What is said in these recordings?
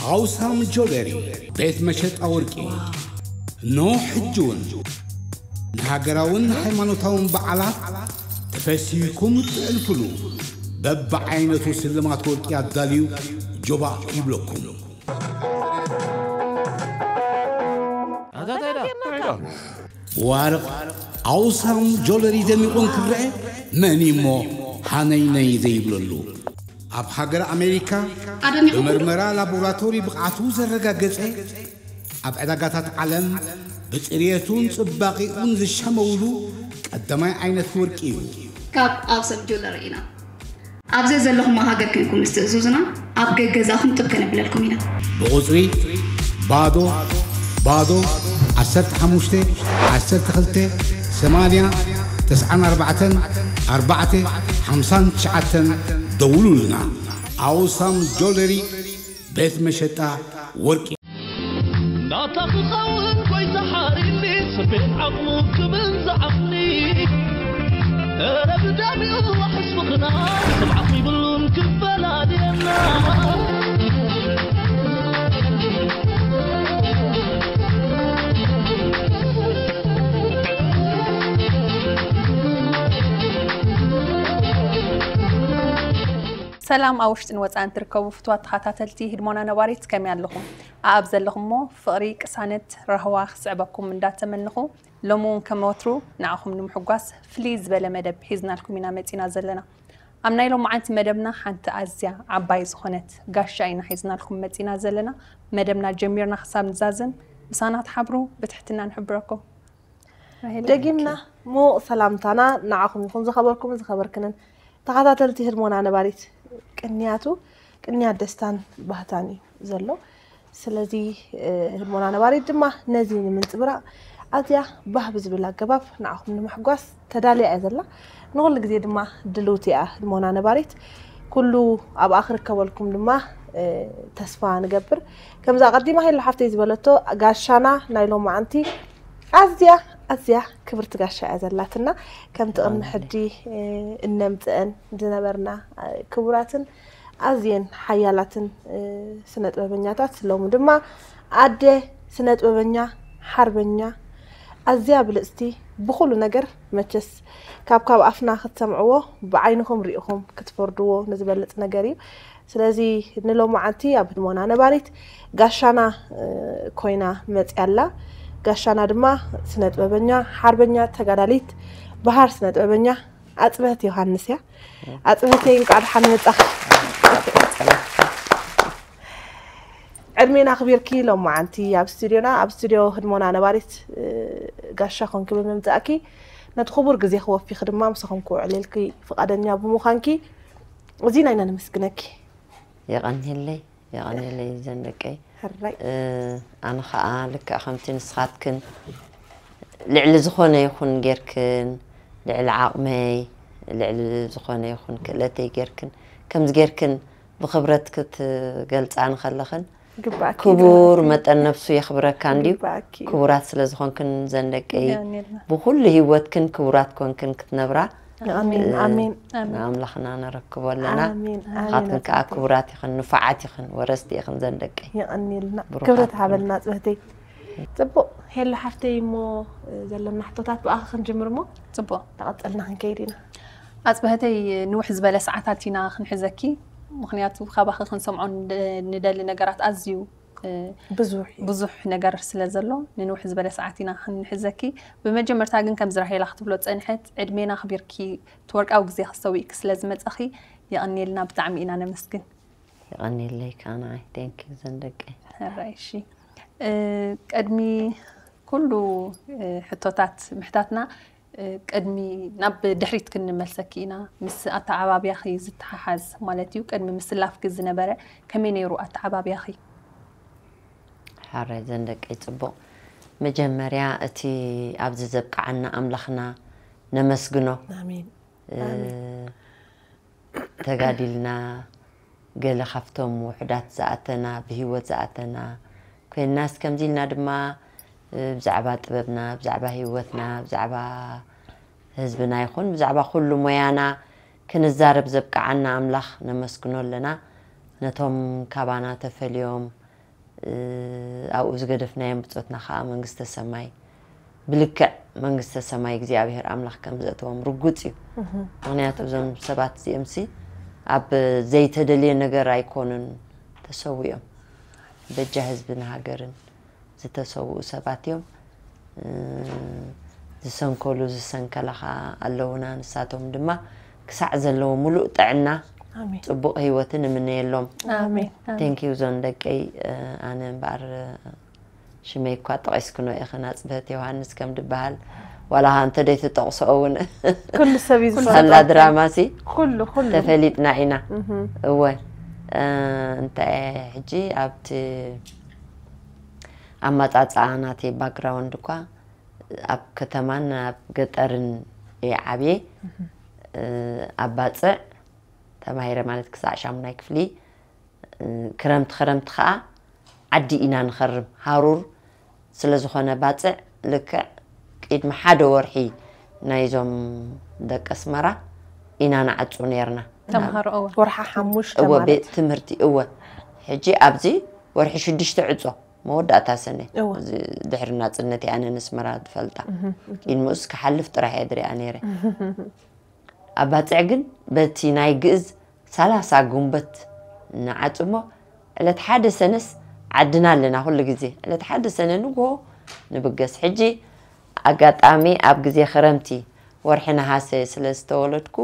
ኣውሳም ጆለሪ ቤት መሸጣ ወርቂ። ኖ ሕጂ እውን ንሃገራውን ሃይማኖታውን በዓላት ተፈሲህኩም እትዕልፍሉ በብዓይነቱ ስልማት ወርቂ ኣዳልዩ ጆባ ይብለኩም። ዋርቕ ኣውሳም ጆለሪ ደሚቑ እንክረአ መን እሞ ሃነይነይ ዘይብለሉ? ኣብ ሃገር ኣሜሪካ ኣደኒቑ። ብመርመራ ላቦራቶሪ ብቕዓቱ ዘረጋገጸ፣ ኣብ ዕዳጋታት ዓለም ብጽርየቱን ጽባቒኡን ዝሸመውሉ ቀዳማይ ዓይነት ወርቂ እዩ። ካብ ኣውሰም ጁለሪ ኢና። ኣብ ዘዘለኹሞ ሃገር ኮይንኩም ምስ ትእዝዙና ኣብ ገገዛኹም ጥብ ከነብለልኩም ኢና። ብቑጽሪ ባዶ ባዶ ዓሰርተ ሓሙሽተ ዓሰርተ ክልተ ሰማንያ ተስዓን ኣርባዕተን ኣርባዕተ ሓምሳን ትሽዓተን ደውሉልና። ኣውሳም ጆለሪ ቤት መሸጣ ወርቂ። ናታ ክኸውን ጎይታ ሓሪኒ፣ ስቤት ዓቕሙ ክብል ዝዓቕኒ። እረ ብደሚኡ ሕስብኽና፣ ስምዓኽ ይብሉን ክፈላልየና። ሰላም ኣብ ውሽጥን ወጻእን ትርከቡ ፍትዋት ተኸታተልቲ ህድሞና ነባሪት፣ ከመይ ኣለኹም? ኣኣብ ዘለኹምሞ ፍቕሪ፣ ቅሳነት፣ ራህዋ ክስዕበኩም እንዳተመንኹ፣ ሎሚ እውን ከም ወትሩ ንዓኹም ንምሕጓስ ፍልይ ዝበለ መደብ ሒዝናልኩም ኢና መጺና ዘለና። ኣብ ናይ ሎማዓንቲ መደብና ሓንቲ ኣዝያ ዓባይ ዝኾነት ጋሻ ኢና ሒዝናልኩም መጺና ዘለና። መደብና ጀሚርና ክሳብ ንዛዝም ምሳና ትሓብሩ ብትሕትና ንሕብረኩም። ራሄል ደጊምና ኣበኪ። ምዉቕ ሰላምታና ንዓኹም ይኹን፣ ዝኸበርኩምን ዝኸበርክንን ተኸታተልቲ ህድሞና ነባሪት። ቅንያቱ ቅንያት ደስታን ባህታን እዩ ዘሎ። ስለዚ፣ እ፣ ህድሞና ነባሪት ድማ ነዚ ንምንጽብራቕ ኣዝያ ባህ ብዝብል ኣገባብ ንዓኹም ንምሕጓስ ተዳልያ እያ ዘላ። ንኹሉ ግዜ ድማ ድልውቲ እያ ህድሞና ነባሪት። ኩሉ ኣብኣ ክርከበልኩም ድማ፣ እ፣ ተስፋ ንገብር። ከምዛ ኣቐዲማ ሄሎ ሓፍተይ ዝበለቶ፣ ጋሻና ናይ ሎማዓንቲ ኣዝያ፣ ኣዝያ ክብርቲ ጋሻ እያ ዘላትና። ከምቲ ቅድሚ ሕጂ፣ እ፣ እነምጽአን ዝነበርና፣ እ፣ ክቡራትን ኣዝየን ሓያላትን፣ እ፣ ስነ ጥበበኛታት፣ ሎሚ ድማ ኣደ ስነ ጥበበኛ፣ ሓርበኛ፣ ኣዝያ ብልጽቲ፣ ብኹሉ ነገር መቸስ ካብ፣ ካብ ኣፍና ክትሰምዕዎ፣ ብዓይንኹም ርኢኹም ክትፈርድዎ ንዝበልጽ ነገር እዩ። ስለዚ ንሎማዓንቲ ኣብ ህድሞና ነባሪት ጋሻና፣ እ፣ ኮይና መጽያ ኣላ። ጋሻና ድማ ስነ ጥበበኛ፣ ሓርበኛ፣ ተጋዳሊት፣ በሃር ስነ ጥበበኛ ኣጽብህት ዮሃንስ እያ። ኣጽብህተይ እንቋዕ ደሓን መጻኺ። ዕድሜና ኣኽቢርኪ ሎማዓንቲ ኣብ ስቱድዮና፣ ኣብ ስቱድዮ ህድሞና ነባሪት፣ እ፣ ጋሻ ኮንኪ ብምምጻእኪ፣ ነቲ ክቡር ግዜ ክወፊኺ ድማ ምሳኹም ክውዕል ኢልኪ ፍቓደኛ ብምዃንኪ፣ እዚ ናይና ነመስግነኪ። የቐንየለይ፣ የቐንየለይ ዘን ደቀይ። ሕራይ። እ፣ ኣነ ኸኣ ልክዕ ከምቲ ንስኻትክን ልዕሊ ዝኾነ ይኹን ጌርክን፣ ልዕሊ ዓቕመይ፣ ልዕሊ ዝኾነ ይኹን ክእለተይ ጌርክን፣ ከምዚ ጌርክን ብኽብረት ክትገልጻ ንኸለኽን፣ ግባእኪ፣ ክቡር ግባእኪ። መጠን ነብሱ የኽብረካ እንድዩ። ግባእኪ። ክቡራት ስለ ዝኾንክን ዘን ደቀይ፣ የቐንየልና። ብኹሉ ህይወትክን ክቡራት ኮንክን ክትነብራ፣ የቐንየልና። እ፣ ኣሜን። ኣሜን። ንኣምላኽና ነረክቦ ኣለና። ኣሜን፣ ኣሜን፣ ንኻትክን ከኣ ኣጽብህተይ። ክቡራት ኢኽን፣ ንፉዓት ኢኽን፣ ወረስቲ ኢኽን ዘን ደቀይ። የቐንየልና። ብሩኻት ክብረት ኩኑ። ሃበልና ኣጽብህተይ። ጽቡቕ፣ ሄሎ ሓፍተይ፣ እሞ ዘሎና ሕቶታት ብኣኺ ክንጅምር እሞ ጽቡቕ። ተቐጸልና ክንከይድ ኢና። ኣጽብህተይ፣ ንውሕ ዝበለ ሰዓታት ኢና ክንሕዘኪ፣ ምኽንያቱ ካባኺ ክንሰምዖ ንደ-፣ ንደሊ ነገራት ኣዝዩ፣ እ፣ ብዙሕ እዩ። ብዙሕ ነገር ስለ ዘሎ፣ ንንውሕ ዝበለ ሰዓት ኢና ክንሕዘኪ። ብመጀመርታ ግን፣ ከምዚ ራሄላ ክትብሎ ጸንሐት፣ ዕድሜና ኣኽቢርኪ፣ እቲ ወርቃዊ ግዜ ክሰዊእኪ ስለ ዝመጻኺ፣ የቐንየልና፣ ብጣዕሚ ኢና ነመስግን። የቐንየለይ ከኣ ንዓይ። Thank you ዘን ደቀይ። ሕራይ፣ እሺ። እ፣ ቅድሚ ኩሉ፣ እ፣ ሕቶታት ምሕታትና፣ እ፣ ቅድሚ ናብ ድሕሪት ክንመልሰኪ ኢና። ምስ ኣተዓባብያኺ ዝተሓሓዝ ማለት እዩ። ቅድሚ ምስላፍኪ ዝነበረ ከመይ ነይሩ ኣተዓባብያኺ? ሕራይ ዘን ደቀይ ጽቡቕ። መጀመርያ እቲ ኣብዚ ዘብቅዓና ኣምላኽና ነመስግኖ። ኣሜን። እ፣ ኣሜን። ተጋዲልና፣ ገለ ካብቶም ውሑዳት ዝኣተና፣ ብህይወት ዝኣተና ኮይንናስ፣ ከምዚ ኢልና ድማ፣ እ፣ ብዛዕባ ጥበብና፣ ብዛዕባ ህይወትና፣ ብዛዕባ ህዝብና ይኹን ብዛዕባ ኩሉ ሞያና ክንዛረብ ዘብቅዓና ኣምላኽ ነመስግኖ ኣለና። ነቶም ካባና ተፈልዮም፣ እ፣ ኣብኡ ዝገደፍናዮም ብጾትና ከዓ መንግስተ ሰማይ ብልክዕ መንግስተ ሰማይ እግዚኣብሔር ኣምላኽ ከም ዘእተዎም ርጉጽ እዩ። ምኽንያቱ እዞም ሰባት እዚኦምሲ ኣብ ዘይተደልየ ነገር ኣይኮኑን ተሰዊኦም፣ በጃ ህዝብን ሃገርን ዝተሰውኡ ሰባት እዮም። እ፣ ዝሰንከሉ ዝሰንከላ ከዓ ኣለውና። ንሳቶም ድማ ክሳዕ ዘለዎ ሙሉእ ጥዕና፣ ኣሜን። ጽቡቕ ህይወትን እምነየሎም። ኣሜን። Thank you ዞን ደቀይ። እ፣ ኣነ እምበኣር፣ እ፣ ሽመይ እኳ ጠቒስክኖ ኢኽን ኣጽብህት ዮሃንስ ከም ድበሃል፣ ዋላ እንተ ደይትጠቕስኦ እውን ኩሉ ሰብ እዩ ዝፈልጦ። ሳላ ድራማሲ ኩሉ ኩሉ ተፈሊጥና ኢና። እህም። እወ፣ እ፣ እንታይ ሕጂ ኣብቲ ኣመጻጽኣ ናተይ ባክግራውንድ እኳ ኣብ ከተማን ኣብ ገጠርን እየ ዓብየ። እ፣ ኣብ ባጽዕ ተማሂረ ማለት ክሳዕ ሻሙናይ ክፍሊ፣ እ፣ ክረምቲ ክረምቲ ከዓ ዓዲ ኢና ንኸርም። ሃሩር ስለ ዝኾነ ባጽዕ ልክዕ ቅድሚ ሓደ ወርሒ ናይዞም ደቂ ኣስመራ ኢና ንዓጹ ነርና። ተምሃሮ እወ ወርሓ ሓሙሽተ እወ ማለት ቤት ትምህርቲ እወ። ሕጂ ኣብዚ ወርሒ ሽዱሽተ ዕጾ መወዳእታ ሰነ እወ። እዚ ድሕሪ ናጽነት ኣነ ንስመራ ዝፈልጣ ኢልሙስ ክሓልፍ ጥራሕ እየ ድሪኣ ነይረ። ኣብ ባጽዕ ግን በቲ ናይ ግእዝ ሰላሳ ጉንበት ንዓጽሞ ዕለት ሓደ ሰነስ ዓድና ኣለና። ኩሉ ግዜ ዕለት ሓደ ሰነ ንግሆ ንብገስ። ሕጂ ኣጋጣሚ ኣብ ግዜ ክረምቲ ወርሒ ነሃሰ ስለ ዝተወለድኩ፣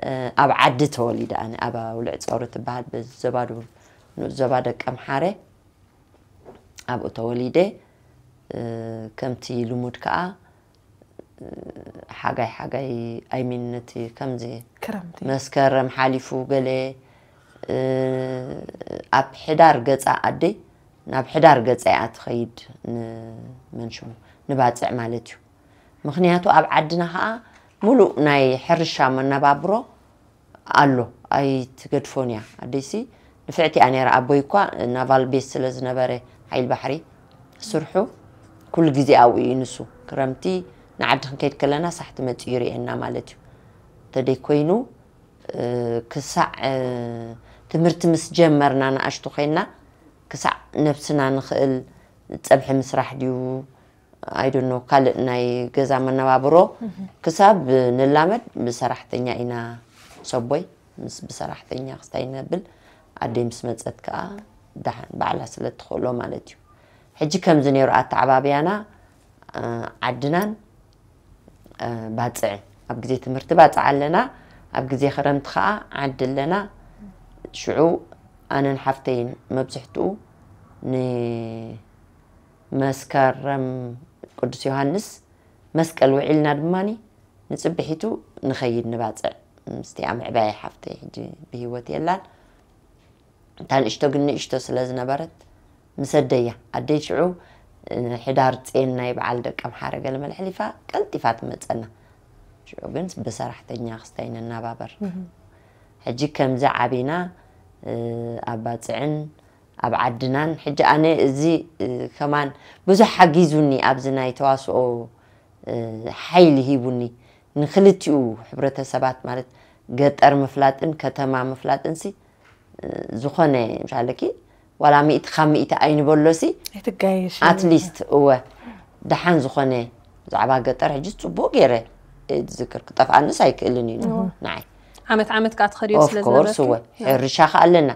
እ፣ ኣብ ዓዲ ተወሊደ። ኣነ ኣብ ኣውልዕ ጸሩ ትበሃል በዚ ዘባዱ ንኡስ ዘባ ደቀ ምሓረ ኣብኡ ተወሊደ። እ፣ ከምቲ ልሙድ ከኣ፣ እ፣ ሓጋይ ሓጋይ ኣይሚን ነቲ ከምዚ ክረምቲ መስከረም ሓሊፉ ገለ፣ እ፣ ኣብ ሕዳር ገጻ ኣደይ ናብ ሕዳር ገጻ እያ ትኸይድ ንመንሽሙ ንባጽዕ ማለት እዩ። ምኽንያቱ ኣብ ዓድና ኸኣ ሙሉእ ናይ ሕርሻ መነባብሮ ኣሎ ኣይትገድፎን እያ። ኣደይሲ ንፍዕቲ እያ ነይራ። ኣቦይ እኳ ናቫል ቤስ ስለ ዝነበረ ሓይል ባሕሪ ስርሑ ኩሉ ግዜ ኣብኡ እዩ ንሱ። ክረምቲ ንዓዲ ክንከይድ ከለና ሳሕቲ መጺኡ ይርእየና ማለት እዩ። ተደይ ኮይኑ፣ እ፣ ክሳዕ፣ እ፣ ትምህርቲ ምስ ጀመርና ንኣሽቱ ኮይና ክሳዕ ነብስና ንኽእል ጸብሒ ምስራሕ ድዩ ኣይዶኖ ካልእ ናይ ገዛ መነባብሮ ክሳብ ንላመድ ብሰራሕተኛ ኢና። ሰቦይ ምስ ብሰራሕተኛ ክስታይ ነብል ኣደይ ምስ መጸት ከኣ ዳሓን ባዕላ ስለ ትኽእሎ ማለት እዩ። ሕጂ ከምዚ ነይሩ ኣተዓባብያና፣ እ፣ ዓድናን፣ እ፣ ባጽዕን። ኣብ ግዜ ትምህርቲ ባጽዕ ኣለና፣ ኣብ ግዜ ክረምቲ ከኣ ዓዲ ኣለና። ሽዑ ኣነን ሓፍተይን መብዝሕትኡ ንመስከረም ቅዱስ ዮሃንስ መስቀል ውዒልና ድማኒ ንጽብሒቱ ንኸይድ ንባጽዕ። ምስቲኣ ምዕባየ ሓፍተይ ሕጂ ብህይወት የላን። እታ ንእሽቶ ግን ንእሽቶ ስለ ዝነበረት ምስ ኣደያ፣ ኣደይ ሽዑ፣ እ፣ ሕዳር ጼን ናይ በዓል ደቀ ምሓረ ገለ መለ ሕሊፋ ቀልጢፋ ትመጸና። ሽዑ ግን ብሰራሕተኛ ክስታይ ንናባበር። ሕጂ ከምዚ ዓቢና፣ እ፣ ኣብ ባጽዕን ኣብ ዓድናን። ሕጂ ኣነ እዚ፣ እ፣ ከማን ብዙሕ ሓጊዙኒ ኣብዚ ናይ ተዋስኦ፣ እ፣ ሓይሊ ሂቡኒ። ንክልቲኡ ሕብረተሰባት ማለት ገጠር ምፍላጥን ከተማ ምፍላጥን ሲ፣ እ፣ ዝኾነ ምሻለኪ ዋላ ሚእቲ ካብ ሚእቲ ኣይንበሎ ሲ ኣይትጋየሽ ኣትሊስት እወ ደሓን ዝኾነ ብዛዕባ ገጠር ሕጂ ጽቡቅ ገይረ እየ ዝዝክር። ክጠፍኣንስ ኣይክእልን እዩ ንዓይ። ዓመት ዓመት ከዓ ትኸድዮ ኦፍ ስለ ኮርስ እወ ዝነበርኪ ሕርሻ ከኣለና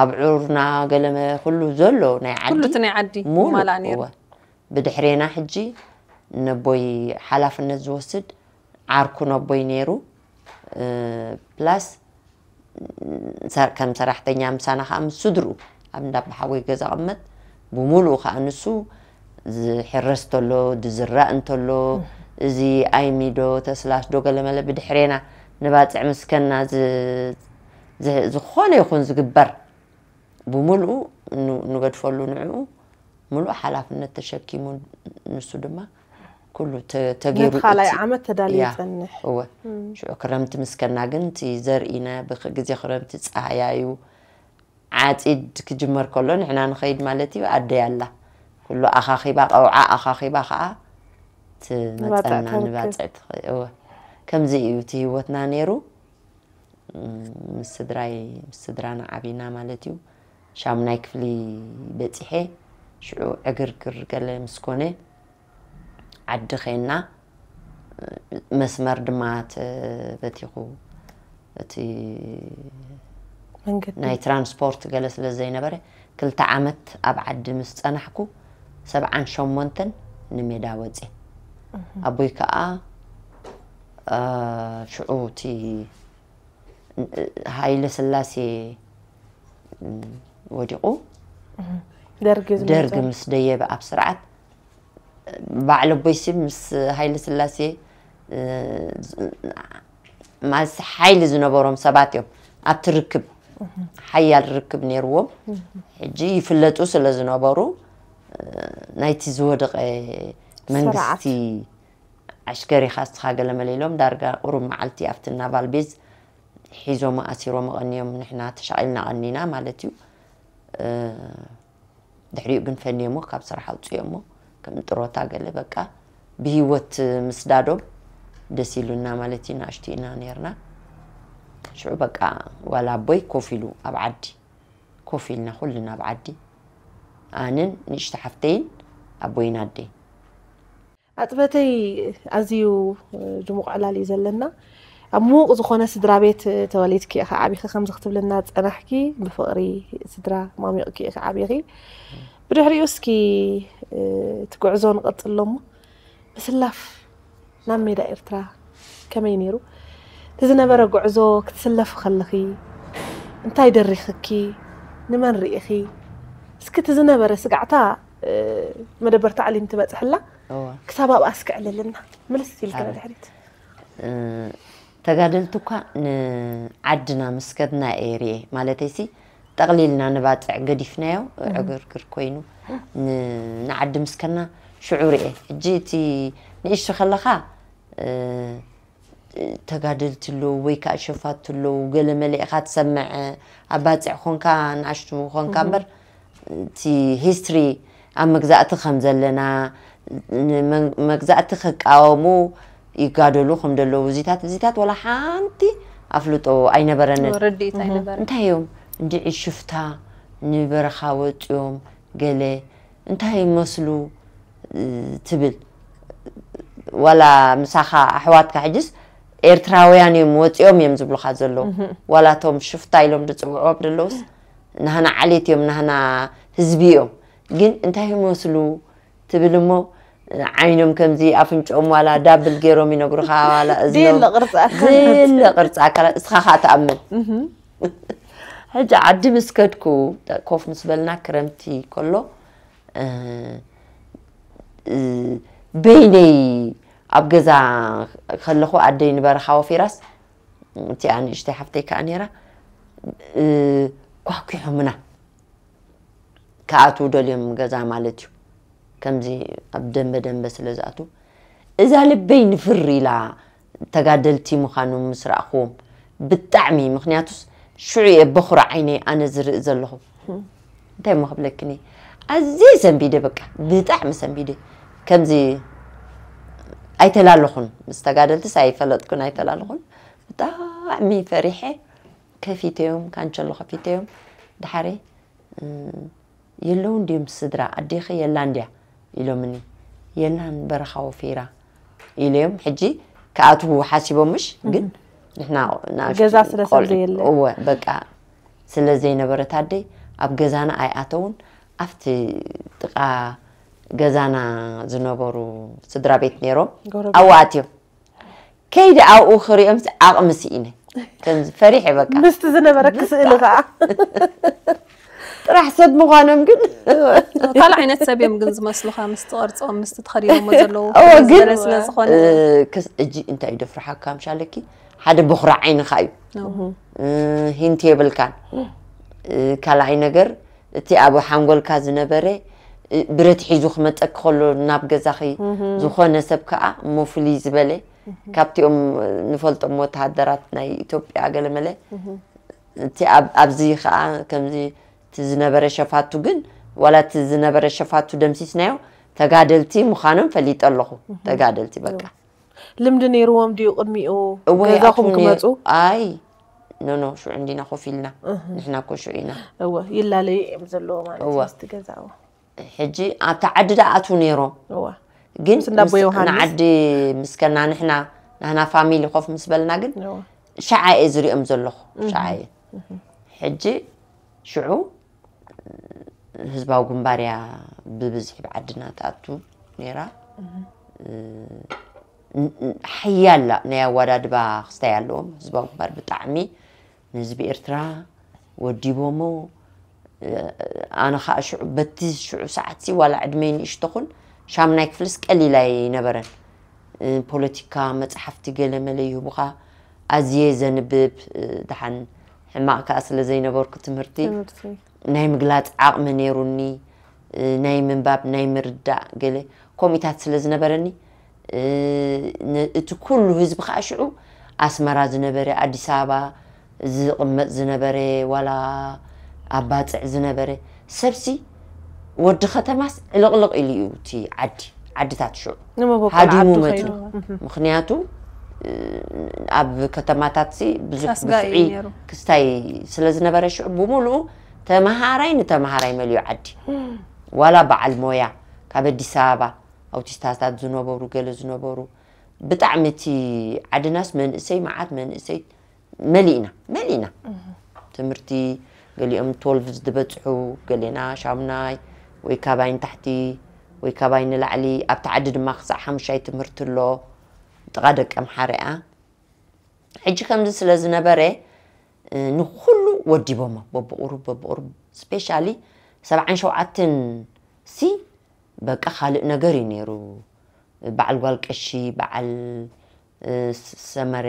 ኣብዑርና ገለመ ኩሉ ዘሎ ናይ ዓዲ ኩሉ እቲ ናይ ዓዲ ሙሉ ማላእ ነይሩ። እወ። ብድሕሬና ሕጂ ነቦይ ሓላፍነት ዝወስድ ዓርኩ ነቦይ ነይሩ። እ፣ ፕላስ ሰር-፣ ከም ሰራሕተኛ ምሳና ከዓ ምስ ስድርኡ ኣብ እንዳ ኣባሓጎይ ገዛ ቅመጥ ብሙሉኡ ከዓ ንሱ ዝሕረስ ተሎ ዝዝራእ እንተሎ እዚ ኣይሚዶ ተስላስዶ ገለመለ ብድሕሬና ንባፅዕ ምስከና ዝ-፣ ዝ-፣ ዝኾነ ይኹን ዝግበር ብሙሉኡ ን-፣ ንገድፈሉ ንዕኡ ሙሉእ ሓላፍነት ተሸኪሙ ንሱ ድማ ኩሉ ተ-፣ ተገይሩ ነቲ ካልኣይ እቲ ዓመት ተዳልዩ ያ፣ ይጸንሕ። እወ። ሽዑ ክረምቲ ምስከና ግን እቲ ዘርኢና ብክ-፣ ግዜ ክረምቲ ጸሃያ እዩ። ዓጺድ ክጅመር ከሎ ንሕና ንኸይድ ማለት እዩ። ኣደይ ኣላ። ኩሉ ኣኻኺባ፣ ቀውዓ ኣኻኺባ ኸዓ ትመጸና ንባጽዕ ንባጽዕ ትኸ-፣ እወ። ከምዚ እዩ እቲ ህይወትና ነይሩ። እም፣ ምስ ስድራይ፣ ምስ ስድራና ዓቢና ማለት እዩ። ሻሙናይ ክፍሊ በጺሐ ሽዑ ዕግርግር ገለ ምስ ኮነ ዓዲ ኸይና መስመር ድማ ተበቲኹ እቲ መንገዲ ናይ ትራንስፖርት ገለ ስለ ዘይነበረ ክልተ ዓመት ኣብ ዓዲ ምስ ጸናሕኩ ሰብዓን ሸሞንተን ንሜዳ ወጼ ኣቦይ ከዓ ሽዑ እቲ ሃይለ ስላሴ ወዲቑ ደርግ ዝመፀ ደርግ ምስ ደየበ ኣብ ስርዓት ባዕለ ቦይሲ ምስ ሃይለ ስላሴ ማለት ሓይሊ ዝነበሮም ሰባት እዮም ኣብቲ ርክብ ሓያል ርክብ ነይርዎም ሕጂ ይፍለጡ ስለ ዝነበሩ ናይቲ ዝወደቐ መንግስቲ ኣሽከሪኻ ስኻ ገለ መለ ኢሎም ዳርጋ ቁሩብ መዓልቲ ኣብቲ ናቫል ቤዝ ሒዞም ኣሲሮም ቀንዮም ንሕና ተሻቒልና ቀኒና ማለት እዩ ድሕሪኡ ግን ፈንዮሞ ካብ ስራሕ ኣውፅዮሞ ከም ጥሮታ ገለ በቃ ብሂወት ምስዳዶም ደስ ኢሉና ማለት እዩ ንኣሽቱ ኢና ነርና ሽዑ በቃ ዋላ ኣቦይ ኮፍ ኢሉ ኣብ ዓዲ ኮፍ ኢልና ኩልና ኣብ ዓዲ ኣንን ንእሽተ ሓፍተይን ኣቦይን ኣደይ ኣጥበተይ ኣዝዩ ድሙቕ ዕላል እዩ ዘለና ኣብ ምዉቕ ዝኾነ ስድራ ቤት ተወሊድኪ ኢኻ ዓቢኺ ከምዚ ክትብልና ዝጸናሕኪ ብፍቕሪ ስድራ ማሚቕኪ ኢኻ ዓቢኺ ብድሕሪኡ እስኪ እቲ ጉዕዞ ንቐጽሎ እሞ ምስላፍ ናብ ሜዳ ኤርትራ ከመይ ነይሩ እቲ ዝነበረ ጉዕዞ ክትስለፊ ከለኺ እንታይ ደሪኽኪ ንመን ርኢኺ እስኪ እቲ ዝነበረ ስጋዕታ መደበር ታዕሊም ትበፅሕላ እወ ክሳብ ኣብኣ እስኪ ዕልልና ምልስ ኢልኪ ንድሕሪት ተጋደልቲ እኳ ንዓድና ምስ ከድና እየ ርኤ ማለተይሲ ጠቕሊልና ንባፅዕ ገዲፍናዮ ዕግርግር ኮይኑ ንዓዲ ምስ ከድና ሽዑ ርኤ ሕጂ እቲ ንእሽቱ ከለኻ ተጋደልቲ ኣለዉ ወይ ከዓ ሸፋቱ ኣለዉ ገለ መለ ኢኻ ትሰምዕ ኣብ ባፅዕ ኮንካ ንኣሽቱ ኮንካ እምበር እቲ ሂስትሪ ኣብ መግዛእቲ ከም ዘለና መግዛእቲ ክቃወሙ ይጋደሉ ከም ዘለዉ እዚታት እዚታት ወላ ሓንቲ ኣፍልጦ ኣይነበረንን ርድኢት ኣይነበረ እንታይ እዮም እንድዒ ሽፍታ ንበረኻ ወፂኦም ገለ እንታይ ይመስሉ ትብል ዋላ ምሳኻ ኣሕዋትካ ሕጅስ ኤርትራውያን እዮም ወፂኦም እዮም ዝብሉካ ዘለዉ ዋላ ቶም ሽፍታ ኢሎም ዝፅውዕዎም ዘለውስ ናህና ዓሌት እዮም ናህና ህዝቢ እዮም ግን እንታይ ይመስሉ ትብል እሞ ዓይኖም ከምዚ ኣፍንጭኦም ዋላ ዳብል ገይሮም ይነግሩካ ዋላ እዝኖም ድለ ቅርፂ ኣካላት ዝለ ቅርፂ ኣካላት እስኻ ከዓ ትኣምን ሕጂ ዓዲ ምስ ከድኩ ኮፍ ምስ በልና ክረምቲ ከሎ በይነይ ኣብ ገዛ ከለኹ ኣደይ ንበረኻ ወፊራስ እቲኣ ንእሽተይ ሓፍተይ ከዓ ነይራ ኳኪሖምና ክኣትዉ ደልዮም ገዛ ማለት እዩ ከምዚ ኣብ ደንበ ደንበ ስለ ዝኣትዉ እዛ ልበይ ንፍር ኢላ ተጋደልቲ ምዃኖም ምስ ረኣኽዎም ብጣዕሚ ምኽንያቱስ ሽዑ እየ በኹሪ ዓይነይ ኣነ ዝርኢ ዘለኹ እንታይ እሞ ክብለክኒ ኣዝየ ሰንቢደ በቃ ብጣዕሚ ሰንቢደ ከምዚ ኣይተላለኹን ምስ ተጋደልትስ ኣይፈለጥኩን ኣይተላለኹን ብጣዕሚ ፈሪሐ ከፊተዮም ካንቸሎ ከፊተዮም ድሓረይ የለውን ድዮም ስድራ ኣዴኺ የላን ድያ ኢሎምኒ የላን በረኻ ወፊራ ኢለዮም ሕጂ ክኣትዉ ሓሲቦም ምሽ ግን ንሕና ንኣሽቱ ገዛ ስለ ሰብ ቆልዑ- ዘየለ። እወ በቃ ስለ ዘይነበረት ኣደይ ኣብ ገዛና ኣይኣተውን ኣብቲ ጥቃ ገዛና ዝነበሩ ስድራ ቤት ነይሮም ጎረቤት። ኣብኡ ኣትዮም ከይዲ ኣብኡ ክሪኦም ዓቕሚ ስኢነ ከምዚ ፈሪሐ በቃ ምስቲ ዝነበረ ክስእሊ ከዓ ጥራሕ ሰብ ምዃኖም ግን ካልእ ዓይነት ሰብ እዮም ግን ዝመስሉካ ምስቲ ቅርፆም ምስቲ ተኸዲኖሞ ዘለዉ እወ፣ ግን- ስለ ዝኾነ እ፣ ክስ- እጂ እንታይ እዩ ደፍርሓካ ምሻለኪ ሓደ በኹራ ዓይንኻ እዩ እ፣ ሂንቲ የብልካን እ፣ ካልኣይ ነገር እቲ ኣብ ሓንጎልካ ዝነበረ እ፣ ብረት ሒዙ ክመፀኪ ከሎ ናብ ገዛኺ ዝኾነ ሰብ ከዓ እሞ ፍልይ ዝበለ ካብቲኦም ንፈልጦም ወተሃደራት ናይ ኢትዮጵያ ገለመለ እቲ ኣብ- ኣብዚ ከዓ ከምዚ እቲ ዝነበረ ሸፋቱ ግን ዋላ እቲ ዝነበረ ሸፋቱ ደምሲስናዮ ተጋደልቲ ምዃኖም ፈሊጠ ኣለኹ ተጋደልቲ በቃ ልምዲ ነይርዎም ድዩ ቅድሚኡ እወ ገዛኹም ይኣትዉ ክመፁ ነይሩ። ኣይ ኖ ኖ ሽዑ እንዲና ኮፍ ኢልና ንሕና እኮ ሽዑ ኢና እወ ይላለዩ እዮም ዘለዎ ማለት እወ። ምስቲ ገዛ እወ ሕጂ ኣብቲ ዓዲ ዳ ኣትዉ ነይሮም እወ ግን ምስ እንዳ ኣቦ ምስ- ዮሃንስ? ንዓዲ ምስ ከና ንሕና ናህና ፋሚሊ ኮፍ ምስ በልና ግን እወ ሸዓ እየ ዝሪኦም ዘለኹ ሸዓ እየ ሕጂ ሽዑ ህዝባዊ ግንባር እያ ብብዝሒ ብዓድና ትኣቱ ነይራ ሓያላ ናይ ኣወዳድባ ክስታይ ኣለዎም ህዝባዊ ግንባር ብጣዕሚ ንህዝቢ ኤርትራ ወዲቦሞ ኣነ ከዓ ሽዑ በቲ ሽዑ ሰዓት ሲ ዋላ ዕድመይ ንእሽቶ ኹን ሻምናይ ክፍልስ ቀሊል ኣይነበረን ፖለቲካ መፅሓፍቲ ገለ መለ ይህቡኻ ኣዝየ ዘንብብ ደሓን ሕማቕ ከዓ ስለ ዘይነበርኩ ትምህርቲ ናይ ምግላፅ ዓቕሚ ነይሩኒ ናይ ምንባብ ናይ ምርዳእ ገለ ከምኡታት ስለ ዝነበረኒ እቲ ኩሉ ህዝቢ ከዓ ሽዑ ኣስመራ ዝነበረ ኣዲስ ኣበባ ዝቕመጥ ዝነበረ ዋላ ኣብ ባፅዕ ዝነበረ ሰብሲ ወዲ ከተማስ ዕልቕልቕ ኢሉ እዩ እቲ ዓዲ ዓድታት ሽዑ ሃዲሙ መፅኡ ምክንያቱ ኣብ ከተማታት ሲ ብዙሕ ግፍዒ ክስታይ ስለ ዝነበረ ሽዑ ብምሉኡ ተመሃራይ ንተመሃራይ መሊኡ ዓዲ ዋላ በዓል ሞያ ካብ ኣዲስ ኣበባ ኣውቲስታታት ዝነበሩ ገለ ዝነበሩ ብጣዕሚ እቲ ዓድናስ መንእሰይ መዓት መንእሰይ መሊእና መሊእና ትምህርቲ ገሊኦም ትወልቭ ዝበፅሑ ገሌና ሻሙናይ ወይ ካባይ ንታሕቲ ወይ ካባይ ንላዕሊ ኣብቲ ዓዲ ድማ ክሳዕ ሓሙሻይ ትምህርቲ ኣሎ ጥቓ ደቂ ኣምሓረ እያ ሕጂ ከምዚ ስለ ዝነበረ ንኩሉ ወዲቦሞ በብቑሩብ በብቑሩብ ስፔሻሊ ሰብዓን ሸውዓተን ሲ በቃ ካልእ ነገር እዩ ነይሩ በዓል ጓል ቀሺ በዓል ሰመረ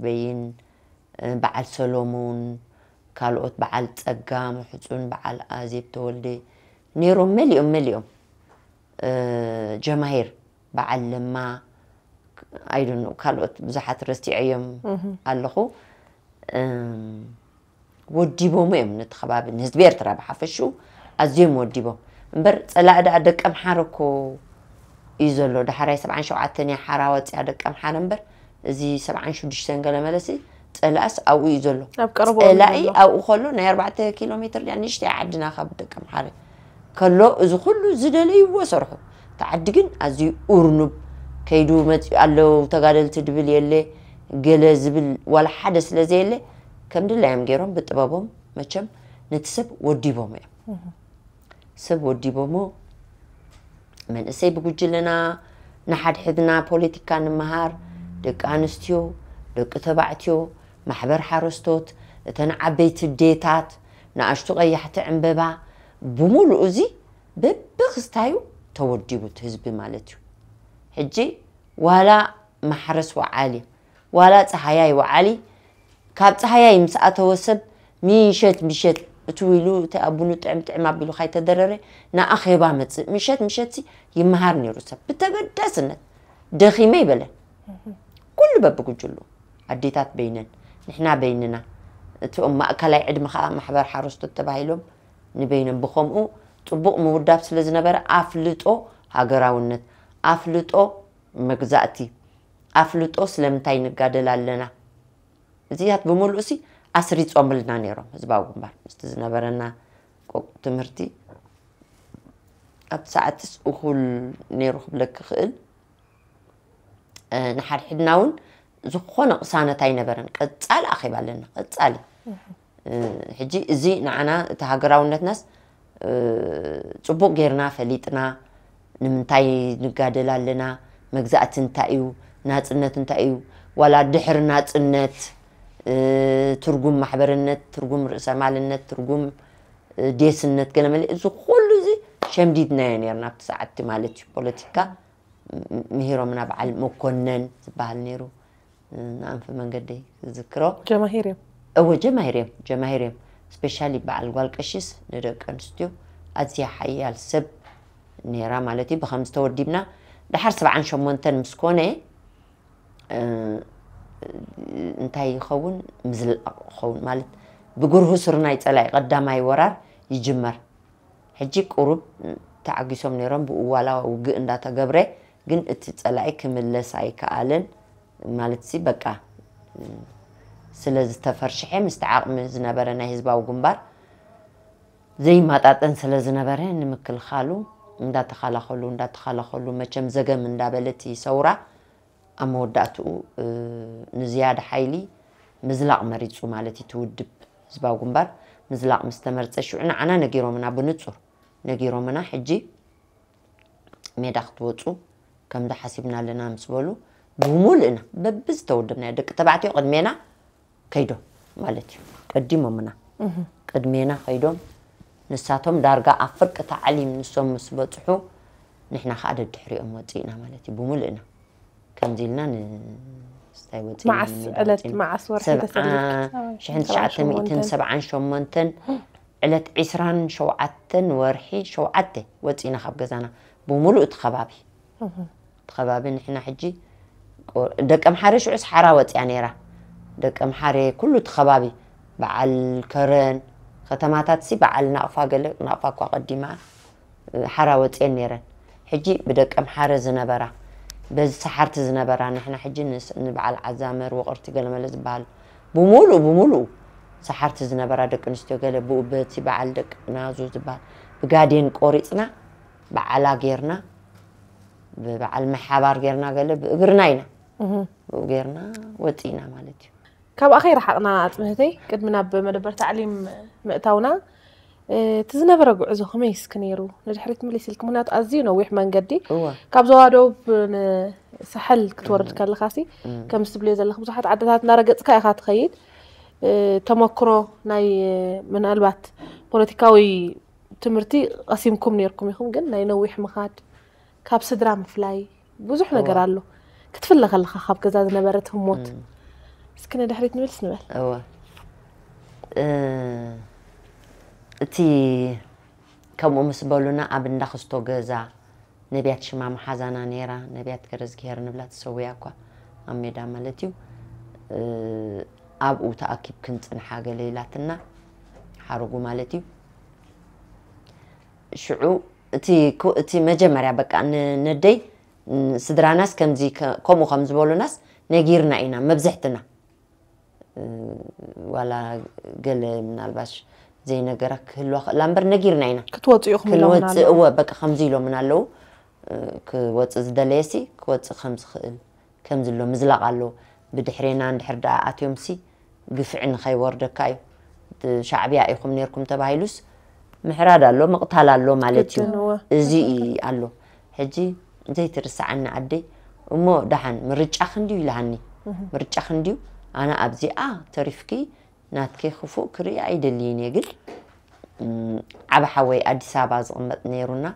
በይን በዓል ሰሎሙን ካልኦት በዓል ፀጋ ምሕፁን በዓል ኣዜብ ተወልደ ነይሮም መሊኦም መሊኦም ጀማሂር በዓል ለማ ኣይዶኖ ካልኦት ብዙሓት ረሲዐዮም ኣለኹ ወዲቦም እዮም ነቲ ከባቢ ንህዝቢ ኤርትራ ብሓፈሽኡ ኣዝዮም ወዲቦም እምበር ፀላኢ ደኣ ደቂ ኣምሓረ እኮ እዩ ዘሎ ዳሕራይ ሰብዓን ሸውዓተን እያ ሓራ ወፂኣ ደቂ ኣምሓረ እምበር እዚ ሰብዓን ሽዱሽተን ገለ መለሲ ፀላእስ ኣብኡ እዩ ዘሎ ኣብ ቀረባ ፀላኢ ኣብኡ ከሎ ናይ ኣርባዕተ ኪሎ ሜትር ድያ ንእሽተይ ዓድና ካብ ደቂ ኣምሓረ ከሎ እዚ ኩሉ ዝደለይዎ ሰርሑ እቲ ዓዲ ግን ኣዝዩ ኡርኑብ ከይዱ መፂኡ ኣለዉ ተጋደልቲ ድብል የለ ገለ ዝብል ዋላ ሓደ ስለ ዘየለ ከም ድላዮም ገይሮም ብጥበቦም መቸም ነቲ ሰብ ወዲቦም እዮም ሰብ ወዲቦሞ መንእሰይ ብጉጅለና ንሓድሕድና ፖለቲካ ንምሃር ደቂ ኣንስትዮ ደቂ ተባዕትዮ ማሕበር ሓረስቶት እተን ዓበይቲ ዴታት ንኣሽቱ ቀያሕቲ ዕምበባ ብምሉእ እዚ በብክስታዩ ተወዲቡት ህዝቢ ማለት እዩ ሕጂ ዋላ ማሕረስ ወዓሊ ዋላ ፀሃያይ ወዓሊ ካብ ፀሃያይ ምስ ኣተወ ሰብ ምሸት ምሸት እትው ኢሉ እቲ ኣቡኑ ጥዕም ጥዕም ኣቢሉ ካይተደረረ ንኣኼባ መፅእ ምሸት ምሸት ሲ ይመሃር ነይሩ ሰብ ብተገዳስነት ደኺመ ይበለን ኩሉ በብጉጅሉ ኣዴታት በይነን ንሕና በይንና እቲኦም ማእከላይ ዕድመ ከዓ ማሕበር ሓረስቶት ተባሂሎም ንበይኖም ብኸምኡ ፅቡቕ ምውዳብ ስለ ዝነበረ ኣፍልጦ ሃገራውነት ኣፍልጦ መግዛእቲ ኣፍልጦ ስለምንታይ ንጋደል ኣለና እዚያት ብምሉእሲ ኣስሪፆምልና ነይሮም ህዝባዊ ግንባር ምስቲ ዝነበረና ትምህርቲ ኣብቲ ሰዓትስ እኹል ነይሩ ክብለክ ክእል ንሓድሕድና እውን ዝኾነ ቅሳነት ኣይነበረን ቀፃሊ ኣኼባ ኣለና ቀፃሊ ሕጂ እዚ ንዓና እቲ ሃገራውነትናስ ፅቡቕ ጌርና ፈሊጥና ንምንታይ ንጋደል ኣለና መግዛእቲ እንታይ እዩ ናፅነት እንታይ እዩ ዋላ ድሕሪ ናፅነት ትርጉም ማሕበርነት ትርጉም ርእሰማልነት ትርጉም ዴስነት ገለመለ እዚ ኩሉ እዚ ሸምዲድናዮ ነርና ኣብቲ ሰዓትቲ ማለት እዩ ፖለቲካ ምሂሮምና በዓል መኮነን ዝበሃል ነይሩ ንኣንፈ መንገደይ ዝዝክሮ ጀማሂር እዮም እወ ጀማሂር እዮም ጀማሂር እዮም ስፔሻሊ በዓል ጓል ቀሺስ ንደቂ ኣንስትዮ ኣዝያ ሓያል ሰብ ነይራ ማለት እዩ ብከምዚ ተወዲብና ድሓር ሰብዓን ሸሞንተን ምስ ኮነ እንታይ ይኸውን ምዝልኣቕ ክኸውን ማለት ብግርሁ ስርናይ ፀላኢ ቀዳማይ ወራር ይጅመር ሕጂ ቁሩብ ተዓጊሶም ነይሮም ብኡ ዋላ ውግእ እንዳተገብረ ግን እቲ ፀላኢ ክምለስ ኣይከኣለን ማለት ሲ በቃ ስለ ዝተፈርሽሐ ምስቲ ዓቕሚ ዝነበረ ናይ ህዝባዊ ግንባር ዘይማጣጠን ስለ ዝነበረ ንምክልኻሉ እንዳተኻላኸሉ እንዳተኻላኸሉ መቸም ዘገም እንዳበለት ሰውራ ኣብ መወዳእትኡ ንዝያዳ ሓይሊ ምዝላቕ መሪፁ ማለት እዩ። እቲ ውድብ ህዝባዊ ግንባር ምዝላቕ ምስ ተመርፀ ሽዑ ንዓና ነጊሮምና፣ ብንፁር ነጊሮምና። ሕጂ ሜዳ ክትወፁ ከምዚ ሓሲብና ኣለና ምስ በሉ ብሙሉእና በብዝተወደብናዮ ደቂ ተባዕትዮ ቅድሜና ከይዶም ማለት እዩ። ቀዲሞምና ቅድሜና ከይዶም ንሳቶም ዳርጋ ኣብ ፍርቂ ታዕሊም ንሶም ምስ በፅሑ ንሕና ከዓ ደድሕሪኦም ወፂእና ማለት እዩ። ብሙሉእና ከምዚ ኢልና ንስታይ ወፂእና መዓስ ዕለት መዓስ ወርሒ ተሰሊልካ? ሽሕን ትሽዓተ ሚእትን ሰብዓን ሸሞንተን ዕለት ዒስራን ሸውዓተን ወርሒ ሸውዓተ ወፂእና ካብ ገዛና ብሙሉእ እቲ ከባቢ እቲ ከባቢ ንሕና ሕጂ ደቂ ኣምሓረ ሽዑስ ሓራ ወፅያ ነይራ። ደቂ ኣምሓረ ኩሉ እቲ ከባቢ በዓል ከረን ከተማታት ሲ በዓል ናቕፋ ገለ ናቕፋ እኳ ቀዲማ ሓራ ወፅየን ነይረን። ሕጂ ብደቂ ኣምሓረ ዝነበራ በዚ ሰሓርቲ ዝነበራ ንሕና ሕጂ ንበዓል ዓዛመር ውቕርቲ ገለመለ ዝበሃል ብሙሉእ ብሙሉእ ሰሓርቲ ዝነበራ ደቂ ኣንስትዮ ገለ ብኡ በቲ በዓል ደቂ ናዙ ዝበሃል ብጋዴን ቆሪፅና በዓላ ጌርና ብበዓል ምሓባር ጌርና ገለ ብእግርና ኢና ብኡ ጌርና ወፂእና ማለት እዩ። ካብኣ ከይረሓቕና ኣፅብህተይ ቅድሚ ናብ መደበር ታዕሊም ምእታውና እቲ ዝነበረ ጉዕዞ ከመይ እስኪ ነይሩ? ንድሕሪት ምልስ ኢልክ ምክንያቱ ኣዝዩ ነዊሕ መንገዲ እወ ካብ ዞባ ደቡብ ንሳሕል ክትወርድ ከለኻሲ ከምዚ ትብልዮ ዘለኽ ብዙሓት ዓድታት እናረገፅካ ኢኻ ትኸይድ። ተመክሮ ናይ ምናልባት ፖለቲካዊ ትምህርቲ ቀሲምኩም ነይርኩም ኢኹም፣ ግን ናይ ነዊሕ ምኻድ ካብ ስድራ ምፍላይ ብዙሕ ነገር ኣሎ። ክትፍለ ከለኻ ካብ ገዛ ዝነበረት ህሞት እስኪ ንድሕሪት ንምልስ ንበል። እወ እቲ ከምኡ ምስ በሉና ኣብ እንዳ ክስቶ ገዛ ነቢያት ሽማ መሓዛና ነይራ፣ ነቢያት ገረዝግሄር ንብላ ተሰዊያ እኳ ኣብ ሜዳ ማለት እዩ። ኣብኡ ተኣኪብ ክንፅንሓ ገለ ኢላትና ሓረጉ ማለት እዩ። ሽዑ እቲ እቲ መጀመርያ በቃ ነደይ ስድራናስ ከምዚ ከምኡ ከም ዝበሉናስ ነጊርና ኢና መብዝሕትና ዋላ ገለ ምናልባሽ ዘይነገራ ክህልዋ ክእላ እምበር ነጊርና ኢና ክትወፅኡ ኢኹም ኢሎምና ክንወፅእ ኣለዉ። እወ በቃ ከምዚ ኢሎምና ኣለዉ። ክወፅእ ዝደለየሲ ክወፅእ ከም ዝኽእል ከም ዝሎ ምዝላቕ ኣሎ። ብድሕሬና እንድሕር ደኣ ኣትዮምሲ ግፍዒ ንኸይወርደካ እዩ። ሻዕብያ ኢኹም ኔርኩም ተባሂሉስ ምሕራድ ኣሎ ምቕታል ኣሎ ማለት እዩ። እዚ ኣሎ ሕጂ ዘይትርስዓኒ ኣደይ እሞ ደሓን ምርጫ ክንድዩ ኢልሃኒ ምርጫ ክንድዩ ኣነ ኣብዚኣ ተሪፍኪ ናትኪ ክፉእ ክርኢ ኣይደልይን እየ ግን ዓብ ሓወይ ኣዲስ ኣበባ ዝቕመጥ ነይሩና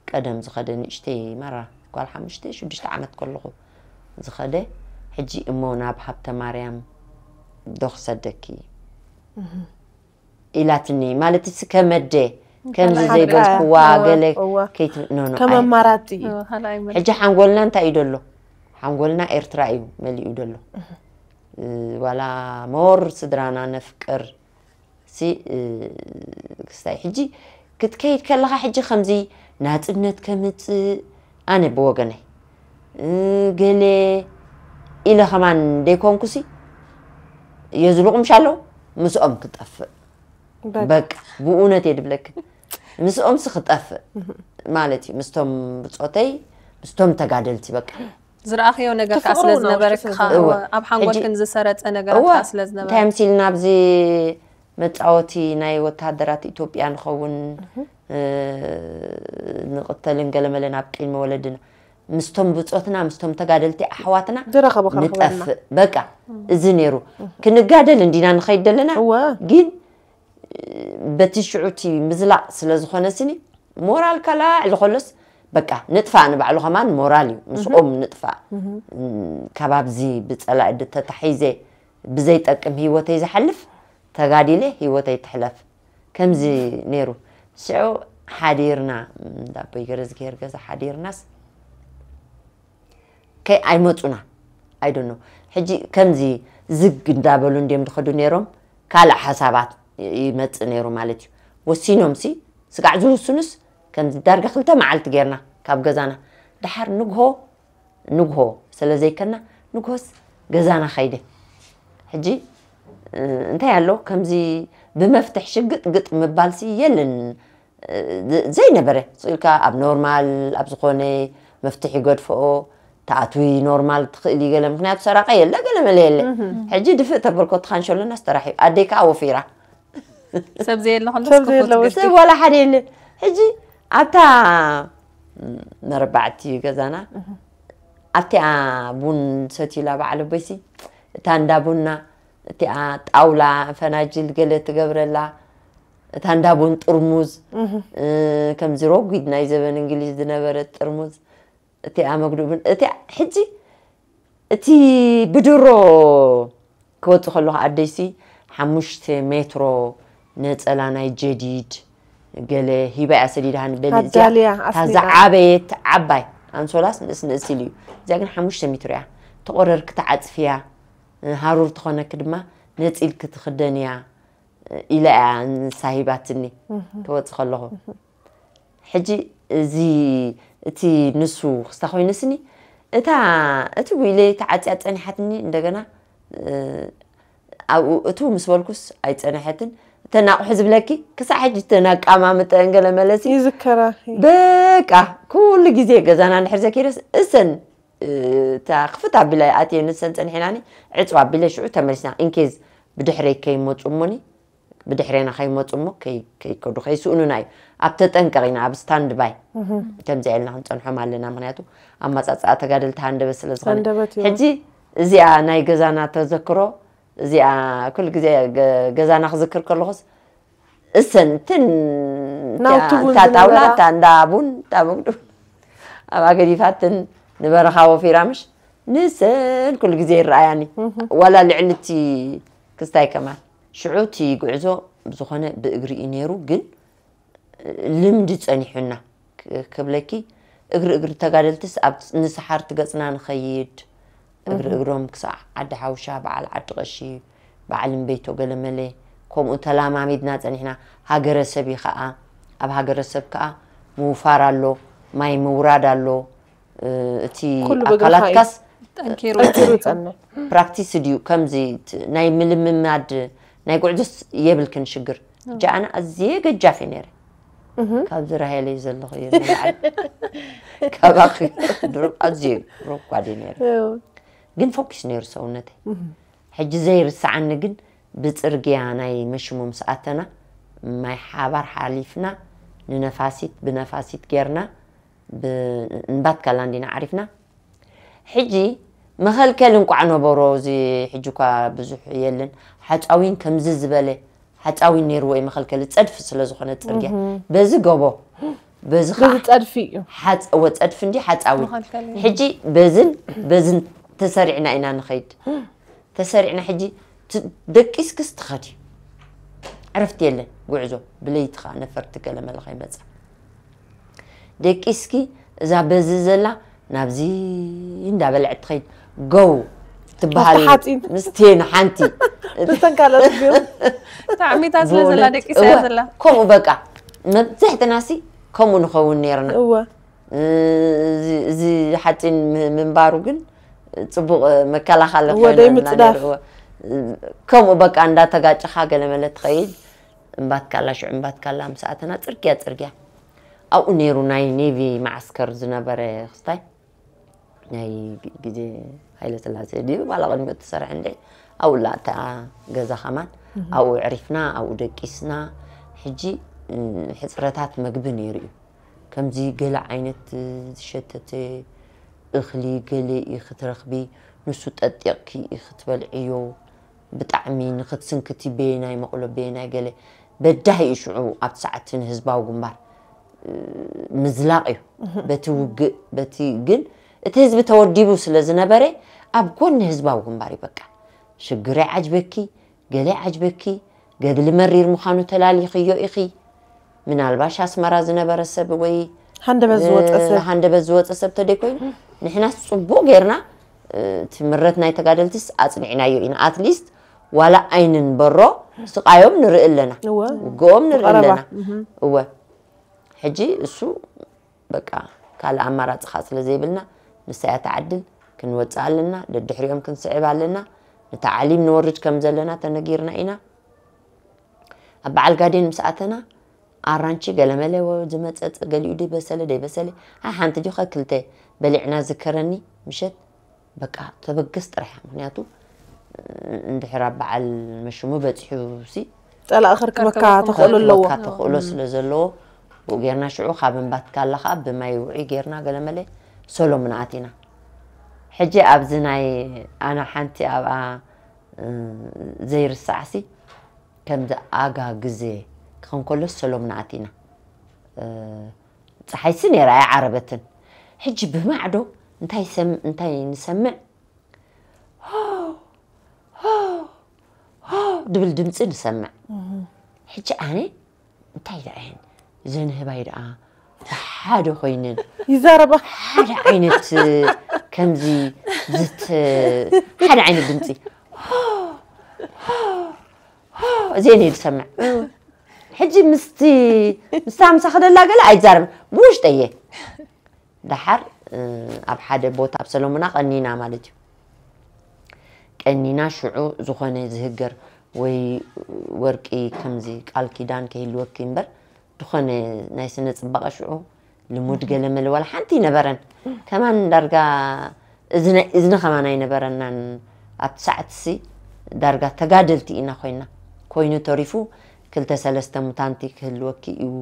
ቀደም ዝኸደ ንእሽተይ ማራ ጓል ሓሙሽተ ሽዱሽተ ዓመት ከለኹ ዝኸደ ሕጂ እሞ ናብ ሃብተ ማርያም ዶ ክሰደኪ ኢላትኒ ማለት ሲ ከመደ ከምዚ ዘይበልክዋ ገለ ከይትኖኖ ከም ኣማራፂ ሕጂ ሓንጎልና እንታይ እዩ ደሎ ሓንጎልና ኤርትራ እዩ መሊኡ ደሎ ዋላ ሞር ስድራና ነፍቅር ሲ ክስታይ ሕጂ ክትከይድ ከለኻ ሕጂ ከምዚ ናፅነት ከምፅእ ኣነ ብወገነይ ገለ ኢለ ከማን ደይኮንኩሲ የዝልቑ ምሽ ኣለዉ ምስኦም ክጠፍእ በቃ ብእውነት እየ ድብለክን ምስኦም ሲ ክጠፍእ ማለት እዩ ምስቶም ብፆተይ ምስቶም ተጋደልቲ በቃ ዝረኣኽዮ ነገር ከዓ ስለ ዝነበረካ ኣብ ሓንጎልክን ዝሰረፀ ነገራት ከዓ ስለ ዝነበረ እንታይ ምሲልና ኣብዚ መፃወቲ ናይ ወታደራት ኢትዮጵያ ንኸውን ንቕተልን ገለመለን ኣብ ቅድሚ ወለድና ምስቶም ብፆትና ምስቶም ተጋደልቲ ኣሕዋትና ዝረኸበ ንጠፍእ በቃ እዚ ነይሩ ክንጋደል እንዲና ንኸይድ ዘለና ግን በቲ ሽዑ እቲ ምዝላቕ ስለ ዝኾነ ስኒ ሞራልካ ላዕሊ ከሎስ በቃ ንጥፋእ ንባዕሉ ከማን ሞራል እዩ ምስኦም ንጥፋእ ካብ ኣብዚ ብፀላኢ ተታሒዘ ብዘይጠቅም ህይወተይ ዝሓልፍ ተጋዲለ ህይወተይ ትሕለፍ ከምዚ ነይሩ ሽዑ ሓዲርና እንዳቦይ ገረዝግሄር ገዛ ሓዲርናስ ከይ ኣይመፁና ኣይደኖ ሕጂ ከምዚ ዝግ እንዳበሉ እንዲም ዝኸዱ ነይሮም ካልእ ሓሳባት ይመፅእ ነይሩ ማለት እዩ ወሲኖም ሲ ስጋዕ ዝውስኑስ ከምዚ ዳርጋ ክልተ መዓልቲ ጌርና ካብ ገዛና ድሓር ንግሆ ንግሆ ስለ ዘይከና ንግሆስ ገዛና ከይደ ሕጂ እንታይ ኣሎ ከምዚ ብመፍትሕ ሽግጥ ግጥ ምባልሲ የለን። ዘይነበረ ስኢልካ ኣብ ኖርማል ኣብ ዝኾነ መፍትሒ ገድፈኦ ተኣትዊ ኖርማል ትኽእል እዩ ገለ ምክንያቱ ሰራቂ የለ ገለ መለ የለ። ሕጂ ድፍእ ተበልኮ ትኻንሸሎና ስተራሕ እዩ ኣደይ ከዓ ወፊራ። ሰብ ዘየለ ከሎ ሰብ ዘየለ ወስከፎት ወስከ። ሰብ ዋላ ሓደ የለ። ሕጂ ኣብታ መረባዕቲ ገዛና ኣብቲኣ ቡን ሰትዩላ በዓል ኣቦይሲ እታ እንዳ ቡና እቲኣ ጣውላ ፈናጅል ገለ ትገብረላ እታ እንዳ ቡን ጥርሙዝ ከምዚ ረጒድ ናይ ዘበን እንግሊዝ ዝነበረ ጥርሙዝ እቲኣ መግዱ ቡን እቲኣ ሕጂ እቲ ብድሮ ክወፅእ ከለኹ ኣደይሲ ሓሙሽተ ሜትሮ ነፀላ ናይ ጀዲድ ገለ ሂባ እያ ሰዲዳሃኒ በሊ እዚኣ ኣዳልያ እታ ኣስኒቓ። ዝዓበየት ዓባይ ኣንሶላስ ንእስ ንእስ ኢሉ እዩ እዚኣ ግን ሓሙሽተ ሜትሮ እያ ተቆረርኪ ተዓፅፍያ ሃሩር ተኾነኪ ድማ ነፂልኪ ትኽደንያ ኢላ እያ ንሳ ሂባትኒ ክወፅእ ከለኹ ሕጂ እዚ እቲ ንሱ ክስታ ኮይኑስኒ እታ እቲ ጉኢለ ተዓፅያ ፀኒሓትኒ እንደገና ኣብኡ እቱ ምስ በልኩስ ኣይፀነሐትን እተን ኣቑሑ ዝብለኪ ክሳዕ ሕጂ እተን ኣቃማምጠአን ገለ መለሲ ይዝከራ በቃ ኩሉ ግዜ ገዛና እንድሕር ዘኪረስ እሰን እታ ክፍት ኣቢለ ኣትየ ንሰን ፀኒሕናኒ ዕፅው ኣቢለ ሽዑ ተመሊስና ኢንኬዝ ብድሕረይ ከይመፁ እሞኒ ብድሕሬና ከይመፁ እሞ ከይ- ከይከዱ ከይስእኑና እዩ ኣብ ተጠንቀቕ ኢና ኣብ ስታንድ ባይ ከምዚ ኢልና ክንፀንሖም ኣለና ምክንያቱ ኣመፃፅኣ ተጋደልቲ ሃንደበት ስለ ዝኾነ ሃንደበት እዩ። ሕጂ እዚኣ ናይ ገዛና ተዘክሮ እዚኣ ኩሉ ግዜ ገ- ገዛና ክዝክር ከለኹስ እሰን ትን ናውቲ ቡን እታ ጣውላ ዝነበራ። እታ እንዳ ቡን እታ መግዱ ኣብኣ ገዲፋትን ንበረኻ ወፊራ ምሽ ንሰን ኩሉ ግዜ ይረኣያኒ ዋላ ልዕሊ እቲ ክስታይ ከማን ሽዑ እቲ ጉዕዞ ብዝኾነ ብእግሪ እዩ ነይሩ ግን ልምዲ ጸኒሑና ክ- ክብለኪ እግሪ እግሪ ተጋደልትስ ኣብ ንሰሓርቲ ገጽና ንኸይድ እግሪ እግሮም ክሳዕ ዓዲ ሓውሻ በዓል ዓዲ ቀሺ በዓል እምበይቶ ገለመለ ከምኡ ተላማሚድና ጸኒሕና ሃገረሰብ እዩ ኸኣ ኣብ ሃገረሰብ ከኣ ምውፋር ኣሎ ማይ ምውራድ ኣሎ እቲ ኩሉ ብእግርኻ እዩ። ኣካላትካስ ጠንኪሩ ጠንኪሩ ይጸንሕ ፕራክቲስ ድዩ ከምዚ ት- ናይ ምልምማድ ናይ ጉዕዞስ የብልክን ሽግር ሕጂ ኣነ ኣዝየ ገጃፍ እየ ነይረ ካብዚ ራሄለይ ዘለኹ እየ ንላዕሊ ካባኺ ድሮ ኣዝየ ረኳድ እየ ነይረ ግን ፎኪስ ነይሩ ሰውነተይ ሕጂ ዘይርስዓኒ ግን ብፅርግያ ናይ መሽሙ ምስ ኣተና ማይ ሓባር ሓሊፍና ንነፋሲት ብነፋሲት ጌርና እንባትካላ እንዲና ዓሪፍና ሕጂ መኸልከል እንቋዕ ነበሮ እዚ ሕጂ እኳ ብዙሕ የለን ሓፃዊን ከምዚ ዝበለ ሓፃዊን ነይርዎ እዩ መኸልከሊ ፀድፊ ስለ ዝኾነ ፅርግያ በዚ ገቦ በዚ ከዓ በዚ ፀድፊ እዩ ሓፀወ ፀድፊ እንዲ ሓፃዊ መኸልከሊ። ሕጂ በዝን በዝን ተሰሪዕና ኢና ንኸይድ ተሰሪዕና ሕጂ ት- ደቂስክስ ትኸዲ ዕረፍቲ የለን ጉዕዞ ብለይቲ ከዓ ነፈርቲ ገለመለ ከይመፃ ደቂስኪ እዛ በዚ ዘላ ናብዚ እንዳበልዐት ትኸይድ ጎው ትበሃል ናብቲ ሓፂን። ምስቴን ሓንቲ ብተን ካልኦት ግን ታዕሚታ ስለ ዘላ ደቂሳ እያ ዘላ ከምኡ በቃ መብዛሕትና ሲ ከምኡ ንኸውን ነርና እወ እዚ ሓፂን ምንባሩ ግን ፅቡቅ መከላኸሊ ወደይ ምፅዳፍ ከምኡ በቃ እንዳተጋጭኻ ገለመለ ትኸይድ እምባትካላ ሽዑ እምባትካላ ምስ ኣተና ፅርግያ ፅርግያ ኣብኡ ነይሩ ናይ ኔቪ ማዓስከር ዝነበረ ክስታይ ናይ ግዜ ሃይለ ስላሴ ድዩ ባላ ቅድሚ እትሰርሐ እንደ ኣብኡ ላእተኣ ገዛ ከማን ኣብኡ ዕሪፍና ኣብኡ ደቂስና ሕጂ ሕፅረታት መግቢ ነይሩ እዩ ከምዚ ገለ ዓይነት ዝሸተተ እኽሊ ገለ እዩ ክትረኽቢ ንሱ ጠጢቕኪ እዩ ክትበልዕዮ ብጣዕሚ ንኽትስንክቲ በየናይ መቕሎ በየናይ ገለ በዳሂ እዩ ሽዑ ኣብቲ ሰዓት ንህዝባዊ ግንባር ምዝላቕ እዩ በቲ ውግእ በቲ ግን እቲ ህዝቢ ተወዲቡ ስለ ዝነበረ ኣብ ጎኒ ህዝባዊ ግንባር እዩ በቃ ሽግር ይዓጅበኪ ገለ ይዓጅበኪ ገድሊ መሪር ምዃኑ ተላሊኽዮ ኢኺ ምናልባሽ ኣስመራ ዝነበረ ሰብ ወይ ሃንደበት ዝወፀ ሰብ ሃንደበት ዝወፀ ሰብ ተደይኮይኑ ንሕናስ ፅቡቅ ጌርና እቲ ምረት ናይ ተጋደልትስ ኣፅኒዕናዮ ኢና ኣትሊስት ዋላ ኣይንንበሮ ስቃዮም ንርኢ ኣለና እወ ውግኦም ንርኢ ብቐረባ ኣለና እወ ሕጂ እሱ በቃ ካልእ ኣማራፂ ከዓ ስለ ዘይብልና ንሳያ ተዓድል ክንወፅእ ኣለና ደድሕሪኦም ክንስዕብ ኣለና ንታዕሊም ንወርድ ከም ዘለና ተነጊርና ኢና። ኣብ በዓል ጋዴን ምስ ኣተና ኣራንቺ ገለመለ ዝመፀፀ፣ ገሊኡ ደይበሰለ ደይበሰለ፣ ሓንቲ ዲኸ ክልተ በሊዕና ዝከረኒ ምሸት በቃ ተበገስ ጥራሕ። ምክንያቱ እንድሕር ኣብ በዓል መሽሙ በፂሑ ሲ ፀላእ ከርክበካ ተኽእሎ ኣለዎ። ተኽእሎ ስለ ዘለዎ ብኡ ጌርና ሽዑ ካብ እምባትካ ኣለኻ ብማይ ውዒ ጌርና ገለመለ ሰሎምን ኣቲና። ሕጂ ኣብዚ ናይ ኣነ ሓንቲ ኣብኣ ዘይርሳዕሲ ከምዚ ኣጋ ግዜ ክኸውን ከሎ ሰሎምን ኣቲና። ፀሓይሲ ነይራ ኣይዓረበትን። ሕጂ ብማዕዶ እንታይ ሰም እንታይ ንሰምዕ ድብል ድምፂ ንሰምዕ። ሕጂ ኣነ እንታይ ደኣ እየን ዘንህባይ ደኣ ሓደ ኮይነን ይዛረባ ሓደ ዓይነት ከምዚ ዝት ሓደ ዓይነት ድምፂ እዚአን እየ ዝሰምዕ። ሕጂ ምስቲ ምስታ ምሳኺ ደላ ገለ ኣይዛረብን ብውሽጠየ። ደሓር ኣብ ሓደ ቦታ ኣብ ሰሎሙና ቀኒና ማለት እዩ። ቀኒና ሽዑ ዝኾነ ዝህገር ወይ ወርቂ ከምዚ ቃል ኪዳን ከይህልወኪ እምበር ዝኾነ ናይ ስነ ፅባቐ ሽዑ ልሙድ ገለ መለ ዋላ ሓንቲ ይነበረን። ከማን ዳርጋ እዝነ እዝነ ከማን ኣይነበረናን። ኣብቲ ሰዓትሲ ዳርጋ ተጋደልቲ ኢና ኮይና። ኮይኑ ተሪፉ ክልተ ሰለስተ ሙታንቲ ክህልወኪ እዩ።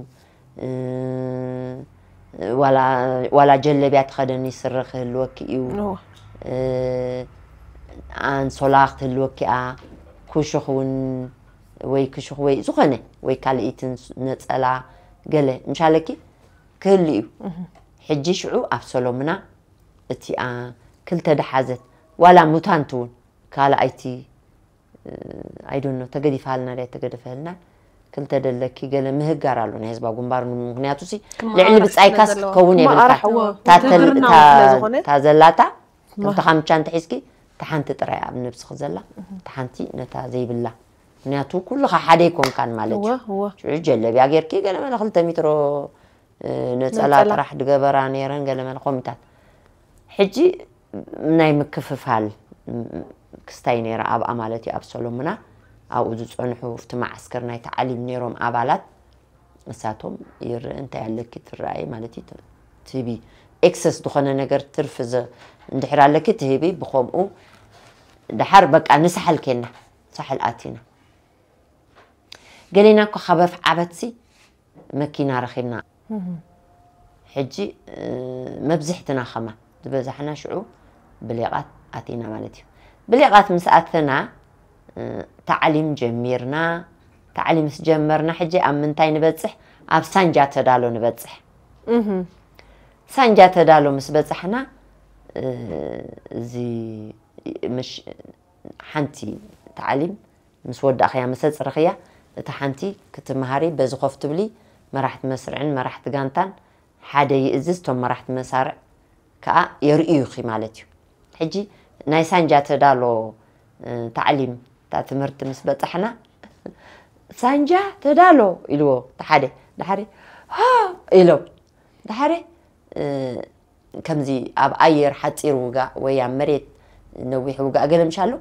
ዋላ ዋላ ጀለብያ ትኸደኒ ስረ ክህልወኪ እዩ። ኣንሶላ ክትህልወኪ እያ። ኩሹኽ እውን ወይ ክሹኽ ወይ ዝኾነ ወይ ካልኢትን ነፀላ ገለ ምሻለኪ ክህሉ እዩ። ሕጂ ሽዑ ኣብ ሰሎምና እቲኣ ክልተ ደሓዘት ዋላ ሙታንት እውን ካልኣይቲ ኣይዶኖ ተገዲፋልና ዳይ ተገደፈልና ክልተ ደለኪ ገለ ምህጋር ኣሎ ናይ ህዝባ ጉንባር። ምክንያቱ ሲ ልዕሊ ብፃይካስ ክትከውን የብልካ። ታዘላታ ክልተ ካምቻ እንተሒዝኪ ተሓንቲ ጥራይ ኣብ ነብስኺ ዘላ ተሓንቲ ነታ ዘይብላ። ምክንያቱ ኩልኻ ሓደ ይኮንካን ማለት እዩ። ሽዑ ጀለብያ ጌርኪ ገለ መለ ክልተ ሜትሮ ነፀላ ጥራሕ ድገበራ ነይረን ገለ መለ ኮሚታት። ሕጂ ናይ ምክፍፋል ክስታይ ነይራ ኣብኣ ማለት እዩ። ኣብ ሰሎምና ኣብኡ ዝፀንሑ ኣብቲ መዓስከር ናይ ተዓሊም ነይሮም ኣባላት እሳቶም ይርእ እንታይ ኣለኪ ትረኣይ ማለት እዩ። ትህቢ ኤክሰስ ዝኾነ ነገር ትርፊ እንድሕር ኣለኪ ትህቢ። ብኸምኡ ደሓር በቃ ንሳሕል ኬና ሳሕል ኣቲና ገሌና እኮ ካብ ኣፍዓበትሲ መኪና ረኺብና። ሕጂ መብዝሕትና ኸማ ዝበዛሕና ሽዑ ብሌቓት ኣቲና ማለት እዩ። ብሌቓት ምስ ኣተና ታዕሊም ጀሚርና። ታዕሊም ምስ ጀመርና ሕጂ ኣብ ምንታይ ንበፅሕ? ኣብ ሳንጃ ተዳሎ ንበፅሕ። ሳንጃ ተዳሎ ምስ በፃሕና እዚ ሓንቲ ታዕሊም ምስ ወዳእኽያ ምስ ኣፅረኽያ እታ ሓንቲ ክትመሃሪ በዚ ኮፍ ትብሊ መራሕቲ መስርዕን መራሕቲ ጋንታን ሓደ ይእዝዝ እቶም መራሕቲ መሳርዕ ከዓ የርእዩኺ ማለት እዩ። ሕጂ ናይ ሳንጃ ተዳሎ ታዕሊም እታ ትምህርቲ ምስ በፃሕና ሳንጃ ተዳሎ ኢልዎ ሓደ ድሓሪ ኢሎም ድሓሪ ከምዚ ኣብ ኣየር ሓፂር ውጋእ ወይ ኣብ መሬት ነዊሕ ውጋእ ገለ ምሽ ኣሎ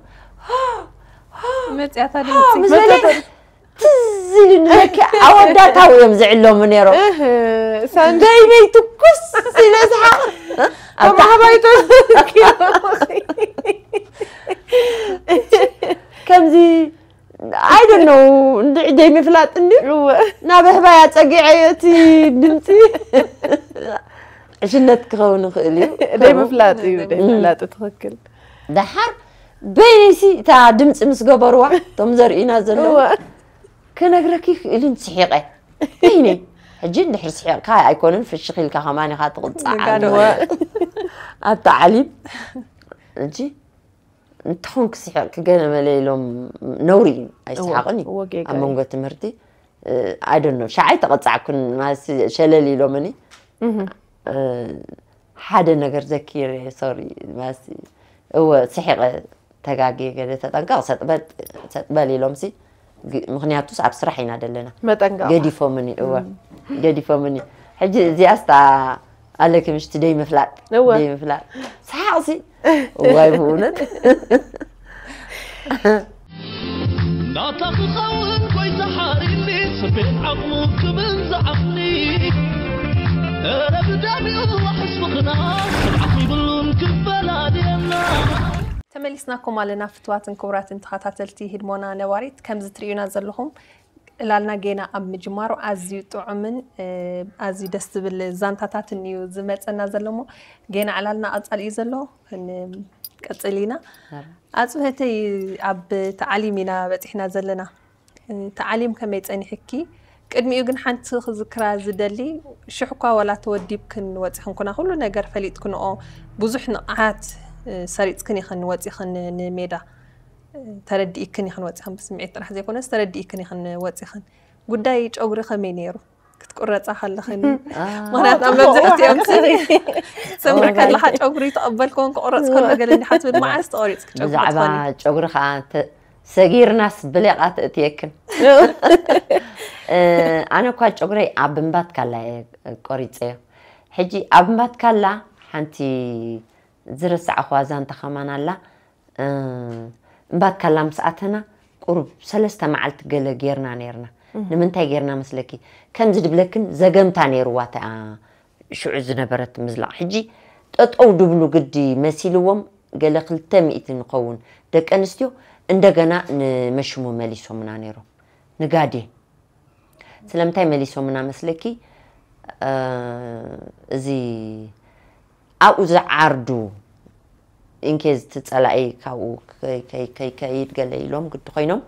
መፅያታ ድምፂ ምስ በለ ትዝ ኢሉ ንለኪ ኣወዳታዊ እዮም ዝዕለሙ ነይሮም። ሳንጃ ደይበይ ትኩስ ኢለ ዝሓቕ ተማሃባይቶ ከምዚ ኣይደነው እንድዒ ደይምፍላጥ እንድዩ ናብ ህባያ ፀጊዐዮ እቲ ድምፂ ዕሽነት ክኸውን ይኽእል እዩ። ደይምፍላጥ እዩ ደይምፍላጥ ትኽክል። ደሓር በይነይሲ እታ ድምፂ ምስ ገበርዋ እቶም ዘርእዩና ዘለዉ ክነግረኪ ክእልን ስሒቐ በይነይ ሕጂ እንድሕር ስሒቕካ ኣይኮነን ፍሽኽ ኢልካ ከማን ኢኻ ትቕፃዕ። ኣብታ ዓሊም እንጂ እንተኾን ክስሕቕ ክገለ መለ ኢሎም ነውሪ እዩ ኣይስሓቕን እዩ። ኣብ መንጎ ትምህርቲ ኣይደኖ ሻዓይ ተቐፃዕኩን ማለትሲ ሸለል ኢሎምኒ ሓደ ነገር ዘኪረ ሶሪ ማለትሲ እወ ስሒቐ ተጋግየ ገለ ተጠንቀቕ ሰጥበል ኢሎምሲ ምክንያቱስ ኣብ ስራሕ ኢና ደለና መጠንቀቕ ገዲፎምኒ እወ ገዲፎምኒ ሕጂ እዚኣስታ ኣለኪ ምሽቲ ደይ ምፍላጥ እወ። ደይ ምፍላጥ ሰሓቕሲ እዋይ ብእውነት ናታ ክኸውን ጎይታ ሓሪኒ፣ ስቤት ዓቕሙ ክብል ዝዓቕኒ። እረ ብዳሚኡ ዋሕስ ፍቕርና፣ ስርዓት ይብሉን ክፈላልየና። ተመሊስናኩም ኣለና ፍትዋትን ክቡራትን ተኸታተልቲ ህድሞና ነባሪት። ከምዚ ትርእዩና ዘለኹም ዕላልና ጌና ኣብ ምጅማሩ ኣዝዩ ጥዑምን፣ እ፣ ኣዝዩ ደስ ዝብል ዛንታታትን እዩ ዝመጸና ዘሎ እሞ፣ ጌና ዕላልና ቀጻሊ እዩ ዘሎ። ክንቀጽል ኢና። ኣጽብህተይ፣ ኣብ ተዓሊም ኢና በጺሕና ዘለና። እ፣ ተዓሊም ከመይ ጸኒሕኪ? ቅድሚኡ ግን ሓንቲ ክዝክራ ዝደሊ፣ ሽሕ እኳ ዋላ ተወዲብክን ወጺኽን ኩና፣ ኩሉ ነገር ፈሊጥክንኦ፣ ብዙሕ ንቕሓት፣ እ፣ ሰሪጽክን ኢኽን ወጺኽን ንሜዳ። እ፣ ተረዲእክን ኢኽን ወጺኽን፣ ብስምዒት ጥራሕ ዘይኮነስ ተረዲእክን ኢኽን ወጺኽን። ጉዳይ ጨጉሪ ከመይ ነይሩ? ክትቁረጻ ከለኽን? ምኽንያቱ ኣብ መብዛሕትኦም ሲ ትሰምዕ ከለኻ ጨጉሪ ተቐበልክዎን ክቑረጽ ከሎ ገለ እንዲኻ ትብል፣ መዓስ ተቖሪጽኪ ጨጉሪ ብዛዕባ ትኾኒ? ጨጉሪ ከዓ ተ- ሰጊርናስ ብሌቓ ተእትየክን። እ፣ ኣነ እኳ ጨጉረይ ኣብ እምባትካላ እየ ቆሪፀዮ። ሕጂ ኣብ እምባትካላ ሓንቲ ዝረሳዕኹዋ ዛንታ ከማን ኣላ። እ፣ እምባትካላ ምስ ኣተና ቁሩብ ሰለስተ መዓልቲ ገለ ጌርና ነይርና። ንምንታይ ጌርና መስለኪ? ከምዚ ድብለክን ዘገምታ ነይርዋ እታ ሽዑ ዝነበረት ምዝላቕ። ሕጂ ጠጠው ድብሉ ግዲ መሲልዎም ገለ ክልተ ሚእቲ ንኸውን ደቂ ኣንስትዮ እንደገና ንመሽሙ መሊሶምና ነይሮም። ንጋዴን ስለምንታይ መሊሶምና መስለኪ? እ፣ እዚ ኣብኡ ዝዓርዱ ኢንኬዝ እቲ ጸላኢ ካብኡ ከይ- ከይ- ከይከይድ ገለ ኢሎም ግዲ ኮይኖም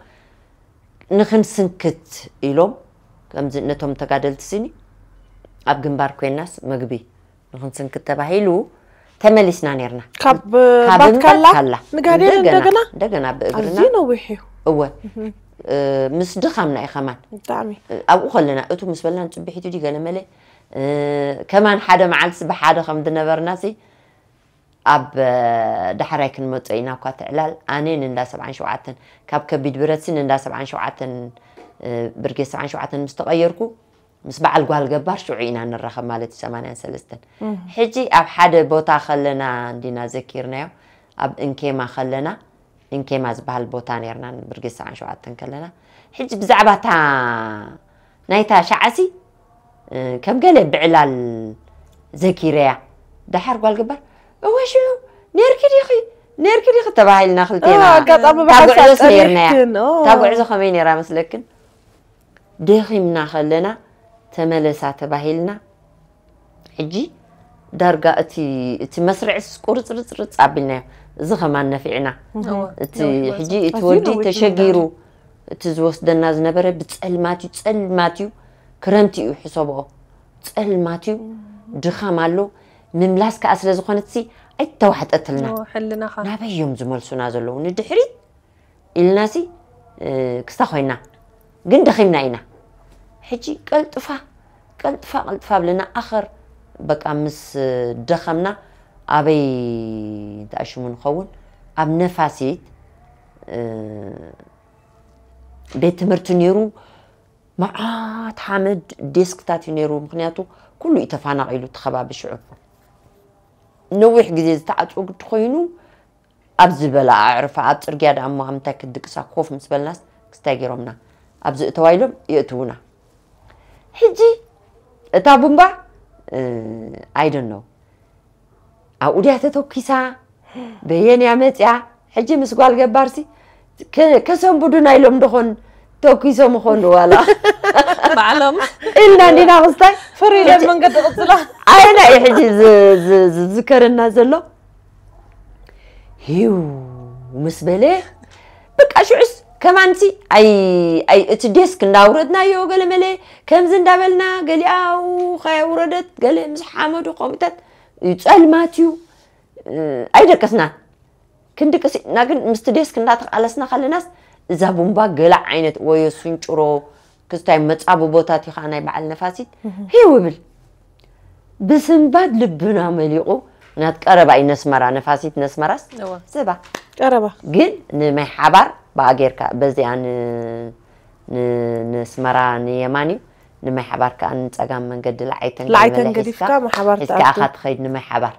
ንኽንስንክት ኢሎም፣ ከምዚ ነቶም ተጋደልቲ ስኒ ኣብ ግንባር ኮይናስ መግቢ ንኽንስንክት ተባሂሉ ተመሊስና ነርና። ካብ ካብ ባትካላ ባትካላ ንጋዴን እንደገና እንደገና ብእግርና ኣዝዩ ነዊሕ እዩ። እወ እ፣ ምስ ድኻምና እዩ ከማን ብጣዕሚ ኣብኡ ከለና እቱ ምስ በልና ንፅብሒቱ ዲ ገለመለ እ፣ ከማን ሓደ መዓልትስ ብሓደ ከም ዝነበርና ሲ ኣብ እ፣ ዳሕራይ ክንመፀ ኢና እኳ ትዕላል ኣነ ንእንዳ ሰብዓን ሸውዓተን ካብ ከቢድ ብረት ሲ ንእንዳ ሰብዓን ሸውዓተን እ፣ ብርጌድ ሰብዓን ሸውዓተን ምስ ተቐየርኩ ምስ በዓል ጓል ገባር ሽዑ ኢና ንራኸብ ማለት እዩ ሰማንያን ሰለስተን ሕጂ ኣብ ሓደ ቦታ ከለና እንዲና ዘኪርናዮ ኣብ እንኬማ ከለና እንኬማ ዝበሃል ቦታ ነርና ብርጌድ ሰብዓን ሸውዓተን ከለና ሕጂ ብዛዕባ እታ ናይታ ሻዓሲ እ፣ ከም ገለ ብዕላል ዘኪረያ ደሓር ጓል ገባር እወ ሽዑ ነርኪ ዲኺ ነርኪ ዲኺ ተባሂልና ክልቴና ኣጋጣሚ እታ ብሓንሳብ ጉዕዞስ ነርናያ ጸኒሕክን፣ ኦ። እታ ጉዕዞ ከመይ ነራ መስለክን ደኺምና ከለና ተመለሳ ተባሂልና ሕጂ ዳርጋ እቲ እቲ መስርዕስ ቁርፅርፅርፅ ኣቢልናዮ እዚ ከማን ነፊዕና እቲ ሕጂ እቲ ኣዝዩ ወዲ ነዊሕ ተሸጊሩ እቲ ዝወስደና ዝነበረ ብፀልማት እዩ ፀልማት እዩ ክረምቲ እዩ ሕሰብኦ ፀልማት እዩ ድኻም ኣሎ ምምላስ ከዓ ስለ ዝኾነት ሲ ኣይተዋሕጠትልና ሕልናኻ ናበይ እዮም ዝመልሱና ዘለዉ ንድሕሪት ኢልና ሲ ክስታ ኮይና ግን ደኺምና ኢና ሕጂ ቀልጥፋ ቀልጥፋ ቀልጥፋ ብለና ኣኸር በቃ ምስ ደኸምና ኣበይ እንታይ ሽሙ ንኸውን ኣብ ነፋሲት ቤት ትምህርቲ ነይሩ መዓት ሓመድ ዴስክታት እዩ ነይሩ ምክንያቱ ኩሉ እዩ ተፋናቒሉ እቲ ከባቢ ሽዑ ነዊሕ ግዜ ዝተዓፅወ ግዲ ኮይኑ ኣብ ዝበላ ኣዕርፋ ኣብ ፅርግያ ደኣ እሞ ኣብ ምንታይ ክትድቅሳ ኮፍ ምስ በልናስ ክስታይ ገይሮምና ኣብዚ እተዋ ኢሎም የእትዉና ሕጂ እታ ቡምባ ኣይደነው ኣብኡ ድያ ተተኪሳ በየን እያ መፅያ ሕጂ ምስ ጓል ገባርሲ ከሰንብዱና ኢሎም ደኾን ተኪሶም ኾን ዋላ ባዕሎም ኢልና እንዲና ክስታይ ፍሪደም መንገዲ ቅፅላ ኣየና እዩ ሕጂ ዝዝከረና ዘሎ ሂው ምስ በለ በቃ ሽዑስ ከማንሲ ኣይ ኣይ እቲ ዴስክ እንዳውረድናዮ ገለመለ ከምዚ እንዳበልና ገሊኣው ከየውረደት ገለ ምስ ሓመዱ ከምኡታት እዩ ጸልማት እዩ ኣይደቀስናን ክንድቅስ ኢና ግን ምስቲ ዴስክ እንዳተቃለስና ከለናስ እዛ ቡምባ ገለ ዓይነት ወዮ ስንጭሮ ክስታይ መጻብቦታት እዩ ከዓ ናይ በዓል ነፋሲት ሂው ይብል ብስንባድ ልብና መሊቑ ምክንያት ቀረባ እዩ ነስመራ ነፋሲት ነስመራስ እወ። ዘባ ቀረባ ግን ንማይ ሓባር ብኣ ጌርካ በዚኣ ን- ን- ንስመራ ንየማን እዩ ንማይ ሓባር ከዓ ንፀጋም መንገዲ ለዓይተን ለዓይተን ገለ ገዲፍካ ሒዝካ- ማይ ሓባር ሒዝካ ትኣቱ። ኣኻ ትኸይድ ንማይ ሓባር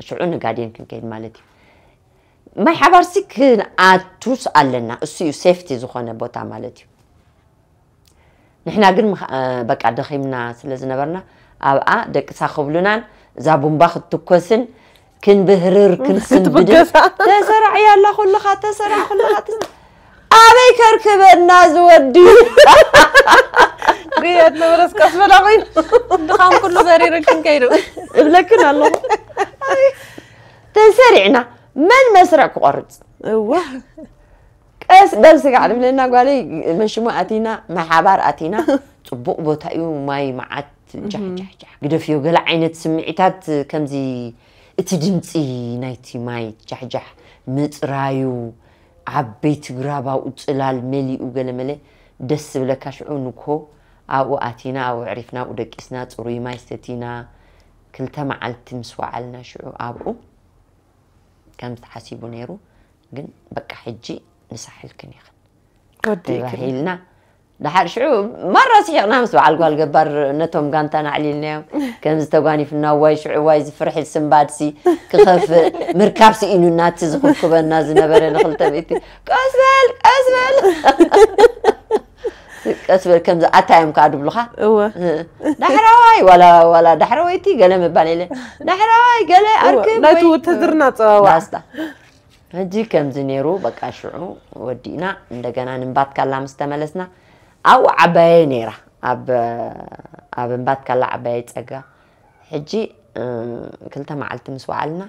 ሽዑ ንጋዴን ክንከይድ ማለት እዩ ማይ ሓባርሲ ክንኣቱስ ኣለና። እሱ እዩ ሴፍቲ ዝኾነ ቦታ ማለት እዩ። ንሕና ግን ምኽ- እ፣ በቃ ደኺምና ስለ ዝነበርና ኣብኣ ደቅሳ ክብሉናን እዛ ቡምባ ክትትኮስን ክንብህርር ክንስንብድን ክትብገሳ። ተሰራዕ ያላ ኩልኻ ተሰራዕ ኩልኻ ተስ- ኣበይ ከርክበና ዝወዲ ግየት ነበረስ ቀስ በላ ኮይኑ ድኻም ኩሉ በሪርክን ከይዱ እብለክን ኣለኹ። ተሰሪዕና መን መስርዕ ክቆርፅ እዋ ቀስ በል ስጋዕ ንብለና ጓለይ መሽሙ ኣቲና ማሓባር ኣቲና ፅቡቕ ቦታ እዩ ማይ መዓት ጃሕጃሕጃሕ ግደፍዮ ገለ ዓይነት ስምዒታት ከምዚ እቲ ድምፂ ናይቲ ማይ ጃሕጃሕ ምፅራዩ ዓበይቲ ግራብ ኣብኡ ፅላል መሊኡ ገለመለ ደስ ዝብለካ ሽዑ ንኮ ኣብኡ ኣቲና ኣብኡ ዕሪፍና ኣብኡ ደቂስና ፅሩይ ማይ ሰቲና ክልተ መዓልቲ ምስ ወዓልና ሽዑ ኣብኡ ከም ዝተሓሲቡ ነይሩ ግን በቃ ሕጂ ንሳሕልክን ኢኽን ወዲእክን ተባሂልና ድሓር ሽዑ ማራ ስሒቕና ምስ በዓል ጓል ገባር ነቶም ጋንታና ኣዕሊልናዮም ከምዚ ተጓኒፍና ዋይ ሽዑ ዋይ ዝፍርሒ ስምባድሲ ክኸፍእ ምርካብ ስኢኑና እቲ ዝኽብክበና ዝነበረ ንክልተ ቤት ቀስ በል ቀስ በል ቀስ በል ከምዚ ኣታ እዮም ከዓ ድብሉኻ እወ ዳሕራዋይ ዋላ ዋላ ዳሕረወይቲ ገለ ምባል የለ ዳሕራዋይ ገለ ኣርክብ ናይቲ ወይ- ውትድርና ፀዋዋ ዳስታ ሕጂ ከምዚ ነይሩ በቃ ሽዑ ወዲእና እንደገና ንንባትካላ ምስ ተመለስና ኣብኡ ዓባየ ነይራ ኣብ ኣብ ንባትካላ ዓባየ ፀጋ ሕጂ እ፣ ክልተ መዓልቲ ምስ ወዓልና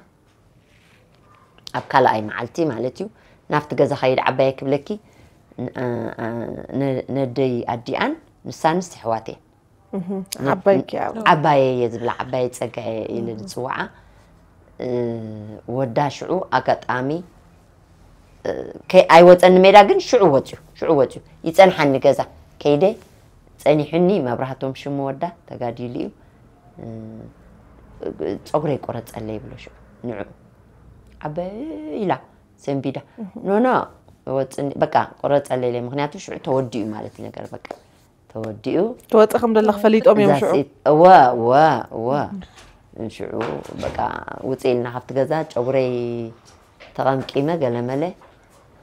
ኣብ ካልኣይ መዓልቲ ማለት እዩ ናብቲ ገዛ ኸይድ ዓባየ ክብለኪ ን- እ፣ እ፣ ነ- ነደይ ኣዲኣን ንሳንስ ኣሕዋት እየን ዓባይኪ ኣብ ዓባየ እየ ዝብላ ዓባየ ፀጋየ ኢለ ዝፅዋዓ እ፣ ወዳ ሽዑ ኣጋጣሚ እ፣ ከይ- ኣይወፀኒ ሜዳ ግን ሽዑ ወፅዩ ሽዑ ወፅዩ ይፀንሓኒ ገዛ ከይደ ፀኒሑኒ መብራህቶም ሽሙ ወዳ ተጋዲሉ እዩ እ፣ ፀጉረይ ቆረፀለይ ይብሎ ሽዑ ንዑ ዓበይ ኢላ ሰንቢዳ ኖኖ ወፅኒ በቃ ቆረፀለይ ኢለ ምክንያቱ ሽዑ ተወዲኡ ማለት ነገር በቃ ተወዲኡ ትወፅእ ከም ዘለኽ ፈሊጦም እዮም ሽዑ እወ እወ እወ ሽዑ በቃ ውፅእ ኢልና ካብቲ ገዛ ጨጉረይ ተቐምቂመ ገለመለ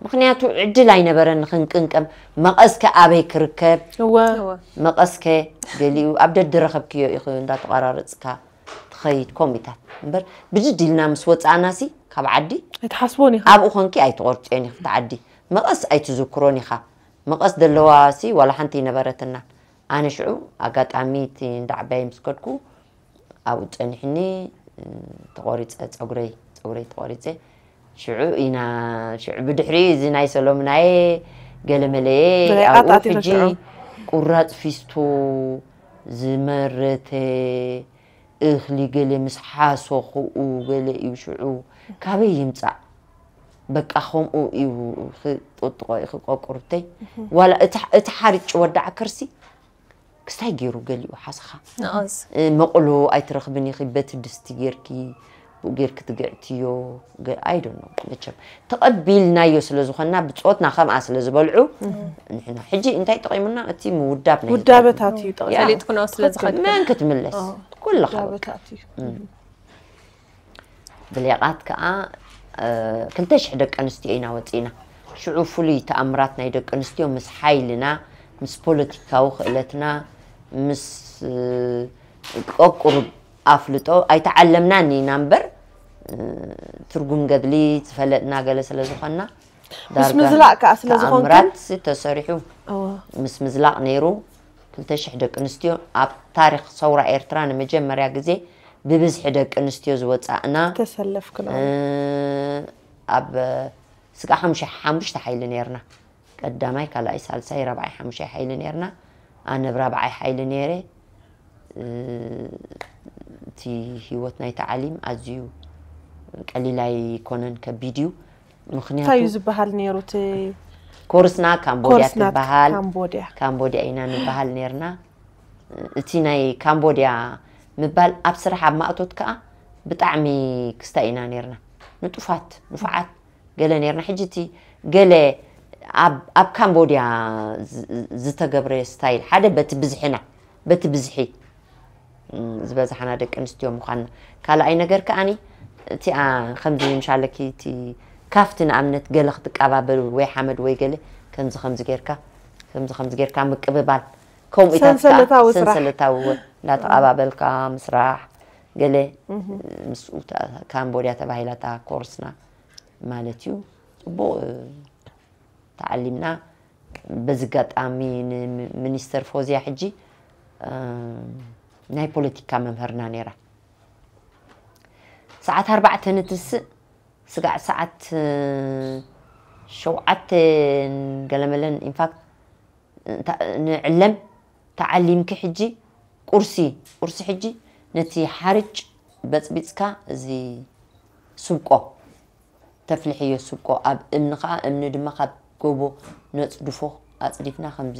ምክንያቱ ዕድል ኣይነበረን ንክንቅንቀም መቐስከ ኣበይ ክርከብ እወ መቐስከ ገሊኡ ኣብ ደድረኸብክዮ ኢኹ እንዳተቋራረፅካ ትኸይድ ኮሚታት እምበር ብድድ ኢልና ምስ ወፃእና ሲ ካብ ዓዲ ኣይትሓስቦን ኢኻ ኣብኡ ኮንኪ ኣይትቆርፅዮን ኢኺ እቲ ዓዲ መቐስ ኣይትዝክሮን ኢኻ መቐስ ዘለዋ ሲ ዋላ ሓንቲ ይነበረትና ኣነ ሽዑ ኣጋጣሚ እቲ እንዳዓባይ ምስ ከድኩ ኣብኡ ፀኒሕኒ ተቆሪፀ ፀጉረይ ፀጉረይ ተቆሪፀ ሽዑ ኢና ሽዑ ብድሕሪኡ እዚ ናይ ሰሎምናየ ገለመለየ ብናይ ኣብኡ ቃጣ ኣቲና ሕጂ ሽዑ። ቁራፅ ፊስቶ ዝመረተ እኽሊ ገለ ምስ ሓሶኽኡ ገለ እዩ ሽዑ ካበይ ይምፃእ በቃ ከምኡ እዩ ክጥጥቆ እዩ ክቆቁርተይ ዋላ እቲ እቲ ሓሪጭ ወዳዓ ከርሲ ክስታይ ገይሩ ገሊኡ ሓሰኻ ንቐስ እ፣ መቕሎ ኣይትረኽብን ኢኺ በቲ ድስቲ ጌርኪ ብኡ ጌርኪ ትግዕትዮ ኣይዶኖ መቸም ተቐቢልናዮ ስለ ዝኾንና ብፆትና ከምኣ ስለ ዝበልዑ ንሕና ሕጂ እንታይ ጠቒሙና እቲ ምውዳብ ናይ ህፃውንቲ። ውዳበታት እዩ ጠቕላላ። ፈሊጥኩኖ ስለ ዝኸድ መን ክትምለስ ኩልኻ በቃ። ውዳበታት እዩ ብሌቓት ከዓ እ፣ ክልተ ሽሕ ደቂ ኣንስትዮ ኢና ወፂና ሽዑ ፍሉይ ተኣምራት ናይ ደቂ ኣንስትዮ ምስ ሓይልና ምስ ፖለቲካዊ ክእለትና ምስ እ፣ ቆቁሩብ ኣፍልጦ ኣይተዓለምናን ኢና እምበር እ፣ ትርጉም ገድሊ ዝፈለጥና ገለ ስለ ዝኾንና ምስ ምዝላቕ ከዓ ስለ ዝኾንክን ተኣምራት ተሰሪሑ እወ። ምስ ምዝላቕ ነይሩ ክልተ ሽሕ ደቂ ኣንስትዮ ኣብ ታሪክ ሰውራ ኤርትራ ንመጀመርያ ግዜ ብብዝሒ ደቂ ኣንስትዮ ዝወፃእና ተሰለፍክን እ፣ ኣብ ስጋ ሓሙሽተ ሓሙሽተ ሓይሊ ነርና ቀዳማይ ካልኣይ ሳልሳይ ራብዓይ ሓሙሻይ ሓይሊ ነርና ኣነ ብ ራብዓይ ሓይሊ ነረ እቲ ህይወት ናይ ተዓሊም ኣዝዩ ቀሊል ኣይኮነን ከቢድ እዩ ምክንያቱ እንታይ እዩ ዝበሃል ነይሩ እቲ ኮርስና ካምቦድያ ኮርስ ናት ትበሃል ካምቦድያ ካምቦድያ ኢና ንበሃል ነርና እቲ ናይ ካምቦድያ ምባል ኣብ ስራሕ ኣብ ማእቶት ከዓ ብጣዕሚ ክስታይ ኢና ነርና ንጡፋት ንፉዓት ገለ ነርና ሕጂ እቲ ገለ ኣብ ኣብ ካምቦድያ ዝ- ዝተገብረ ስታይል ሓደ በቲ ብዝሕና በቲ ብዝሒ እም፣ ዝበዝሓና ደቂ ኣንስትዮ ምዃንና ካልኣይ ነገር ከዓኒ እቲኣ ከምዚ ምሻለኪ እቲ ካብቲ ንኣብነት ገለ ክትቀባበሉ ወይ ሓመድ ወይ ገለ ከምዚ ከምዚ ጌርካ ከምዚ ከምዚ ጌርካ ምቅብባል ከምኡ ኢታትካ ሰንሰለታዊ ስራሕ። ሰንሰለታዊ እውን እንዳተቐባበልካ ምስራሕ ገለ ምስኡ እታ ካምቦድያ ተባሂላ እታ ኮርስና ማለት እዩ። ጽቡቕ ተዓሊምና። በዚ ኣጋጣሚ ንሚኒስተር ፎዝያ ሕጂ ናይ ፖለቲካ መምህርና ነይራ። ሰዓት ኣርባዕተ ንትስእ ስጋዕ ሰዓት ሸውዓተ ገለመለን ኢንፋክት ንዕለም ተዓሊምኪ ሕጂ ቁርሲ ቁርሲ ሕጂ ነቲ ሓርጭ በፅቢፅካ እዚ ስብቆ ተፍልሕዮ ስብቆ ኣብ እምኒ ከዓ እምኒ ድማ ካብ ጎቦ ነፅድፎ ኣፅዲፍና ከምዚ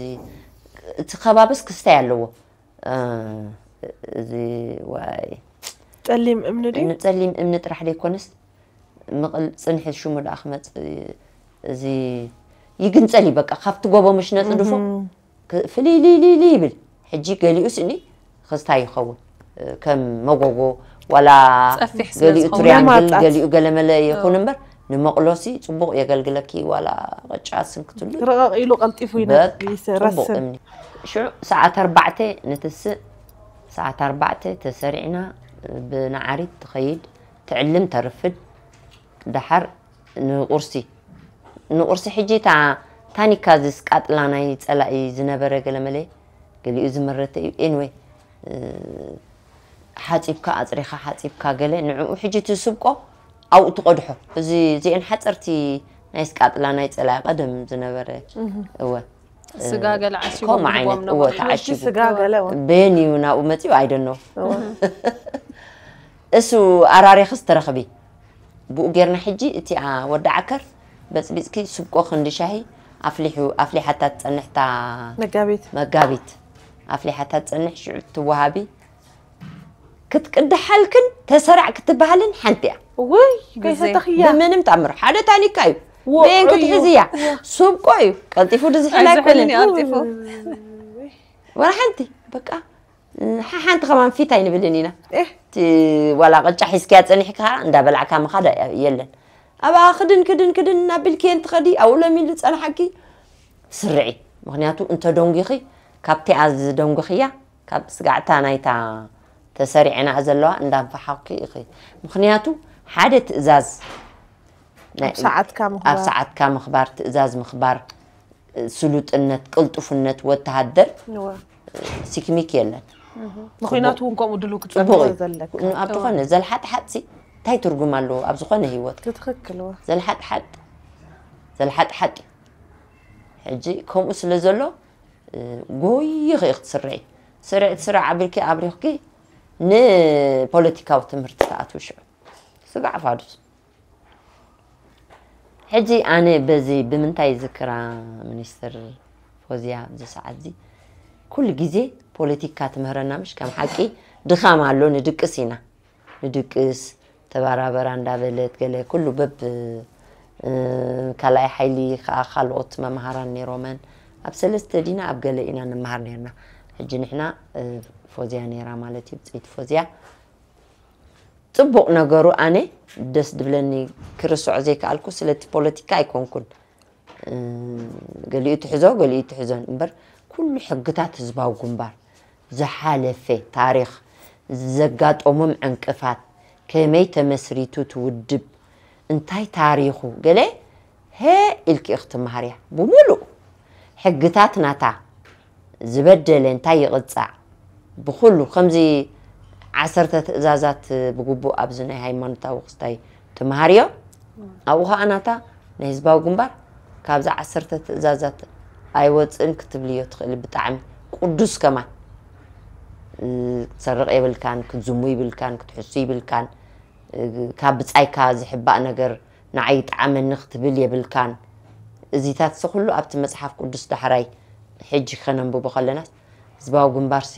እቲ ከባብስ ክስታይ ኣለዎ እዚ ዋይ ጸሊም እምኒ ድዩ? ንፀሊም እምኒ ጥራሕ ዘይኮነስ ምቕል ፅንሒ ሽሙ ደኣ ክመፅእ እዚ ይግንፀል እዩ በቃ ካብቲ ጎቦ ምሽ ነፅድፎ ፍልይልይልይልይ ይብል ሕጂ ገሊኡ ስእኒ ክስታይ ይኸውን ከም መጎጎ ዋላ ጸፊሕ ስለ ገሊኡ ዝኾነ። ትሪያንግል ለማጻት። ገሊኡ ገለመለ ይኹን እምበር ንመቕሎሲ ፅቡቕ የገልግለኪ ዋላ ቅጫ ስንክትሉ ረቐቕ ኢሉ ቀልጢፉ በቃ ይነጥፍ ፅቡቕ ይረስን እምኒ ሽዑ ሰዓት ኣርባዕተ ንትስእ ሰዓት ኣርባዕተ ተሰሪዕና ብነዓሪት ትኸይድ ትዕልም ተርፍድ ደሓር ንቁርሲ ንቁርሲ ሕጂ እታ ታኒካ ዝስቃጥላ ናይ ፀላኢ ዝነበረ ገለመለ ገሊኡ ዝመረተ እዩ ኤንወይ ሓፂብካ ኣፅሪኻ ሓፂብካ ገለ ንዕኡ ሕጂ እቲ ስብቆ ኣብኡ ትቐድሖ እዚ እዚአን ሓፀርቲ ናይ ስቃጥላ ናይ ፀላኢ ቀደም ዝነበረ እወ ስጋ ገለ ዓሲቦም ከምኡ ይህቦም ዓይነት ነበሩ። እወ ሕጂ ተዓሺጉ ስጋ ገለ እውን በየን እዩ ናብኡ መፂኡ ኣይደኖ እሱ ኣራሪኽስ ተረኽቢ ብኡ ጌርና ሕጂ እቲኣ ወዲ ዓከር በፅቢፅኪ ስብቆ ክንዲ ሻሂ ኣፍሊሑ ኣፍሊሓታ ትፀንሕታ መጋቢት መጋቢት ኣፍሊሓታ ትፀንሕ ሽዑ ትወሃቢ ክትቅድሓልክን ተሰራዕ ክትበሃልን ሓንቲ እያ ውይ ግዜ። ከይሰተኽያ ብምንም ተኣምር ሓደ ታኒካ እዩ ወ- በየን ክትሕዝያ ስብቆ እዩ ቀልጢፉ ድዝሕል ኣይዝሕልን ኣይኮነን እዩ ቀልጢፉ። ወላ ሓንቲ በቃ ሓሓንቲ ከማን ፊት ኣይንብልን ኢና ኤህ እቲ ዋላ ቅጫ ሒዝክያ ፀኒሕካ እንዳበላዕካ ምኻድ የለን ኣብኣ ክድን ክድን ክድን እናቢልክየን ትኸዲ ኣብኡ ለሚሉ ዝፀንሓኪ ስርዒ ምክንያቱ እንተ ደንጉኺ ካብቲኣ ዝደንጉኽያ ካብ ስጋዕታ ናይታ ተሰሪዐናኣ ዘለዋ እንዳንፈሓኩ ኢኺ ምክንያቱ ሓደ ትእዛዝ ናይ- ኣብ ሰዓትካ ኣብ ምኽባር ሰዓትካ ምኽባር ትእዛዝ ምኽባር ስሉጥነት ቅልጡፍነት ወተሃደር እወ። ሲክሚክ የለን ንኹናት እውን ከምኡ ድሉ ጽቡቕ ክትፀብቕ እዩ ዘለካ ን- ኣብ ዝኾነ ዘልሓጥሓጥሲ እንታይ ትርጉም ኣለዎ ኣብ ዝኾነ ህይወት ትትኽክል እወ። ዘልሓጥሓጥ ዘልሓጥሓጥ እዩ ሕጂ ከምኡ ስለ ዘሎ ጎይኺ ክትስርዒ ስርዒ ትስርዕ ኣቢልኪ ኣብሪኽኪ ንፖለቲካዊ ትምህርቲ ተኣትዊ ሽዑ ስጋዕ ፋዱስ ሕጂ ኣነ በዚ ብምንታይ ዝክራ ሚኒስትር ፎዝያ ኣብዚ ሰዓት እዚ ኩሉ ግዜ ፖለቲካ ትምህረና ምሽ ከም ሓቂ ድኻም ኣሎ ንድቅስ ኢና ንድቅስ ተባራበራ እንዳበለት ገለ ኩሉ በብ ካልኣይ ሓይሊ ከዓ ካልኦት መምሃራን ነይሮመን ኣብ ሰለስተ ዲና ኣብ ገለ ኢና ንመሃር ነርና ሕጂ ንሕና ፎዝያ ነይራ ማለት እዩ ብፅይቲ ፎዝያ ፅቡቕ ነገሩ ኣነ ደስ ድብለኒ ክርስዖ ዘይከኣልኩ ስለቲ ፖለቲካ ኣይኮንኩን ገሊኡ ትሕዞ ገሊኡ ትሕዞን እምበር ኩሉ ሕግታት ህዝባዊ ግንባር ዝሓለፈ ታሪኽ ዘጋጠሞም ዕንቅፋት ከመይ ተመስሪቱ ትውድብ እንታይ ታሪኹ ገለ ሀ ኢልኪ ክትመሃርያ ብሙሉእ ሕግታት ናታ ዝበደለ እንታይ ይቕፃዕ ብኩሉ ከምዚ ዓሰርተ ትእዛዛት ብግቡእ ኣብዚ ናይ ሃይማኖታዊ ክስታይ ትምሃርዮ ኣብኡ ከዓ ናታ ናይ ህዝባዊ ግንባር ካብዚ ዓሰርተ ትእዛዛት ኣይወፅእን ክትብልዮ ትኽእሊ ብጣዕሚ ቅዱስ ከማን ክትሰርቕ የብልካን ክትዝሙ ይብልካን ክትሕሱ ይብልካን ካብ ብፃይካ ዝሕባእ ነገር ንዓይ ይጥዓመኒ ክትብል የብልካን እዚታት ሲ ኩሉ ኣብቲ መፅሓፍ ቅዱስ ዳሕራይ ሕጂ ከነንብቦ ከለና ህዝባዊ ግንባር ሲ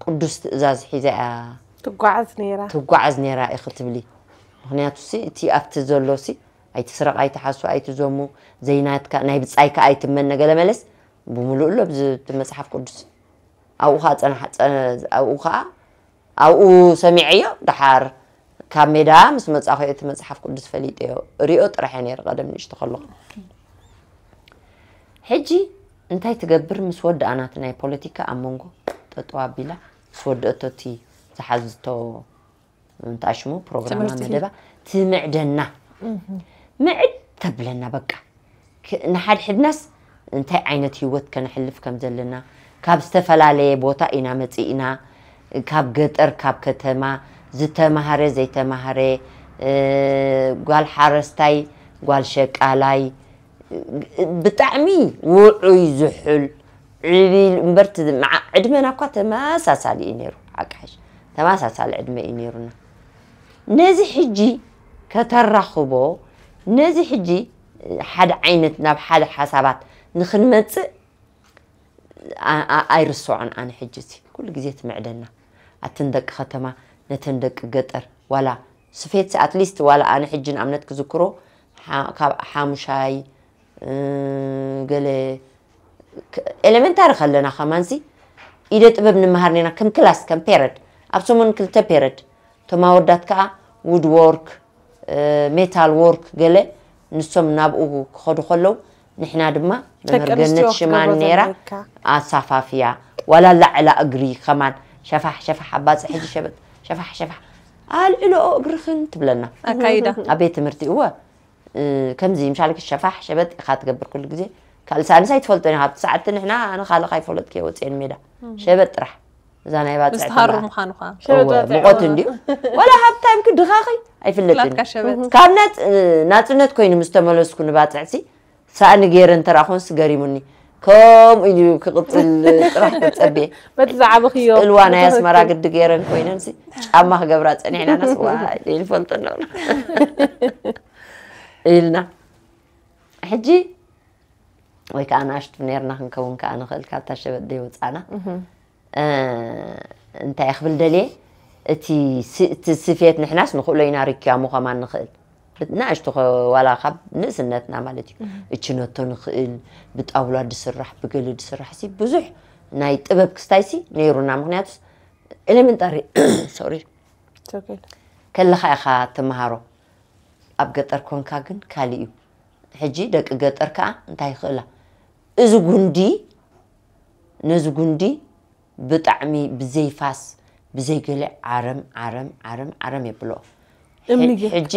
ቅዱስ ትእዛዝ ሒዛ እያ ትጓዓዝ ነይራ ትጓዓዝ ነይራ ኢኺ ትብሊ ምክንያቱ ሲ እቲ ኣብቲ ዘሎ ሲ ኣይትስረቕ ኣይትሓሱ ኣይትዘሙ ዘይናትካ ናይ ብፃይካ ኣይትመነ ገለ መለስ ብምሉእ ኣሎ ብዚ መፅሓፍ ቅዱስ ኣብኡ ከዓ ፀናሓ ኣብኡ ከዓ ኣብኡ ሰሚዐዮ ደሓር ካብ ሜዳ ምስ መጻኹ እቲ መጽሓፍ ቅዱስ ፈሊጠዮ ሪኦ ጥራሕ እየ ነይረ ቀደም ንእሽቶ ከለኹ። ሕጂ እንታይ ትገብር? ምስ ወድኣ ናቲ ናይ ፖለቲካ ኣብ መንጎ ጠጠው ኣቢላ ምስ ወድኣቶ እቲ ዝሓዝቶ እንታይ ሽሙ ፕሮግራማ ትምህርቲ። መደባ ትምዕደና። ምዕድ ተብለና በቃ። ክ- ንሓድሕድናስ እንታይ ዓይነት ህይወት ከነሕልፍ ከም ዘለና፣ ካብ ዝተፈላለየ ቦታ ኢና መጺእና፣ ካብ ገጠር ካብ ከተማ፣ ዝተማሃረ ዘይተማሃረ፣ እ፣ ጓል ሓረስታይ ጓል ሸቃላይ፣ ብጣዕሚ ውዑይ ዝሑል ዕቢል እምበር፣ ዕድመና እኳ ተመሳሳሊ እዩ ነይሩ። ሓቃሽ ተመሳሳሊ ዕድመ እዩ ነይሩና። ነዚ ሕጂ ከተራኽቦ፣ ነዚ ሕጂ ሓደ ዓይነት ናብ ሓደ ሓሳባት ንክንመፅእ ኣይርስዖን። ኣነ ሕጂ እዚ ኩሉ ግዜ ትምዕደና ኣትን ደቂ ከተማ ነተን ደቂ ገጠር፣ ዋላ ስፌት ኣትሊስት ዋላ ኣነ ሕጂ ንኣብነት ክዝክሮ ካብ ሓሙሻይ ገለ ኤሌመንታሪ ከለና ከማንሲ ኢደ ጥበብ ንምሃር ኔና ከም ክላስ ከም ፔረድ ኣብ ሰሙን ክልተ ፔረድ፣ እቶም ኣወዳት ከዓ ውድ ዎርክ፣ ሜታል ዎርክ ገለ ንሶም ናብኡ ክኸዱ ከለዉ ንሕና ድማ መምህር ገነት ሽማን ነይራ ኣሳፋፍያ ዋላ ላዕላ እግሪ ከማን ሸፋሕ ሸፋሕ ኣባፅሕ ሕጂ ሸበጥ ሸፋሕ ሸፋሕ ኣልዕልኦ እግርኽን ትብለና ኣካይዳ ኣብ ቤት ትምህርቲ እወ ከምዚ ምሻልክ ሸፋሕ ሸበጥ ኢኻ ትገብር ኩሉ ግዜ ካልእ ሰኣንስ ኣይትፈልጦ ኢና ካብቲ ሰዓት ንሕና ኣነ ካልእ ካይፈለጥክ ወፅኤን ሜዳ ሸበጥ ጥራሕ እዛ ናይ ባፅዕ ምስትሃሩ ምዃኑ ኸዓ ሙቐት እንድዩ ዋላ ሃብታምክ ድኻኺ ኣይፍለጥን ካብ ናፅነት ኮይኑ ምስ ተመለስኩ ንባፅዕሲ ሳእኒ ገይረ እንተረኣኹንስ ገሪሙኒ ከምኡ ኢሉ ክቕፅል ጥራሕ ተፀብየ በቲ ዝዓበኽዮ እልዋ ናይ ኣስመራ ግዲ ገይረን ኮይነን ጫማ ክገብራ ፀኒሕናናስ ይፈልጠና ኢልና ሕጂ ወይ ከዓ ንኣሽቱ ነርና ክንከውን ከዓ ንኽእል ካብታ ሸበጥ ደይ ወፃና እንታይ ክብል ደልየ እቲ ስፌት ንሕናስ ንኽእሎ ኢና ርኪያሞ ከማን ንኽእል ንኣሽቱ ዋላ ካብ ንእስነትና ማለት እዩ እችነቶ ንኽእል ብጣውላ ድስራሕ ብገለ ድስራሕ ሲ ብዙሕ ናይ ጥበብ ክስታይ ሲ ነይሩና ምክንያቱስ ኤሌመንታሪ ሶሪ ከለኻ ኢኻ ትመሃሮ ኣብ ገጠር ኮንካ ግን ካሊእ እዩ ሕጂ ደቂ ገጠር ከዓ እንታይ ይኽእላ እዚ ጉንዲ ነዚ ጉንዲ ብጣዕሚ ብዘይ ፋስ ብዘይ ገለ ዓረም ዓረም ዓረም ዓረም የብሎ ሕጂ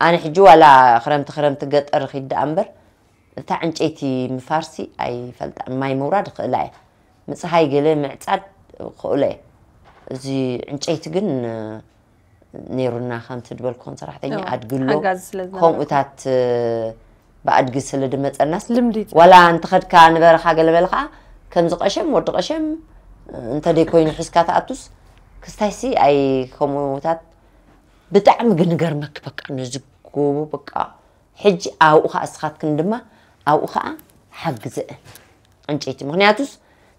ኣነ ሕጂ ዋላ ክረምቲ ክረምቲ ገጠር ኺድ ደኣ እምበር እታ ዕንጨይቲ ምፋርሲ ኣይፈልጣን ማይ ምውራድ ክእላ እየ ምፅሃይ ገለ ምዕፃድ ክእሎ እየ እዚ ዕንጨይቲ ግን ነይሩና ከምቲ ዝበልኩኹም ሰራሕተኛ ኣድግሎ ከምኡታት ብኣድጊ ስለ ድመፀናስ ዋላ እንተኸድካ ንበረኻ ገለመለ ከዓ ከምዚ ቀሸም ወዲ ቀሸም እንተደይ ኮይኑ ሒዝካ ተኣቱስ ክስታይሲ ኣይ ከምኡታት ብጣዕሚ ግን ገርመክ በቃ ነዚ ጎቦ በቃ ሕጂ ኣብኡ ከዓ እስኻትክን ድማ ኣብኡ ከዓ ሓግዘአን ዕንጨይቲ ምክንያቱስ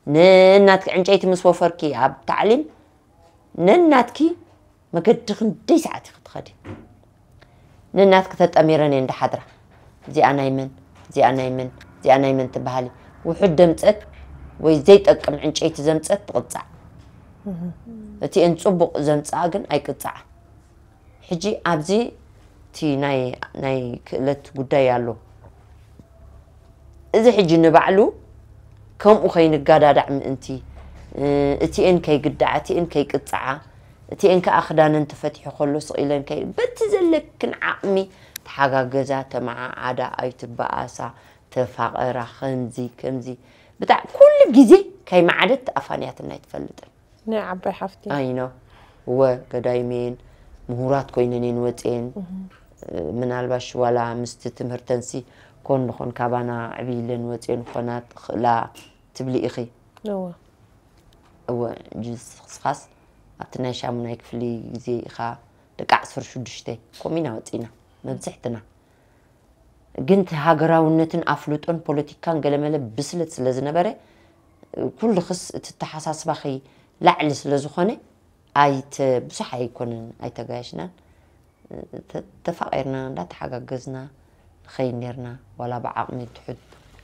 ነናትክ ዕንጨይቲ ምስ ወፈርኪ ኣብ ታዕሊም ነናትኪ መገዲ ክንደይ ሰዓት ኢኺ ትኸዲ? ነናትኪ ተጠሚረን እየን ድሓድራ። እዚኣ ናይ መን? እዚኣ ናይ መን? እዚኣ ናይ መን ትበሃሊ? ውሑድ ደምፀት ወይ ዘይጠቅም ዕንጨይቲ ዘምፀት ትቕፃዕ። እቲኤን ፅቡቕ ዘምፅኣ ግን ኣይቅፅዓ። ሕጂ ኣብዚ እቲ ናይ ናይ ክእለት ጉዳይ ኣሎ። እዚ ሕጂ ንባዕሉ ከምኡ ከይንጋዳዳዕ ምእንቲ እቲኤን ከይግዳዓ እቲኤን ከይቅፅዓ እቲኤን ከዓ ክዳነን ተፈቲሑ ከሎ ስቕ ኢለን ከይ በቲ ዘለክን ዓቕሚ ተሓጋገዛ ተመዓዓዳ ኣይትበኣሳ ተፋቐራ ከምዚ ከምዚ ብጣዕ ኩሉ ግዜ ከይመዓደት ኣፋንያትና ኣይትፈልጥን ናይ ዓባይ ሓፍቲ ኣይ ነው እወ ገዳይሜን ምሁራት ኮይነን እየን ወፅኤን ምናልባሽ ዋላ ምስቲ ትምህርተንሲ ኮን ንኾን ካባና ዕብይለን ወፅኤን ኮና ትኽእላ ትብሊ ኢኺ እወ ጅስኻስ ኣብቲ ናይ ሻሙናይ ክፍሊ ግዜ ኢኻ ደቂ ዓሰርተ ሽዱሽተ ከምኡ ኢና ወፂና መብዝሕትና ግን እቲ ሃገራውነትን ኣፍልጦን ፖለቲካን ገለመለ ብስለት ስለ ዝነበረ ኩልኽስ እቲ ተሓሳስባኺ ላዕሊ ስለ ዝኾነ ኣይተ ብዙሕ ኣይኮነን ኣይተጋየሽናን ተፋቒርና እንዳተሓጋገዝና ንኸይድ ነርና ዋላ ብዓቕሚ ትሑት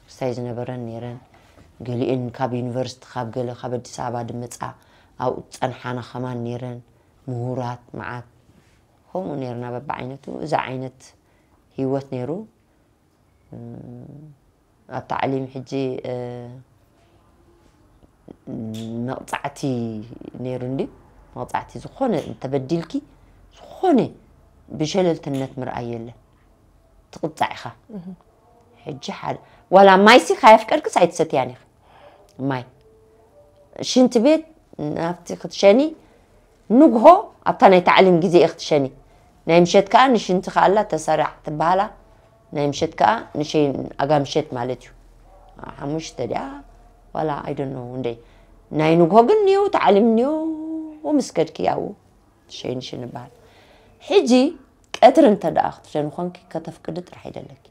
ክስታይ ዝነበረን ነይረን ገሊኤን ካብ ዩኒቨርሲቲ ካብ ገለ ካብ ኣዲስ ኣበባ ድመፃ ኣብኡ ዝፀንሓና ከማን ነይረን ምሁራት መዓት ከምኡ ነርና በብዓይነቱ። እዚ ዓይነት ህይወት ነሩ። ኣብ ታዕሊም ሕጂ መቕፃዕቲ ነሩ እንዲ መቕፃዕቲ ዝኾነ እንተበዲልኪ ዝኾነ ብሸለልትነት ምርኣይ የለን። ትቕፃዕ ኢኻ። ሕጂ ሓደ ዋላ ማይሲ ካየፍቀድክስ ኣይትሰትያን ኢኻ። ማይ ሽንቲ ቤት ናብቲ ክትሸኒ ንግሆ ኣብታ ናይ ታዕሊም ግዜ ኢኽ ትሸኒ። ናይ ምሸት ከዓ ንሽንቲ ከኣላ ተሰራዕ ትበሃላ። ናይ ምሸት ከዓ ንሸይን ኣጋ ምሸት ማለት እዩ። ሓሙሽተ ድኣ ዋላ ኣይደኖ እንደ ናይ ንግሆ ግን ንየው ታዕሊም ንየው ምስ ከድኪ ኣብኡ ትሸይንሽን ይበሃል። ሕጂ ቀትሪ እንተ ደኣ ክትሸኒ ኮንኪ ከተፍቅዲ ጥራሕ ይደለኪ።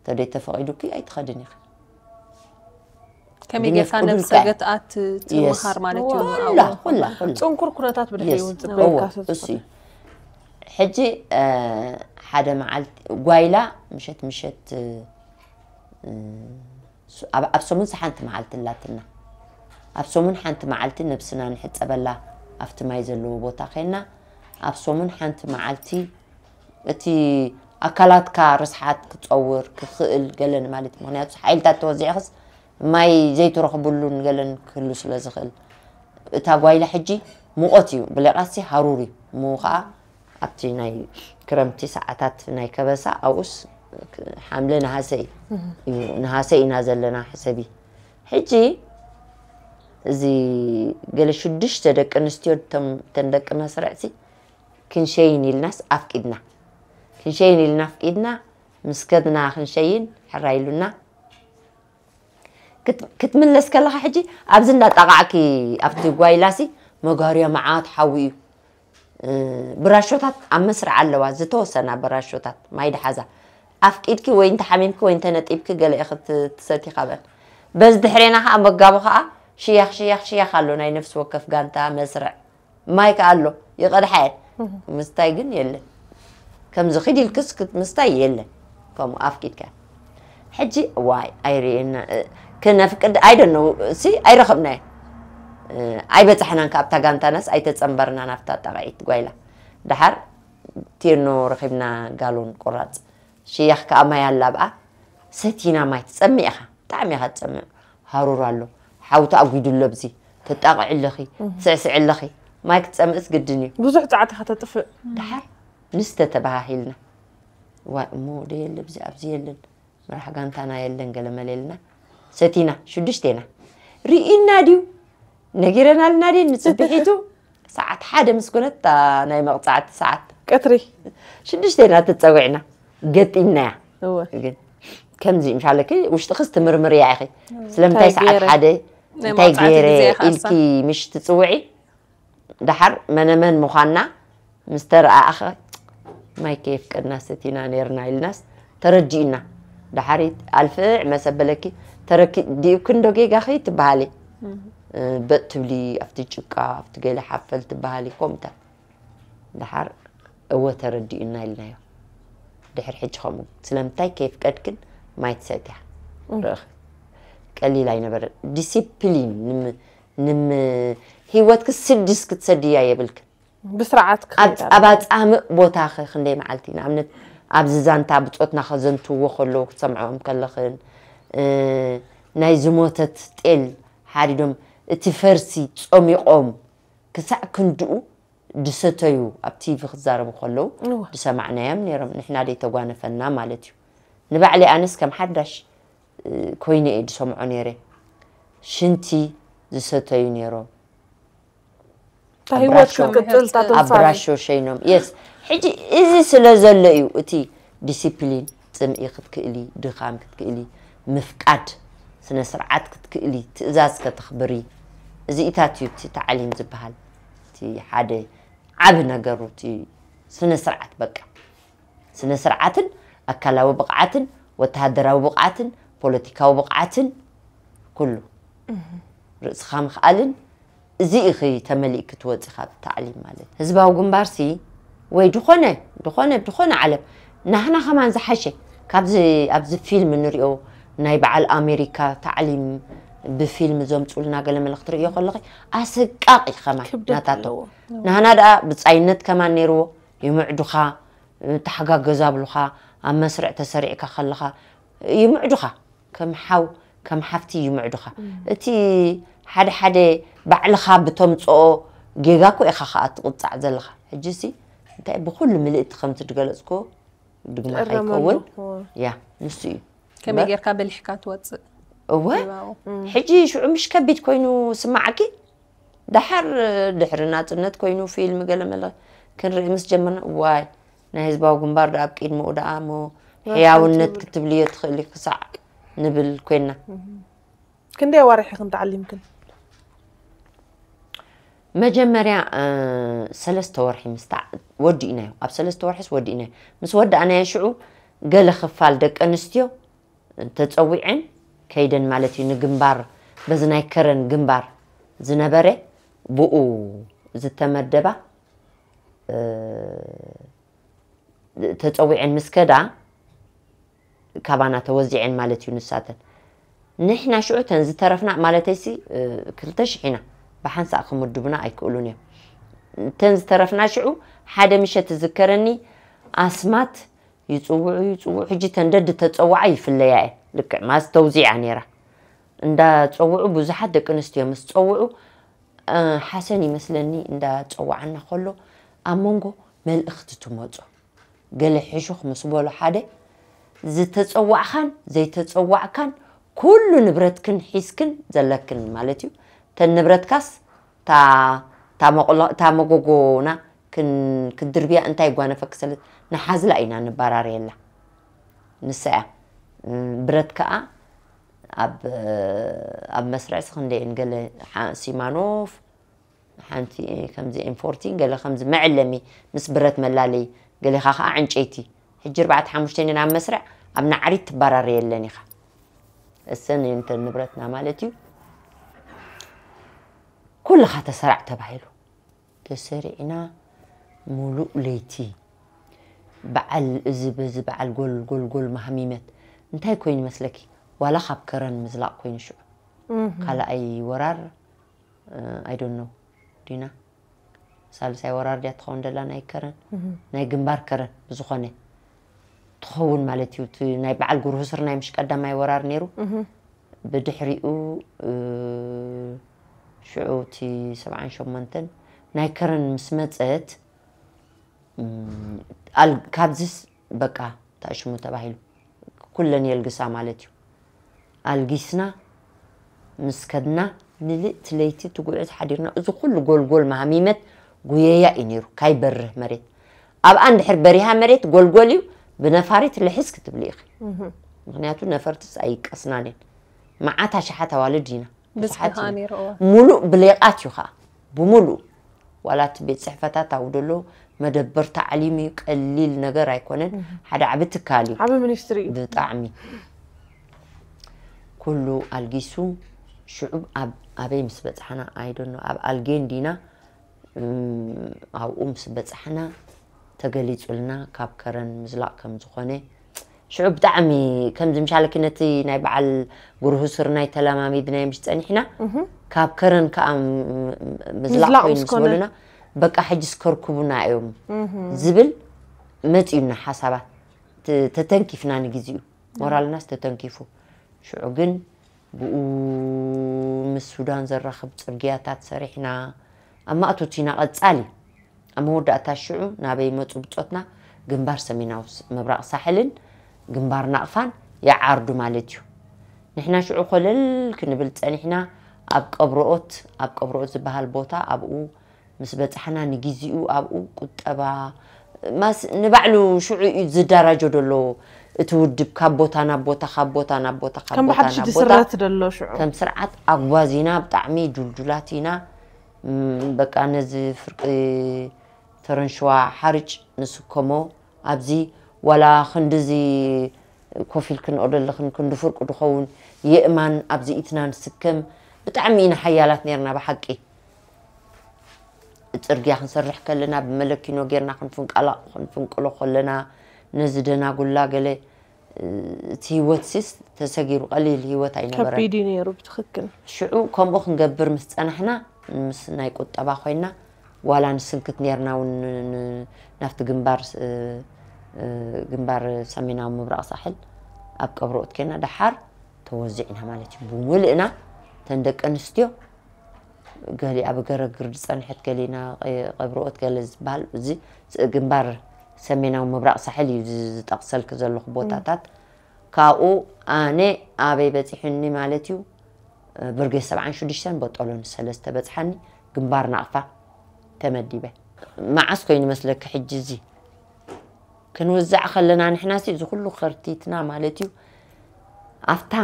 ተደይ ተፈቒዱኪ ኣይትኸድን ኢኺ። ከመይ ጌርካ ነብሰ ገትኣት ትምኻር ማለት እዩ። ኩላ ኩላ ኩላ ፅንኩር ኩነታት ብድሕሪኡ እውን ፅበየካ እሱ ሕጂ ሓደ መዓልቲ ጓይላ ምሸት ምሸት ኣብ ሰሙን ሓንቲ መዓልቲ ኣላትና። ኣብ ሰሙን ሓንቲ መዓልቲ ነብስና ንሕፀበላ ኣብቲ ማይ ዘለዎ ቦታ ኸይና ኣብ ሰሙን ሓንቲ መዓልቲ እቲ ኣካላትካ ርስሓት ክፀውር ክኽእል ገለን ማለት እዩ። ምክንያቱ ሓይልታት ተወዚዕክስ ማይ ዘይትረኽብሉን ገለን ክህሉ ስለ ዝኽእል እታ ጓይላ ሕጂ ሙቐት እዩ ብሌቃሲ ሃሩር እዩ። እሞ ከዓ ኣብቲ ናይ ክረምቲ ሰዓታት ናይ ከበሳ ኣብኡስ ሓምለ ነሃሰ እዩ። ነሃሰ ኢና ዘለና ሕሰቢ። ሕጂ እዚ ገለ ሽዱሽተ ደቂ ኣንስትዮ ተን ደቂ መስርዕሲ ክንሸይን ኢልናስ ኣፍቂድና ክንሸይን ኢልና ኣፍቂድና ምስ ከድና ክንሸይን ሕራይ ኢሉና ክትምለስ ከለኻ ሕጂ ኣብዚ እንዳጣቃዕኪ ኣብቲ ጓይላሲ መጋርያ መዓት ሓዊ እዩ። ብራሾታት ኣብ መስርዕ ኣለዋ ዝተወሰና ብራሾታት ማይ ድሓዛ ኣፍቂድኪ ወይ እንተሓሚምኪ ወይ እንተነጢብኪ ገለ ክትሰቲ ካበን በዚ ድሕሬና ከዓ መጋቡ ከዓ ሽያኽ ሽያኽ ሽያኽ ኣሎ ናይ ነፍሲ ወከፍ ጋንታ መስርዕ ማይ ከዓ ኣሎ ይቐድሓ እየን ምስታይ ግን የለን። ከምዚ ኺድ ኢልክስ ምስታይ የለን። ከምኡ ኣፍቂድካ ሕጂ ዋይ ኣይርእየና ክነፍቅድ ኣይደነው ሲ ኣይረኸብናዮ። ኣይበፃሕናን ካብታ ጋንታናስ ኣይተፀንበርናን ኣብታ ጣቕዒት ጓይላ። ደሓር ቴኖ ረኺብና ጋሎን ቁራፅ ሽያኽ ከዓ ማይ ኣላ ኣብኣ ሰቲና ማይ ትፀምእ ኢኻ ብጣዕሚ ኢኻ ትፀምእ። ሃሩር ኣሎ ሓውቲ ኣጒዱ ኣሎ ብዚ ተጣቕዒ ኣለኺ ትስዕስዒ ኣለኺ ማይ ክትፀምእስ ግድን እዩ። ብዙሕ ፃዕቲ ከተጥፍእ ደሓር ንስተ ተባሃሂልና ዋይ እሞ ወደ የለ ብዚ ኣብዚ የለን መራሕ ጋንታና የለን ገለመለ ኢልና ሰቲና ሽዱሽቴና ርኢና ድዩ ነጊረናልና ድዩ ንፅብሒቱ ሰዓት ሓደ ምስ ኮነት እታ ናይ መቕፃዕቲ ሰዓት ቀትሪ ሽዱሽቴና ትፀዊዕና ገጢምናያ እወ ግን ከምዚ ምሻለኪ ውሽጥኽስ ትምርምር እያ ኢኺ ስለምንታይ ሰዓት ሓደ እንታይ ገይረ ኢልኪ ምሽ ትፅውዒ ደሓር መነመን ምዃንና ምስ ተረኣኣኸ ማይ ከየፍቀድና ሰቲና ነርና ኢልናስ ተረዲኡና ደሓር ኣልፍዕ መሰበለኪ ተረኪ ዲብኪ እንዶ ጌጋኺ ትበሃሊ በጥ ትብሊ ኣብቲ ጭቃ ኣብቲ ገለ ሓፈል ትበሃሊ ከምኡታት ደሓር እወ ተረዲኡና ኢልናዮ። ድሕሪ ሕጂ ከምኡ ስለምንታይ ከየፍቀድክን ማይ ትሰትያ ርኢኺ ቀሊል ኣይነበረን። ዲሲፕሊን ንም ህይወትኪ ስድስ ክትሰድያ የብልክን። ብስርዓት ኣብ ፃምእ ቦታኺ ክንደይ መዓልቲ ንኣብነት ኣብዚ ዛንታ ብፆትና ከዘንትዎ ከለዉ ክትሰምዐኦም ከለኽን ናይ ዝሞተት ጤል ሓሪዶም እቲ ፈርሲ ፀሚቖም ክሳዕ ክንድኡ ድሰተዩ ኣብ ቲቪ ክዛረቡ ከለዉ ድሰማዕናዮም ነይሮም ንሕና ደይተጓነፈና ማለት እዩ ንባዕለይ ኣነስ ከም ሓዳሽ ኮይነ እየ ድሰምዖ ነይረ ሽንቲ ዝሰተዩ ነይሮም ህይወት ክትቅፅል ኣብ ብራሾ ሸይኖም የስ ሕጂ እዚ ስለ ዘሎ እዩ እቲ ዲሲፕሊን ፅምኢ ክትክእሊ ድኻም ክትክእሊ ምፍቃድ ስነ ስርዓት ክትክእሊ ትእዛዝ ከተኽብሪ እዚኢታት እዩ እቲ ታዕሊም ዝበሃል እቲ ሓደ ዓቢ ነገሩ እቲ ስነ ስርዓት በቃ ስነ ስርዓትን ኣካላዊ ብቕዓትን ወተሃደራዊ ብቕዓትን ፖለቲካዊ ብቕዓትን ኩሉ ርእስኻ ምኽኣልን እዚ ኢኺ ተመሊእኪ ትወፂ ካብ ታዕሊም ማለት ህዝባዊ ግንባርሲ ወይ ድኾነ ድኾነ ድኾነ ዓለም ናህና ከማን ዝሓሸ ካብዚ ኣብዚ ፊልም ንሪኦ ናይ በዓል ኣሜሪካ ታዕሊም ብፊልም ዘምፁልና ገለ መልክ ትርእዮ ከለኺ ኣሰቃቂ ከማን ናታቶም ናህና ደኣ ብፃይነት ከማን ነይርዎ ይምዕዱኻ፣ ተሓጋገዛብሉኻ፣ ኣብ መስርዕ ተሰሪዕካ ከለኻ ይምዕዱኻ፣ ከም ሓው ከም ሓፍቲ ይምዕዱኻ። እቲ ሓደ ሓደ ባዕልኻ ብተምፅኦ ጌጋ እኮ ኢኻ ከዓ ትቕፃዕ ዘለኻ። ሕጂ ሲ እንታይ ብኩሉ ምልእቲ ከምቲ ዝገለፅክዎ ድግማ ትእረመሉ። ከይከውን እዎ። ያ ንሱ እዩ። ከመይ እምበር ጌርካ በሊሕካ ትወፅእ? እወ። ይባቦ። ሕጂ ሽዑ ምሽ ከቢድ ኮይኑ ስማዓኪ? ደሓር ድሕሪ ናጽነት ኮይኑ ፊልም ገለ መለ ክንርኢ ምስ ጀመርና፣ ዋይ ናይ ህዝባዊ ግንባር ደኣ ኣብ ቅድሚኡ ደኣ እሞ ሕያውነት ክትብልዮ ትኽእሊ ክሳዕ ንብል ኮይና። ክንደይ ኣዋርሕ ኢኽን ተዓሊምክን? መጀመርያ ሰለስተ ወርሒ ምስ ወዲእናዮ፣ ኣብ ሰለስተ ወርሒስ ወዲእናዮ። ምስ ወዳእናዮ ሽዑ ገለ ክፋል ደቂ ኣንስትዮ ተፀዊዐን ከይደን ማለት እዩ። ንግንባር በዚ ናይ ከረን ግንባር ዝነበረ ብኡ ዝተመደባ ተፀዊዐን ምስ ከዳ ካባና ተወዚዐን ማለት እዩ። ንሳተን ንሕና ሽዑ ተን ዝተረፍና ማለተይሲ ክልተ ሽሕ ኢና ብሓንሳእ ክምድቡና ኣይክእሉን እዮም። ተን ዝተረፍና ሽዑ ሓደ ምሸት ዝዝከረኒ ኣስማት ይፅውዑ ይፅውዑ። ሕጂ ተን ደድ ተፀዋዓ ይፍለያ እየ። ልክዕ ማስ ተውዚዓ ነይራ። እንዳፀውዑ ብዙሓት ደቂ ኣንስትዮ ምስ ፀውዑ ሓሰን ይመስለኒ እንዳፀዋዓና ከሎ ኣብ መንጎ መልእኽቲ ትመፁ። ገለ ሕሹኽ ምስ በሎ ሓደ ዝተፀዋዕኻን ዘይተፀዋዕካን ኩሉ ንብረትክን ሒዝክን ዘለክን ማለት እዩ። ተን ንብረትካስ እታ መጎጎና ክትድርብያ እንታይ ይጓነፈኪ ስለ ንሓዝላ ኢና ንባራርየላ። ንሳ እያ ብረት ከዓ ኣብ መስርዕሲ ክንደየን ገለ ሲማኖፍ ሓንቲ ከምዚ ኤም ፎርቲን ገለ ከምዚ መዐለሚ ምስ ብረት መላለይ ገሌኻ ከዓ ዕንጨይቲ ሕጂ ኣርባዕተ ሓሙሽተ ናብ መስርዕ ኣብ ናዕሪት ትባራረየለን ኢኻ። እሰን እንተ ንብረትና ማለት እዩ። ኩልኻ ተሰራዕ ተባሂሉ ተሰሪዕና ሙሉእ ለይቲ በዓል እዚ በዚ በዓል ጎል ጎል ጎል ማህሚመት እንታይ ኮይኑ መስለኪ? ዋላ ካብ ከረን ምዝላቕ ኮይኑ ሽዑ ካልኣይ ወራር I don't know ዲና ሳልሳይ ወራር ድያ ትኸውን ደላ ናይ ከረን ናይ ግንባር ከረን ብዝኾነ ትኸውን ማለት እዩ። እቲ ናይ በዓል ጉርሁስር ናይ ምሽ ቀዳማይ ወራር ነይሩ። ብድሕሪኡ ሽዑ እቲ ሰብዓን ሸሞንተን ናይ ከረን ምስ መፀት ካብዚስ በቃ ታሽሙ ተባሂሉ ኩለን የልግሳ ማለት እዩ። ኣልጊስና ምስ ከድና ምልእቲ ለይቲ ትጉዕዝ ሓዲርና እዚ ኩሉ ጎልጎል ማሃሚመት ጉየያ እዩ ነይሩ። ካይበርህ መሬት ኣብኣ እንድሕር በሪሃ መሬት ጎልጎል እዩ። ብነፋሪት ልሕዝ ክትብሊ ኢኺ። ምክንያቱ ነፈርትስ ኣይቀስናን እየን። መዓት ኣሽሓት ኣዋልድ ኢና። ብዙሓት ብዝሒ ከኣ እየን። ነይሩ፣ እወ። ሙሉእ ብሌቃት እዩ ከዓ ብሙሉእ ዋላ እቲ ቤት ፅሕፈታት ኣብኡ ደሎ መደበር ታዕሊም እዩ። ቀሊል ነገር ኣይኮነን። ሓደ ዓቢ ትካል እዩ። ዓቢ ሚኒስትሪ እዩ። ብጣዕሚ ኩሉ ኣልጊሱ ሽዑ ኣብ ኣበይ ምስ በፃሕና ኣይደኖ ኣብ ኣልጌን ዲና ኣብኡ ምስ በፃሕና ተገሊፁልና ካብ ከረን ምዝላቕ ከም ዝኾነ ሽዑ ብጣዕሚ ከምዚ ምሻለኪ ነቲ ናይ በዓል ጉርሁስር ናይ ተለማሚድናዮ ምሽ ፀኒሕና ካብ ከረን ከዓ ምዝላቕ ኮይኑ ምስ በሉና በቃ ሕጂ ስከርኩቡና እዮም ዝብል መፂኡና ሓሳባት ተተንኪፍና ንግዜኡ ሞራልናስ ተተንኪፉ ሽዑ ግን ብኡ ምስ ሱዳን ዘራኽብ ፅርግያታት ሰሪሕና ኣብ ማእቶት ኢና ቀፃሊ ኣብ መወዳእታ ሽዑ ናበይ መፁ ብፆትና ግንባር ሰሜናዊ ምብራቕ ሳሕልን ግንባር ናቕፋን ይዓርዱ ማለት እዩ። ንሕና ሽዑ ኮለል ክንብል ፀኒሕና ኣብ ቀብሮኦት ኣብ ቀብሮኦት ዝበሃል ቦታ ኣብኡ ምስ በፃሕና ንግዜኡ ኣብኡ ቁጠባ ማስ ንባዕሉ ሽዑ እዩ ዝደራጆ ዘሎ እቲ ውድብ ካብ ቦታ ናብ ቦታ ካብ ቦታ ናብ ቦታ ካብ ከም ቦታ ብሓድሽ ናብ ቦታ ዝስረት ዘሎ ሽዑ ከም ስርዓት ኣጓዚና ብጣዕሚ ዱልዱላት ኢና። በቃ ነዚ ፍርቂ ተረንሽዋ ሓርጭ ንስከሞ ኣብዚ ዋላ ክንድዚ ኮፍ ኢልክን ኦደለኽን ክንዲ ፍርቁ ድኸውን የእማን ኣብዚ ኢትና ንስከም ብጣዕሚ ኢና ሓያላት ነርና ብሓቂ። ፅርግያ ክንሰርሕ ከለና ብመለኪኖ ጌርና ክንፍንቀሎ ከለና ነዚ ደናጉላ ገለ እቲ ህይወት ሲስ ተሰጊሩ ቀሊል ህይወት ኣይነበረን። ከቢድ እዩ ነይሩ ብትኽክል። ሽዑ ከምኡ ክንገብር ምስ ፀናሕና ምስ ናይ ቁጠባ ኮይና ዋላ ንስንክት ነርና እውን ን- ን- ናብቲ ግንባር እ፣ እ፣ ግንባር ሰሜናዊ ምብራቕ ሳሕል ኣብ ቀብሪ ኦትኬና ደሓር ተወዚዕና ማለት እዩ። ብምልእና ተን ደቂ ኣንስትዮ ገሊኣ ብገረግር ዝጸንሐት ገሊና ቀብሪ ኦት ገለ ዝበሃል እዚ ግንባር ሰሜናዊ ምብራቕ ሳሕል እዩ ዝጠቕሰልክ ዘለኹ ቦታታት። ካብኡ ኣነ ኣበይ በጺሑኒ ማለት እዩ፣ ብርጌድ ሰብዓን ሽዱሽተን በጦሎን ሰለስተ በጽሓኒ፣ ግንባር ናቕፋ ተመዲበ። መዓስ ኮይኑ መስለኪ ሕጂ እዚ ክንውዛዕ ከለና ንሕናሲ እዚ ኩሉ ከርቲትና ማለት እዩ። ኣብታ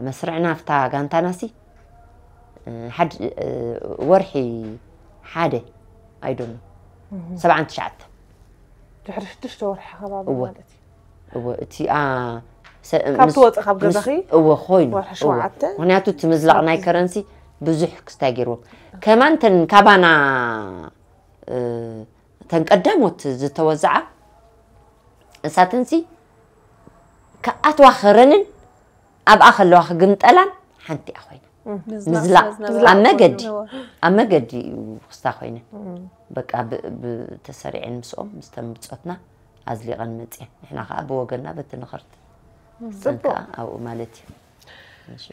መስርዕና ኣብታ ጋንታናሲ ሓድ ወርሒ ሓደ ኣይዶኖ ሰብዓን ትሽዓተ ድሕሪ ሽዱሽተ ወርሒ ከባቢ እወ። ማለት እዩ። እወ እቲኣ ካብ ትወፅእ ካብ ገዛኺ እወ ኮይኑ ወርሒ ሸውዓተ ምክንያቱ እቲ ምዝላቕ ናይ ከረንሲ ብዙሕ ክስታይ ገይርዎም ከማን ተን ካባና እ፣ ተን ቀዳሞት ዝተወዝዓ እሳተንሲ ክኣትዋ ከረንን ኣብኣ ከለዋ ክግምጠላን ሓንቲ እያ ኮይና ምዝላቕ ኣብ መገዲ ኣብ መገዲ እዩ ክስታ ኮይነ በቃ ተሰሪዐን ምስኦም ምስተን ብፆትና ኣዝሊቐን መፅየን ንሕና ከዓ ብወገና በቲ ንኽርት ሰንካ ኣብኡ ማለት እዩ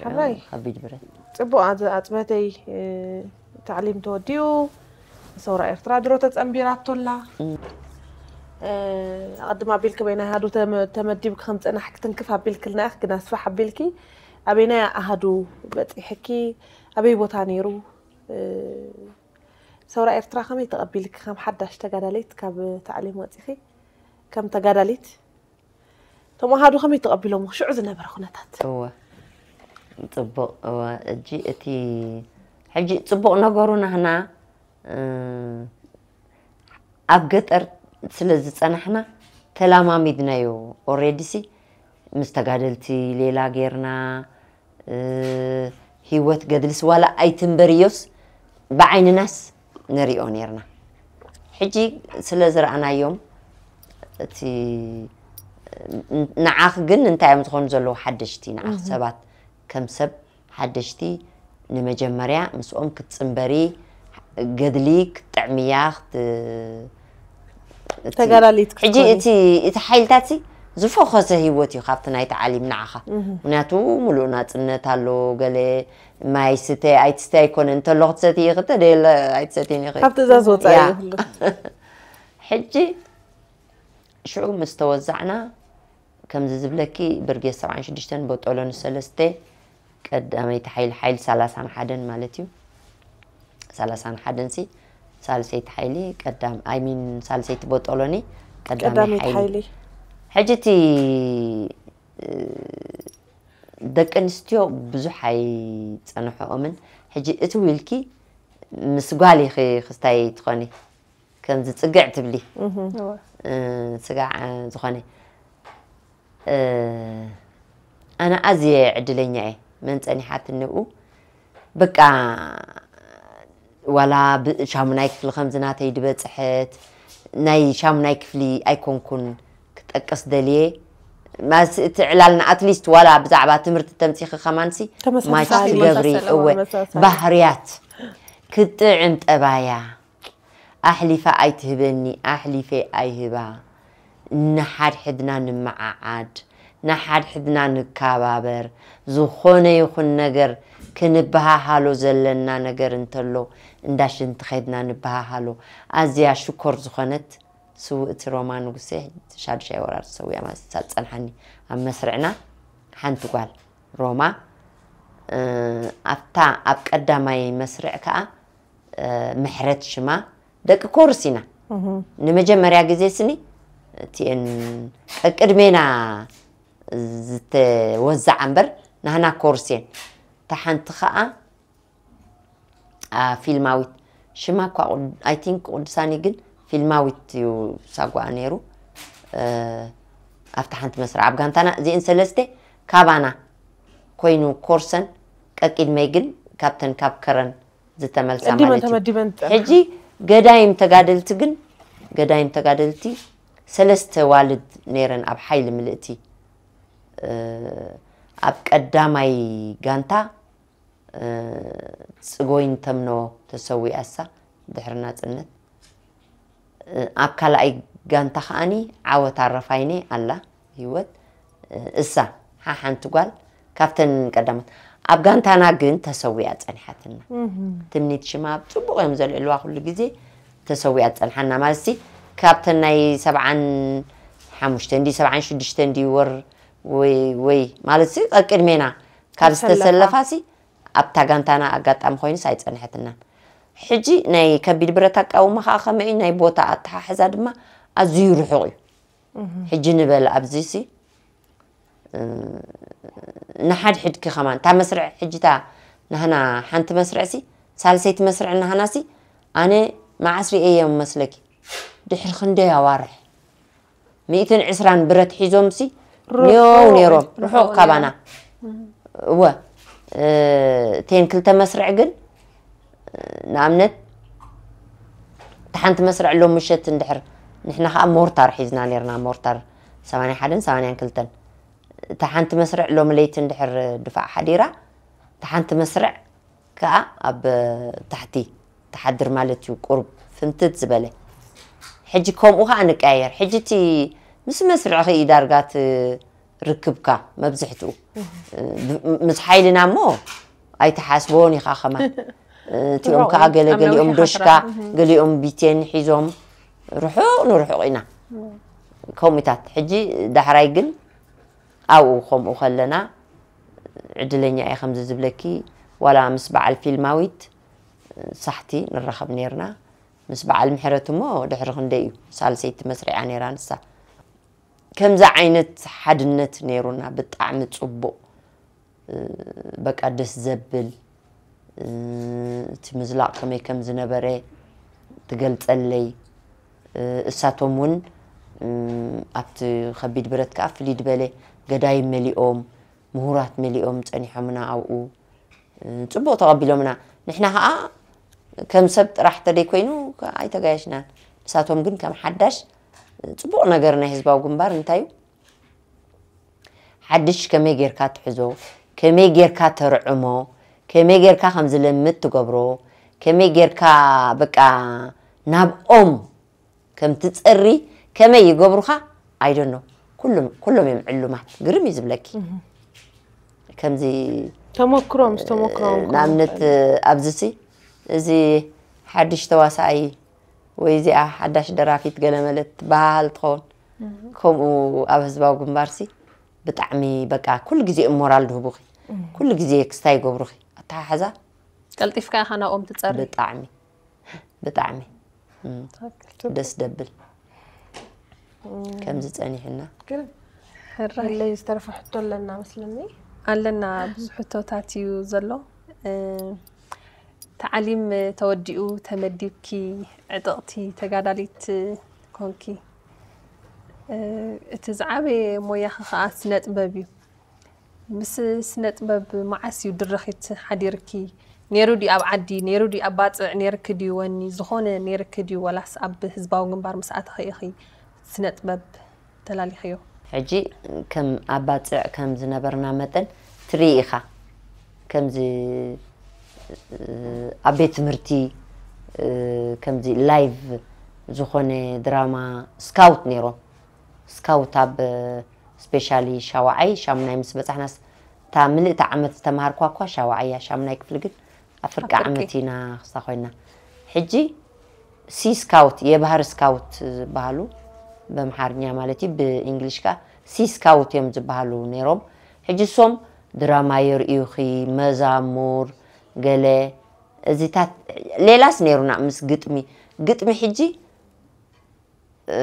ሕራይ ከቢድ ብረት ፅቡቅ ኣጽበተይ ታዕሊም ተወዲኡ ሰውራ ኤርትራ ድሮ ተጸንቢራቶላ ኣቐድም ኣቢልኪ በይናይ ኣሃዱ ተመዲብኪ ከም ጽናሕ ክትንክፍ ኣቢልክልና ኢኽ ግን ኣስፋሕ ኣቢልኪ ኣበይናይ ኣሃዱ በጺሕኪ ኣበይ ቦታ ነይሩ ሰውራ ኤርትራ ከመይ ተቐቢልኪ ከም ሓዳሽ ተጋዳለይት ካብ ታዕሊም ወጺኺ ከም ተጋዳሊት ተማሃዶ ከመይ ተቐቢሎም ሽዑ ዝነበረ ኩነታት እወ ፅቡቕ እወ እጂ እቲ ሕጂ ፅቡቕ ነገሩ ናህና ኣብ ገጠር ስለ ዝፀናሕና ተላማሚድናዮ ኦሬዲሲ ምስ ተጋደልቲ ሌላ ጌርና ህይወት ገድልስ ዋላ ኣይትንበርዮስ ብዓይንናስ ንሪኦ ነርና ሕጂ ስለ ዝረኣናዮም እቲ ንዓኽ ግን እንታይ እዮም ዝኾኑ ዘለዉ ሓደሽቲ ንዓኽ ሰባት ከም ሰብ ሓደሽቲ ንመጀመርያ ምስኦም ክትፅንበሪ ገድሊ ክትጥዕምያ ተጋዳሊት ሕጂ እቲ እቲ ሓይልታት ዝፈኸሰ ህይወት እዩ ካብቲ ናይ ተዓሊም ንዓኻ ምክንያቱ ሙሉእ ናፅነት ኣሎ ገለ ማይ ስተ ኣይትስተ ኣይኮነ እንተሎ ክትሰቲ ይኽተ ደለ ኣይትሰትን ይኽእል ካብ ትእዛዝ ወፃኢ እዩ ኩሉ ሕጂ ሽዑ ምስ ተወዛዕና ከምዚ ዝብለኪ ብርጌድ ሰብዓን ሽዱሽተን ቦጦሎኒ ሰለስተ ቀዳመይቲ ሓይሊ ሓይሊ ሰላሳን ሓደን ማለት እዩ ሰላሳን ሓደን ሲ ሳልሰይቲ ሓይሊ ቀዳም ኣይሚን ሳልሰይቲ ቦጦሎኒ ቀዳመይ ቀዳመይቲ ሓይሊ ሓይሊ ሕጂ እቲ ደቂ ኣንስትዮ ብዙሕ ኣይፀንሐኦምን ሕጂ እቲ ዊልኪ ምስ ጓል ኢኺ ክስታይ ትኾኒ ከምዚ ፅግዕ ትብሊ ስጋዕ ዝኾነ ኣነ ኣዝየ ዕድለኛ እየ መን ፀኒሓትኒ ብኡ በቃ ዋላ ሻሙናይ ክፍሊ ከምዚ ናተይ ድበፅሐት ናይ ሻሙናይ ክፍሊ ኣይኮንኩን ክጠቅስ ደልየ ማስ እቲ ዕላልና ኣትሊስት ዋላ ብዛዕባ ትምህርቲ ተምፂኺ ከማንሲ ማች ትገብሪ እወ ባህርያት ክጥዕም ጠባያ ኣሕሊፋ ኣይትህበኒ ኣሕሊፈ ኣይህባ ንሓድሕድና ንመዓዓድ ንሓድሕድና ንከባበር ዝኾነ ይኹን ነገር ክንበሃሃሎ ዘለና ነገር እንተሎ እንዳ ሽንቲ ኸድና ንበሃሃሎ ኣዝያ ሽኮር ዝኾነት ስውእቲ ሮማ ንጉሴ ሻዱሻይ ወራር ሰውያ ማለት ዝፀንሓኒ ኣብ መስርዕና ሓንቲ ጓል ሮማ ኣብታ ኣብ ቀዳማይ መስርዕ ከዓ ምሕረት ሽማ ደቂ ኮርስ ኢና ንመጀመርያ ግዜ ስኒ እቲኤን ቅድሜና ዝተወዛዓ እምበር ናህና ኮርስ እየን እታ ሓንቲ ከዓ ፊልማዊት ሽማ እኳ I think ቅዱሳኒ ግን ፊልማዊት እዩ ሳጓኣ ነይሩ ኣብታ ሓንቲ መስርዕ ኣብ ጋንታና እዚአን ሰለስተ ካባና ኮይኑ ኮርሰን ቀቂድመይ ግን ካብተን ካብ ከረን ዝተመልሳ ቀዲመን ማለት እዩ ተመዲበን ዝጠና ሕጂ ገዳይም ተጋደልቲ ግን ገዳይም ተጋደልቲ ሰለስተ ዋልድ ነይረን ኣብ ሓይሊ ምልእቲ ኣብ ቀዳማይ ጋንታ ፅጎይን ተምኖ ተሰዊኣሳ ድሕሪ ናጽነት። ኣብ ካልኣይ ጋንታ ከኣኒ ዓወት ኣረፋይነ ኣላ፣ ህይወት። እሳ ሓ-፣ ሓንቲ ጓል ካብተን ቀዳሞት። ኣብ ጋንታና ግን ተሰዊኣ ጸኒሓትና። ትምኒት ሽማ ጽቡቕ እዮም ዘልዕልዋ ኩሉ ግዜ። ተሰዊኣ ጸንሓና ማለት ሲ፣ ካብተን ናይ ሰብዓን ሓሙሽተ እንዲ ሰብዓን ሽዱሽተ እንዲ ወር ወይ፣ ወይ ማለት ሲ፣ ቀቅድሜና ካብ ዝተሰለፋ። ዝተሰለፋ ሲ፣ ኣብታ ጋንታና ኣጋጣሚ ኮይኑስ ኣይጸንሐትናን። ሕጂ ናይ ከቢድ ብረት ኣቃውማ ከኣ ከመይ እዩ፣ ናይ ቦታ ኣተሓሕዛ ድማ ኣዝዩ ርሑቕ እዩ። ሕጂ ንበል ኣብዚ ሲ፣ እ፣ ንሓድሕድኪ ከማን፣ እታ መስርዕ ሕጂ እታ ናህና ሓንቲ መስርዕ ሲ፣ ሳልሰይቲ መስርዕ ናህና ሲ፣ ኣነ መዓስ ርእየዮም መስለኪ? ድሕሪ ክንደይ ኣዋርሕ? ሚእትን ዕስራን ብረት ሒዞም ሲ፣ ርሑቕ ኔው ኔሮም፣ ርሑቕ ርሑቕ ካባና። ነይሮም። እወ፣ እ፣ እተን ክልተ መስርዕ ግን፣ እ፣ ንኣብነት፣ እታ ሓንቲ መስርዕ ሎም ምሸት እንድሕር፣ ንሕና ኸኣ ሞርታር ሒዝና ኔርና፣ ሞርታር ሰማንያ ሓደን ሰማንያን ክልተን። እታ ሓንቲ መስርዕ ሎም ለይቲ እንድሕር ድፋዕ ሓዲራ፣ እታ ሓንቲ መስርዕ ከኣ ኣብ ታሕቲ ትሓድር ማለት እዩ፣ ቁሩብ ፍንትት ዝበለ። ሕጂ ከምኡ ከኣ ንቀያየር። ሕጂ እቲ ምስ መስርዕኺ እዩ ዳርጋ እቲ ርክብካ መብዝሕትኡ። ብ-፣ ምስ ሓይልና እሞ ኣይትሓስቦን ኢኻ ከማን። እቲኦም ከኣ ገለ ኣብ ገሊኦም ነዊሕ ገሊኦም ሓስራ። ዶሽካ፣ ገሊኦም ቢቴን ሒዞም ርሑቕ ንርሑቕ ኢና። ከምኡታት። ሕጂ ዳሕራይ ግን ኣብኡ ከምኡ ከለና ዕድለኛ እየ ከምዚ ዝብለኪ፣ ዋላ ምስ በዓል ፊልማዊት ሳሕቲ ንራኸብ ኔርና። ምስ በዓል ምሕረት እሞ ድሕሪ ክንደይ እዩ፣ ሳልሰይቲ መስሪዓ ኔራ ንሳ። ከምዚ ዓይነት ሓድነት ኔሩና፣ ብጣዕሚ ጽቡቕ፣ እ፣ በቃ ደስ ዘብል፣ እ፣ እቲ ምዝላቕ ከመይ ከም ዝነበረ ትገልጸለይ። እ፣ እሳቶም እውን፣ እ፣ ኣብቲ ከቢድ ብረት ከኣ ፍልይ ዝበለ ገዳይም መሊኦም፣ ምሁራት መሊኦም ጸኒሖምና ኣብኡ። እ፣ ጽቡቕ ተቐቢሎምና። ንሕና ከኣ ከም ሰብ ጥራሕ ተደይኮይኑ ኣይተጋየሽናን። ንሳቶም ግን ከም ሓዳሽ፣ እ፣ ጽቡቕ ነገር ናይ ህዝባዊ ግንባር እንታይ እዩ? ሓድሽ ከመይ ጌርካ ትሕዞ፣ ከመይ ጌርካ ተርዕሞ፣ ከመይ ጌርካ ከም ዝለምድ ትገብሮ፣ ከመይ ጌርካ በቃ ናብኦም ከም ትጸሪ፣ ከመይ ይገብሩኻ? I don't know። ኩሎም፣ ኩሎም እዮም ዕሉማት። ግርም እዩ ዝብለኪ። ከምዚ ተመክሮ፣ ምስ ተመክሮም ንኣብነት፣ ከምኡ። ኣብዚ ሲ፣ እዚ ሓድሽ ተዋሳኣይ ወይ እዚኣ ሓዳሽ ደራፊት ገለ መለ ትበሃል ትኸውን። ከምኡ ኣብ ህዝባዊ ግንባር ሲ፣ ብጣዕሚ በቃ ኩሉ ግዜ ሞራል ድህቡኺ። ኩሉ ግዜ ክስታይ ይገብሩኺ። ኣተሓሕዛ ቀልጢፍካ ኢኻ ናብኦም ትጸሪ። ብጣዕሚ፣ ብጣዕሚ። እም፣ ትኽክል። ደስ ደብል። እም። ከምዚ ጸኒሕና። ግን ሕራይ። ለይ ዝተረፈ ሕቶ ኣለና መስለኒ። ኣለና፣ ብዙሕ ሕቶታት እዩ ዘሎ። እ፣ ተዓሊም ተወዲኡ ተመዲብኪ ዕጥቕቲ ተጋዳሊት ኮንኪ። እ፣ እቲ ዝዓበየ ሞያኺ ኸኣ ስነ ጥበብ እዩ። ምስ ስነ ጥበብ መዓስ እዩ ድርኺት ሓዲርኪ? ነይሩ ድዩ ኣብ ዓዲ? ነይሩ ድዩ ኣብ ባጽዕ? ነይርኪ ድዩ ወኒ? ዝኾነ ነይርኪ ድዩ? ወላስ ኣብ ህዝባዊ ግንባር ምስ ኣተኺ ኢኺ ስነ ጥበብ ተላሊኽዮ? ሕጂ ከም ኣብ ባጽዕ ከም ዝነበርና መጠን ትርኢ ኢኻ። ከምዚ፣ እ፣ ኣብ ቤት ትምህርቲ፣ እ፣ ከምዚ ላይቭ ዝኾነ ድራማ ስካውት ነይሮም። ስካውት ኣብ ስፔሻሊ ሻውዓይ፣ ሻሙናይ ምስ በጻሕናስ፣ እታ ምልእቲ ዓመት ዝተምሃርኳ እኳ ሻውዓይ እያ፣ ሻሙናይ ክፍሊ ግን ኣብ ፍርቂ ኣብ ፍርቂ። ዓመት ኢና ክስታ ኮይና። ሕጂ ሲ ስካውት፣ የባህር ስካውት ዝበሃሉ፣ በምሓርኛ ማለት እዩ፣ ብእንግሊሽ ከኣ ሲ ስካውት እዮም ዝበሃሉ ነይሮም። ሕጂ እሶም ድራማ የርእዩኺ፣ መዛሙር፣ ገለ እዚታት፣ ሌላስ ነይሩና ምስ ግጥሚ። ግጥሚ ሕጂ እ፣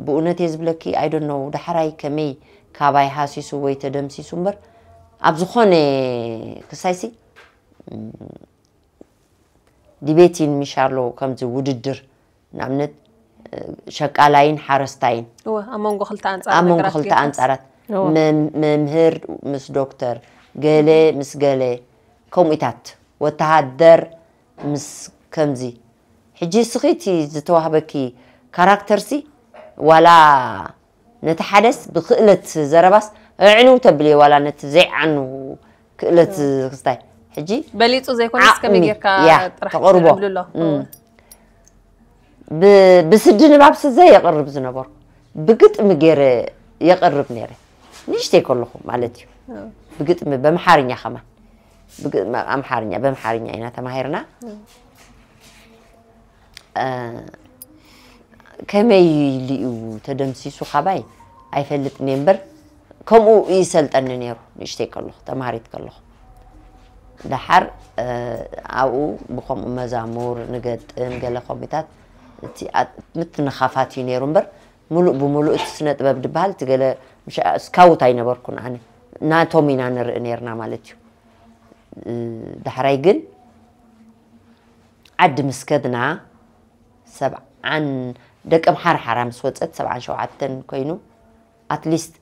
ብእውነት እየ ዝብለኪ፣ I don't know፣ ዳሕራይ ከመይ ካባይ ሃሲሱ ወይ ተደምሲሱ እምበር፣ ኣብ ዝኾነ ክሳይሲ፣ እም፣ ዲቤት ይንምሽ ኣሎ፣ ከምዚ ውድድር፣ ንኣብነት፣ እ፣ ሸቃላይን ሓረስታይን። እወ፣ ኣብ መንጎ ክልተ ኣንጻር ኣብ መንጎ ነገራት ክልተ ጌርካስ? ኣንጻራት። እወ። መም-፣ መምህር ምስ ዶክተር፣ ገለ ምስ ገለ፣ ከምኡታት፣ ወተሃደር ምስ ከምዚ። ሕጂ እስኺ እቲ ዝተዋህበኪ ካራክተርሲ ዋላ ነቲ ሓደስ ብክእለት ዘረባስ ኣዕንው ተብልዮ ዋላ ነቲ ዘይዓኑ ክእለት ክስታይ። ሕጂ በሊጹ ዘይኮነስ ከመይ ዓቕሚ፣ ጌርካ ያ፣ ጥራሕ ተቕርቦ። ተዕብልሎ? እም። እወ። ብ- ብስዲ ንባብ ስዘ የቕርብ ዝነበርኩ፣ ብግጥሚ ገይረ የቕርብ ነይረ፣ ንእሽተይ ከለኹ ማለት እዩ። ብግጥሚ በምሓርኛ ከማን፣ ብግ- ኣምሓርኛ በምሓርኛ ኢና ተማሂርና። ከመይ ኢሉ እዩ ተደምሲሱ ካባይ ኣይፈልጥን እየ እምበር፣ ከምኡ ይሰልጠኒ ነይሩ። ንእሽተይ ከለኹ፣ ተማሃሪት ከለኹ፣ ደሓር ኣብኡ ብከምኡ መዛሙር ንገጥም፣ ገለ ከምኡታት፣ እቲ ምትንኻፋት እዩ ነይሩ እምበር፣ ሙሉእ ብሙሉእ እቲ ስነ ጥበብ ዝበሃል እቲ ገለ፣ ምሽ ስካውት ኣይነበርኩን ኣነ። ናቶም ኢና ንርኢ ነይርና ማለት እዩ። ዳሕራይ ግን ዓዲ ምስ ከድና፣ ሰብዓን ደቂ ኣምሓራ ሓራ ምስ ወፀት፣ ሰብዓን ሸውዓተን ኮይኑ፣ ኣትሊስት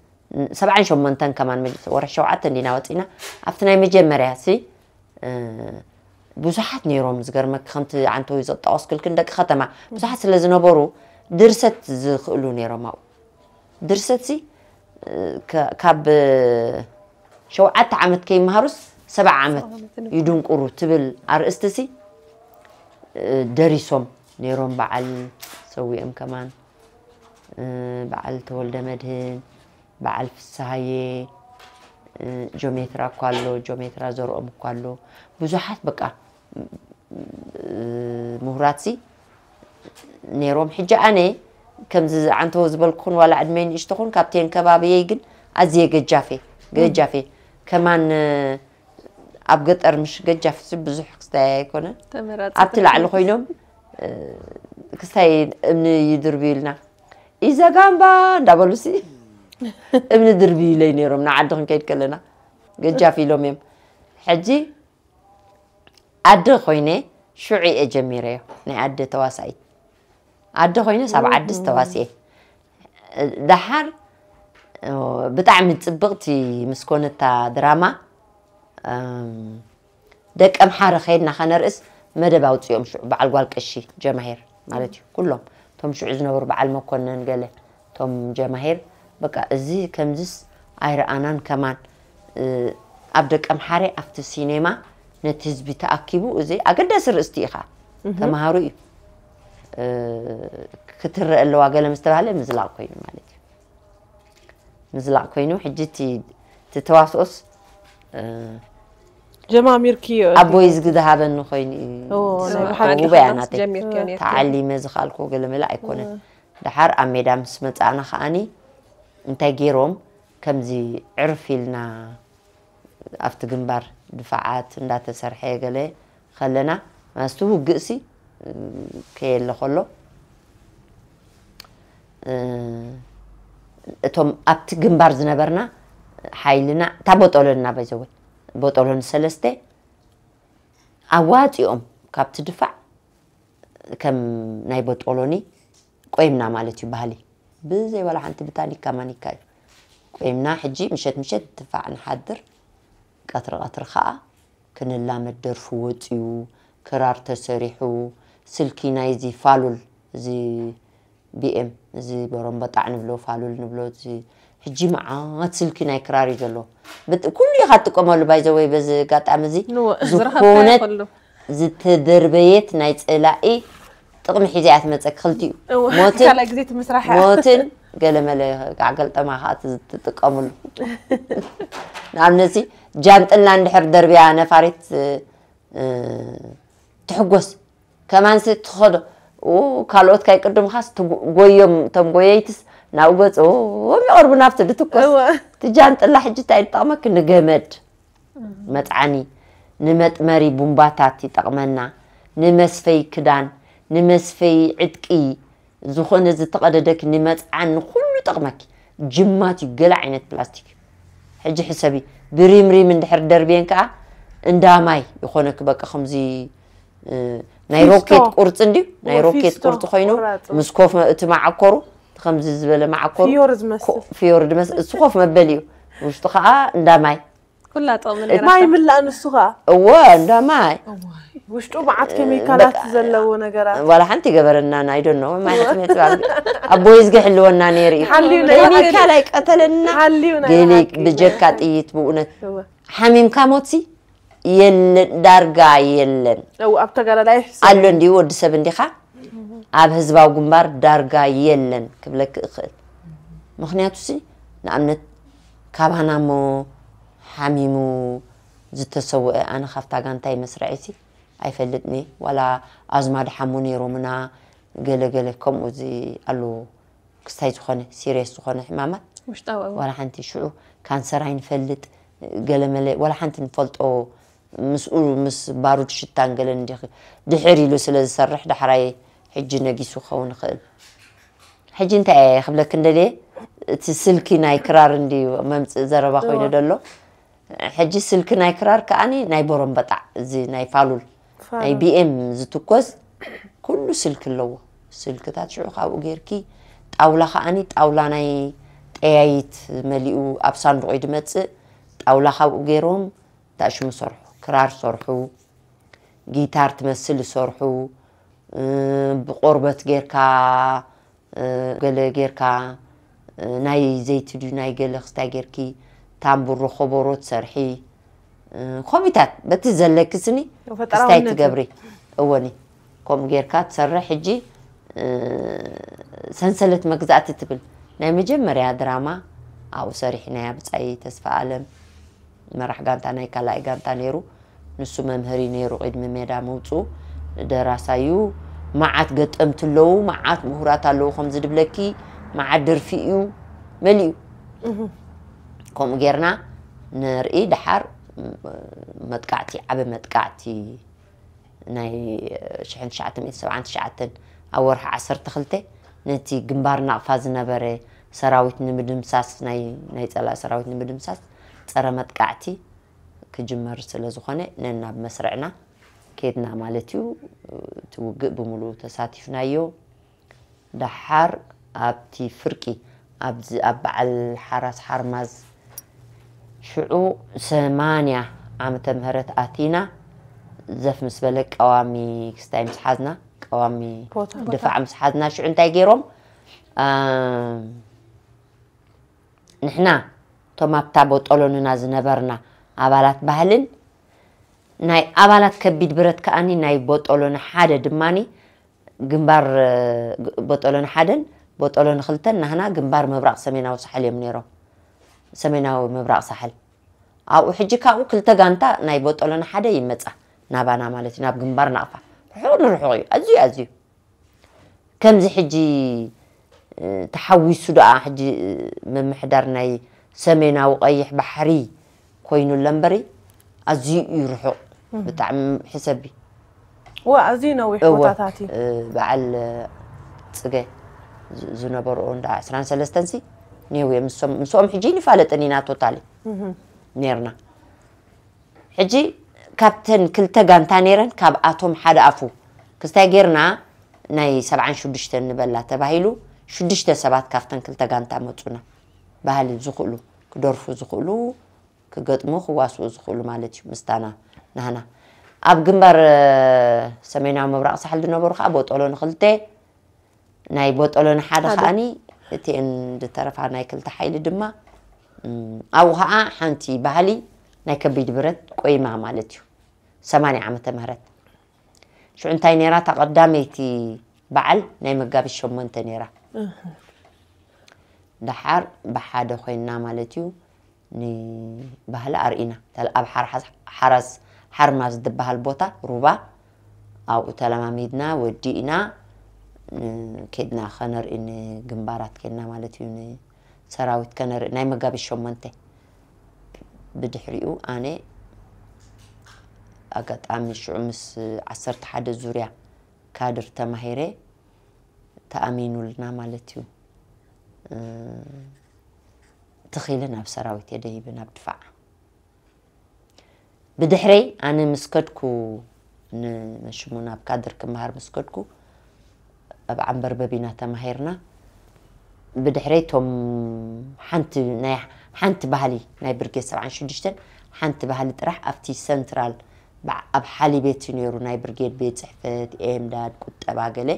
ሰብዓን ሸሞንተን ከማን መጅ- ወርሒ ሸውዓተ እንዲና ወፂና። ኣብቲ ናይ መጀመርያ ሲ ብዙሓት ነይሮም፣ ዝገርመኪ፣ ከምቲ ዓንተዊ ዘጣወስክልክን ደቂ ከተማ ብዙሓት ስለ ዝነበሩ፣ ድርሰት ዝኽእሉ ነይሮም ኣብኡ። ድርሰት ሲ ካብ ሸውዓተ ዓመት ከይመሃሩስ ሰብዓ ዓመት ይድንቁሩ ትብል ኣርእስቲ ሲ ደሪሶም ነይሮም። በዓል ሰዊኦም ከማን፣ በዓል ተወልደ መድህን፣ በዓል ፍስሃየ፣ ጆሜትራ እኳ ኣሎ፣ ጆሜትራ ዘርኦም እኳ ኣሎ። ብዙሓት በቃ ምሁራት ሲ ነይሮም። ሕጂ ኣነ ከምዚ ዓንተዎ ዝበልኩኹን ዋላ ዕድመይ ንእሽቶ ኹን፣ ካብተን ከባብየይ ግን ኣዝየ ገጃፌ ገጃፌ ከማን ኣብ ገጠር ምሽ ገጃፍ ሲ ብዙሕ ክስታይ ኣይኮነን። ተመራፂ ኣብቲ ላዕሊ ኮይኖም ክስታይ እምኒ ይድርብዩልና፣ ኢዘጋምባ እንዳበሉ ሲ እምኒ ድርብዩለይ ነይሮም። ንዓዲ ክንከይድ ከለና ገጃፍ ኢሎም እዮም። ሕጂ ኣደ ኮይነ ሽዑ እየ ጀሚረዮ፣ ናይ ኣደ ተዋሳኢት። ኣደ ኮይነ ሳብ ዓድስ ተዋስኤ። ደሓር ብጣዕሚ ፅብቕቲ ምስ ኮነታ ድራማ፣ ደቂ ኣምሓረ ከይድና ከነርእስ መደብ ኣውፅኦም። ሽዑ በዓል ጓል ቀሺ ጀማሂር ማለት እዩ። ኩሎም እቶም ሽዑ ዝነበሩ በዓል መኮነን ገለ፣ እቶም ጀማሂር፣ በቃ እዚ ከምዚስ ኣይረኣናን ከማን። ኣብ ደቂ ኣምሓረ ኣብቲ ሲኔማ ነቲ ህዝቢ ተኣኪቡ፣ እዚ ኣገዳሲ ርእስቲ ኢኻ፣ ተምሃሩ እዩ። ክትረአ ኣለዋ ገለ ምስ ተባህለ ምዝላቕ ኮይኑ ማለት እዩ። ምዝላቕ ኮይኑ፣ ሕጂ እቲ እቲ ተዋስኦስ ጀማሚርክዮ። ኣቦይ ዝግድሃበኒ ኮይኑ እዩ። ናይ ብሓቂ ውበያ ናተይ ጀሚርክዮ ነርኪ። ተዓሊመ ዝኸኣልኩ ገለ መለ ኣይኮነን። ደሓር ኣብ ሜዳ ምስ መጻእና ከኣኒ እንታይ ገይሮም፣ ከምዚ ዕርፍ ኢልና ኣብቲ ግንባር ድፋዓት እንዳተሰርሐ ገለ ከለና፣ ማስቲ ውግእሲ ከየለ ከሎ፣ እቶም ኣብቲ ግንባር ዝነበርና ሓይልና፣ እታ ቦጦሎንና ባይዘወ ቦጦሎን ሰለስተ ኣዋፂኦም ካብቲ ድፋዕ ከም ናይ ቦጦሎኒ ቆይምና ማለት እዩ። ባህሊ ብዘይ ዋላ ሓንቲ ብታኒካ ማኒካ እዩ ቆይምና። ሕጂ ምሸት ምሸት ድፋዕ ንሓድር፣ ቀትሪ ቀትሪ ከዓ ክንላመድ፣ ደርፊ ወፂኡ፣ ክራር ተሰሪሑ፣ ስልኪ ናይዚ ፋሉል፣ እዚ ቢኤም፣ እዚ በሮምበጣዕ ንብሎ፣ ፋሉል ንብሎ፣ እዚ ሕጂ መዓት ስልኪ ናይ ክራር እዩ ዘሎ። ብጥ- ኩሉ ኢኻ ትጥቀመሉ። ባይዘወይ በዚ ኣጋጣሚ እዚ ንወ- ዝረኸብካዮ ዝኾነት ኩሉ። ዝተደርበየት ናይ ፀላኢ ጥቕሚ ሒዛ እያ ትመፀክ። ክልቲኡ እወ፣ ሞትን ካልኣይ ግዜ ትምስራሕ እያ። ሞትን ገለመለ ጋዕ ገልጠማ ከዓ ትጥቀምሉ። ንኣብነሲ ጃንጥላ እንድሕር ደርብያ ነፋሪት እ፣ ትሕጎስ። ከማንሲ ትኸዶ። ኡ፣ ካልኦት ካይ ቅድምኻስ ትጎ- ጎዮም፣ እቶም ጎየይትስ ናብኡ ገጾም ይቐርቡ ናብቲ ድትኮስ። እወ። እቲ ጃንጥላ ሕጂ እንታይ ይጠቕመኪ? ንገመድ መጽዓኒ፣ ንመጥመሪ ቡምባታት ይጠቕመና፣ ንመስፈይ ክዳን፣ ንመስፈይ ዕጥቂ፣ ዝኾነ ዝተቐደደኪ ንመጽዓን ንኹሉ ይጠቕመኪ። ጅማት እዩ ገለ ዓይነት ፕላስቲክ። ሕጂ ሕሰቢ፣ ብሪምሪም እንድሕር ደርብየን ከኣ እንዳ ማይ ይኾነኪ። በቃ ከምዚ፣ እ፣ ናይ ፊስቶ። ሮኬት ቁርጺ እንድዩ፣ ናይ እወ፣ ሮኬት ፊስቶ፣ ቁርጺ ኮይኑ ቁራጽ። ምስ ኮፍ እቲ መዓኮሩ፣ ከምዚ ዝበለ መዓኮሩ ፍዮር ዝመስል። ኮ- ፍዮር ዝመስል፣ እሱ ኮፍ መበሊ እዩ። ውሽጡ ከኣ እንዳ ማይ። ኩላ ጥቕሚ እቲ ነይራ። ማይ ምላእ ንሱ ኸዓ እወ፣ እንዳ ማይ። ውሽጡ መዓት ኬሚካላት በቃ፣ ዘለዎ ነገራት ዋላ ሓንቲ ገበረና ናይ ዶኖ ማይ ሕትመት ባል ኣቦይ ዝገ ሕልወና ነይሩ እዩ። ሓልዩ ናይ ኬሚካል ኣይቀተለና። ሓልዩ ናይ ገሊ ሓቂ። ብጀካ ጥይት ብእውነት እወ። ሓሚምካ ሞትሲ የለን፣ ዳርጋ የለን። እው፣ ኣብ ተጋዳላይ ይሕሰብ። ኣሎ እንዲዩ ወዲ ሰብ እንዲኻ ኣብ ህዝባዊ ግንባር ዳርጋ የለን ክብለኪ እኽእል። ምኽንያቱ ሲ ንኣብነት ካባና እሞ ሓሚሙ ዝተሰወአ ኣነ ካብታ ጋንታይ መስርዐይሲ ኣይፈልጥኒ ዋላ ኣዝማድ ሓሙ ነይሮምና ገለ ገለ ከምኡ እዚ ኣሎ ክስታይ ዝኾነ ሲሪየስ ዝኾነ ሕማማት ውሽጣዊ ዋላ ሓንቲ ሽዑ ካንሰር ኣይንፈልጥ ገለመለ ዋላ ሓንቲ ንፈልጦ ምስኡ ምስ ባሩድ ሽታን ገለን እንዲኺ ድሕር ኢሉ ስለ ዝሰርሕ ዳሕራይ ሕጂ ነጊሱ ክኸውን ይኽእል ሕጂ እንታይ እየ ክብለክ እንደልየ እቲ ስልኪ ናይ ክራር እንድዩ መምፅእ ዘረባ ኮይኑ ደሎ ሕጂ ስልኪ ናይ ክራር ከዓኒ ናይ ቦሮምበጣዕ እዚ ናይ ፋሉል ናይ ቢኤም ዝትኮስ ኩሉ ስልኪ ኣለዎ ስልክታት ሽዑ ካብኡ ጌርኪ ጣውላ ከዓኒ ጣውላ ናይ ጠያይት መሊኡ ኣብ ሳንዱቕ እዩ ድመፅእ ጣውላ ካብኡ ገይሮም እንታይ ሽሙ ሰርሑ ክራር ሰርሑ ጊታር ትመስል ይሰርሑ ብቆርበት ጌርካ ገለ ጌርካ ናይ ዘይቲ ድዩ ናይ ገለ ክስታይ ጌርኪ ታምቡሮ ከበሮ ትሰርሒ ኮሚታት በቲ ዘለኪ ስኒ ክስታይ ትገብሪ እወኒ ከምኡ ጌርካ ትሰርሕ ሕጂ ሰንሰለት መግዛእቲ ትብል ናይ መጀመርያ ድራማ ኣብኡ ሰሪሕናያ ብጻይ ተስፋ ኣለም መራሕ ጋንታ ናይ ካልኣይ ጋንታ ነይሩ ንሱ መምህር እዩ ነይሩ ቅድሚ ሜዳ ምውፅኡ ደራሳዩ መዓት ገጠምቲ ኣለዉ መዓት ምሁራት ኣለዉ ከምዚ ድብለኪ መዓት ደርፊ እዩ መሊኡ ከምኡ ጌርና ንርኢ ደሓር መጥቃዕቲ ዓበ መጥቃዕቲ ናይ ሽሕን ትሽዓተ ሚእትን ሰብዓን ትሽዓተን ኣብ ወርሒ ዓሰርተ ክልተ ነቲ ግንባር ናቕፋ ዝነበረ ሰራዊት ንምድምሳስ ናይ ናይ ጸላእ ሰራዊት ንምድምሳስ ጸረ መጥቃዕቲ ክጅመር ስለ ዝኾነ ነናብ መስርዕና ኬድና ማለት እዩ እቲ ውግእ ብምሉኡ ተሳቲፍናዮ ደሓር ኣብቲ ፍርቂ ኣብዚ ኣብ በዓል ሓራስ ሓርማዝ ሽዑ ሰማንያ ዓመተ ምህረት ኣቲና ዘፍ ምስ በለ ቀዋሚ ክስታይ ምስ ሓዝና ቀዋሚ ድፋዕ ምስ ሓዝና ሽዑ እንታይ ገይሮም ንሕና እቶም ኣብታ ቦጦሎንና ዝነበርና ኣባላት ባህልን ናይ ኣባላት ከቢድ ብረት ከኣኒ ናይ ቦጦሎኒ ሓደ ድማኒ ግንባር ቦጦሎኒ ሓደን ቦጦሎኒ ክልተን ናህና ግንባር ምብራቕ ሰሜናዊ ሳሕል እዮም ነይሮም። ሰሜናዊ ምብራቕ ሳሕል ኣብኡ ሕጂ ካብኡ ክልተ ጋንታ ናይ ቦጦሎኒ ሓደ ይመፃ ናባና ማለት እዩ ናብ ግንባር ናቕፋ ርሑቕ ንርሑቕ እዩ ኣዝዩ ኣዝዩ ከምዚ ሕጂ ተሓዊሱ ደኣ ሕጂ ምምሕዳር ናይ ሰሜናዊ ቀይሕ ባሕሪ ኮይኑ ለምበሪ ኣዝዩ እዩ ርሑቕ ብጣዕሚ ሕሰቢ ዋ ኣዝዩ ነዊሕ ቦታታት እዩ በዓል ፅገ ዝነበርኦ እንዳ ዕስራን ሰለስተን ሲ ኔው ምስኦም ሕጂ ይፋለጥን ኢና ቶታሊ ኔርና ሕጂ ካብተን ክልተ ጋንታ ነይረን ካብኣቶም ሓደ ኣፉ ክስታይ ጌርና ናይ ሰብዓን ሽዱሽተን ንበላ ተባሂሉ ሽዱሽተ ሰባት ካብተን ክልተ ጋንታ መፁና ባህሊ ዝኽእሉ ክደርፉ ዝኽእሉ ክገጥሙ ክዋስኡ ዝኽእሉ ማለት እዩ ምስታና ናህና ኣብ ግንባር ሰሜናዊ ምብራቕ ሳሕል ዝነበሩ ከዓ ቦጦሎ ንክልተ ናይ ቦጦሎኒ ሓደ ከዓኒ እቲአን ዝተረፋ ናይ ክልተ ሓይሊ ድማ ኣብኡ ከዓ ሓንቲ ባህሊ ናይ ከቢድ ብረት ቆይማ ማለት እዩ ሰማንያ ዓመተ ምህረት ሽዑ እንታይ ነይራ እታ ቀዳመይቲ በዓል ናይ መጋቢት ሸሞንተ ነይራ ደሓር ብሓደ ኮይንና ማለት እዩ ንባህሊ ኣርኢና ኣብ ሓራስ ሓርማዝ ዝበሃል ቦታ ሩባ ኣብኡ ተለማሚድና ወዲእና ኬድና ከነርኢ ንግንባራት ኬድና ማለት እዩ ንሰራዊት ከነርኢ ናይ መጋቢት ሸሞንተ ብድሕሪኡ ኣነ ኣጋጣሚ ሽዑ ምስ ዓሰርተ ሓደ ዙርያ ካድር ተማሂረ ተኣሚኑልና ማለት እዩ ትኺለ ናብ ሰራዊት የደይብ ናብ ድፋዕ ብድሕረይ ኣነ ምስ ከድኩ ንመሽሙ ናብ ካድር ክመሃር ምስ ከድኩ ኣብ ዓንበርበብ ኢና ተማሂርና ብድሕረይ ቶም ሓንቲ ናይ ሓንቲ ባህሊ ናይ ብርጌድ ሰብዓን ሽዱሽተን ሓንቲ ባህሊ ጥራሕ ኣብቲ ሰንትራል ኣብ ሓሊቤት እዩ ነይሩ ናይ ብርጌድ ቤት ፅሕፈት ኤምዳድ ቁጠባ ገለ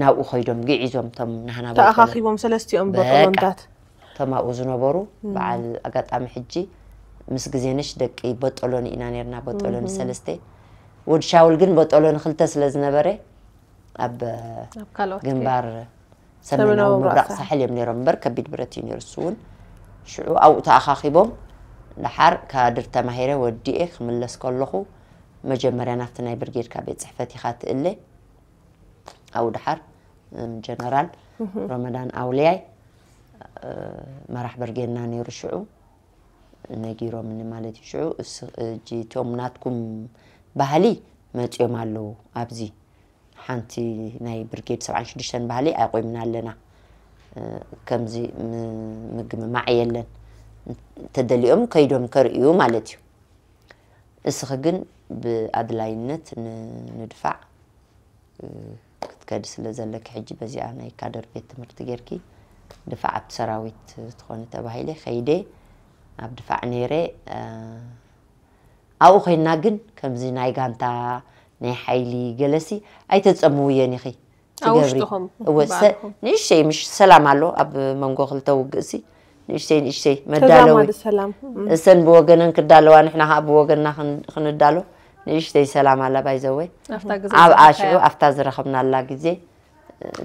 ናብኡ ኸይዶም ግዒዞም ቶም ናህና ተኣኻኺቦም ሰለስቲኦም በጦሎንታት ቶም ኣብኡ ዝነበሩ በዓል ኣጋጣሚ ሕጂ ምስ ግዜንሽ ደቂ በጦሎኒ ኢና ነርና በጦሎኒ ሰለስተ ወዲ ሻውል ግን በጦሎኒ ክልተ ስለ ዝነበረ ኣብ ኣብ ካልኦት ግንባር ሰሜናዊ ሰሜናዊ ምብራቕ ምብራቕ ሳሕል። ሳሕል እዮም ነይሮም እምበር ከቢድ ብረት እዩ ነይሩ። እሱ እውን ሽዑ ኣብኡ ተኣኻኺቦም ድሓር ካድር ተማሂረ ወዲኤ ክምለስ ከለኹ መጀመርያ ናብቲ ናይ ብርጌድካ ቤት ፅሕፈት ኢኻ ትእለ። ኣብኡ ድሓር እም፣ ጀነራል ረመዳን ኣውልያይ እ፣ መራሕ ብርጌድና ነይሩ ሽዑ ነጊሮምኒ ማለት እዩ። ሽዑ እስ- እጂ እቶም ናትኩም ባህሊ መፂኦም ኣለዉ ኣብዚ ሓንቲ ናይ ብርጌድ ሰብዓን ሽዱሽተን ባህሊ ኣቆምና ኣለና። እ፣ ከምዚ ም- ምግምማዕ የለን። ተደሊኦም ከይዶም ከርእዩ ማለት እዩ። እስኺ ግን ብኣድላይነት ን- ንድፋዕ እ፣ ክትከዲ ስለ ዘለኪ ሕጂ በዚኣ ናይ ካደር ቤት ትምህርቲ ጌርኪ ድፋዕ ኣብቲ ሰራዊት ትኾኒ ተባሂለ ከይደ ኣብ ድፋዕ ነይረ። እ፣ ኣብኡ ኮይና ግን ከምዚ ናይ ጋንታ ናይ ሓይሊ ገለሲ ኣይተፀምውየን ኢኺ ኣብ ትገብሪ። ውሽጥኹም እወ፣ ሰ- ባዕልኹም። ንእሽተይ ምሽ ሰላም ኣሎ ኣብ መንጎ ክልተ ውግእ ሲ ንእሽተይ ንእሽተይ መዳለዊ ተዛማዲ ሰላም። እሰን ብወገነን ክዳለዋ ንሕና ከዓ ብወገንና ክን- ክንዳሎ ንእሽተይ ሰላም ኣላ ባይዘወይ ኣብታ ግዜ ኣብ ዝረኸብካያ። ኣሽዑ ኣብታ ዝረኸብናላ ግዜ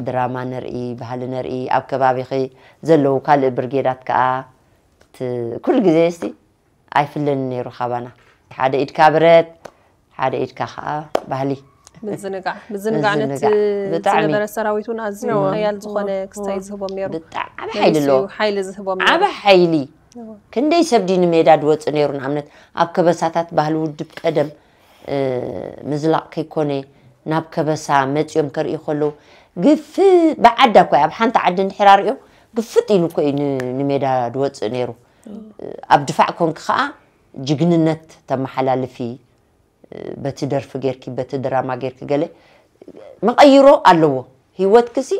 ድራማ ንርኢ ባህሊ ንርኢ ኣብ ከባቢኺ ዘለዉ ካልእ ብርጌዳት ከዓ ት- ኩሉ ግዜ እስቲ ኣይፍለኒ ነይሩ ካባና ሓደ ኢድካ ብረት ሓደ ኢድካ ከዓ ባህሊ ምዝንጋዕ ምዝንጋዕ ነቲ ምዝንጋዕ። ብጣዕሚ። ዝነበረ ሰራዊት እውን ኣዝዩ ሓያል ዝኾነ ክስታይ ዝህቦም ነይሩ። ብጣዕሚ ዓቢ ሓይሊ ኣለዎ ሓይሊ ዝህቦም ነይሩ። ዓቢ ሓይሊ ክንደይ ሰብ ድዩ ንሜዳ ድወፅእ ነይሩ ንኣብነት ኣብ ከበሳታት ባህሊ ውድብ ቀደም እ፣ ምዝላቕ ከይኮነ ናብ ከበሳ መፂኦም ከርእዩ ከለዉ ግፍ ብዓዳ እኮ ኣብ ሓንቲ ዓዲ እንድሕር ኣርእዮም ግፍጥ ኢሉ እኮ እዩ ን- ንሜዳ ድወፅእ ነይሩ ኣብ ድፋዕ ኮንክ ከዓ ጅግንነት ተመሓላልፊ በቲ ደርፊ ጌርኪ በቲ ድራማ ጌርኪ ገለ መቐይሮ ኣለዎ ህይወትክሲ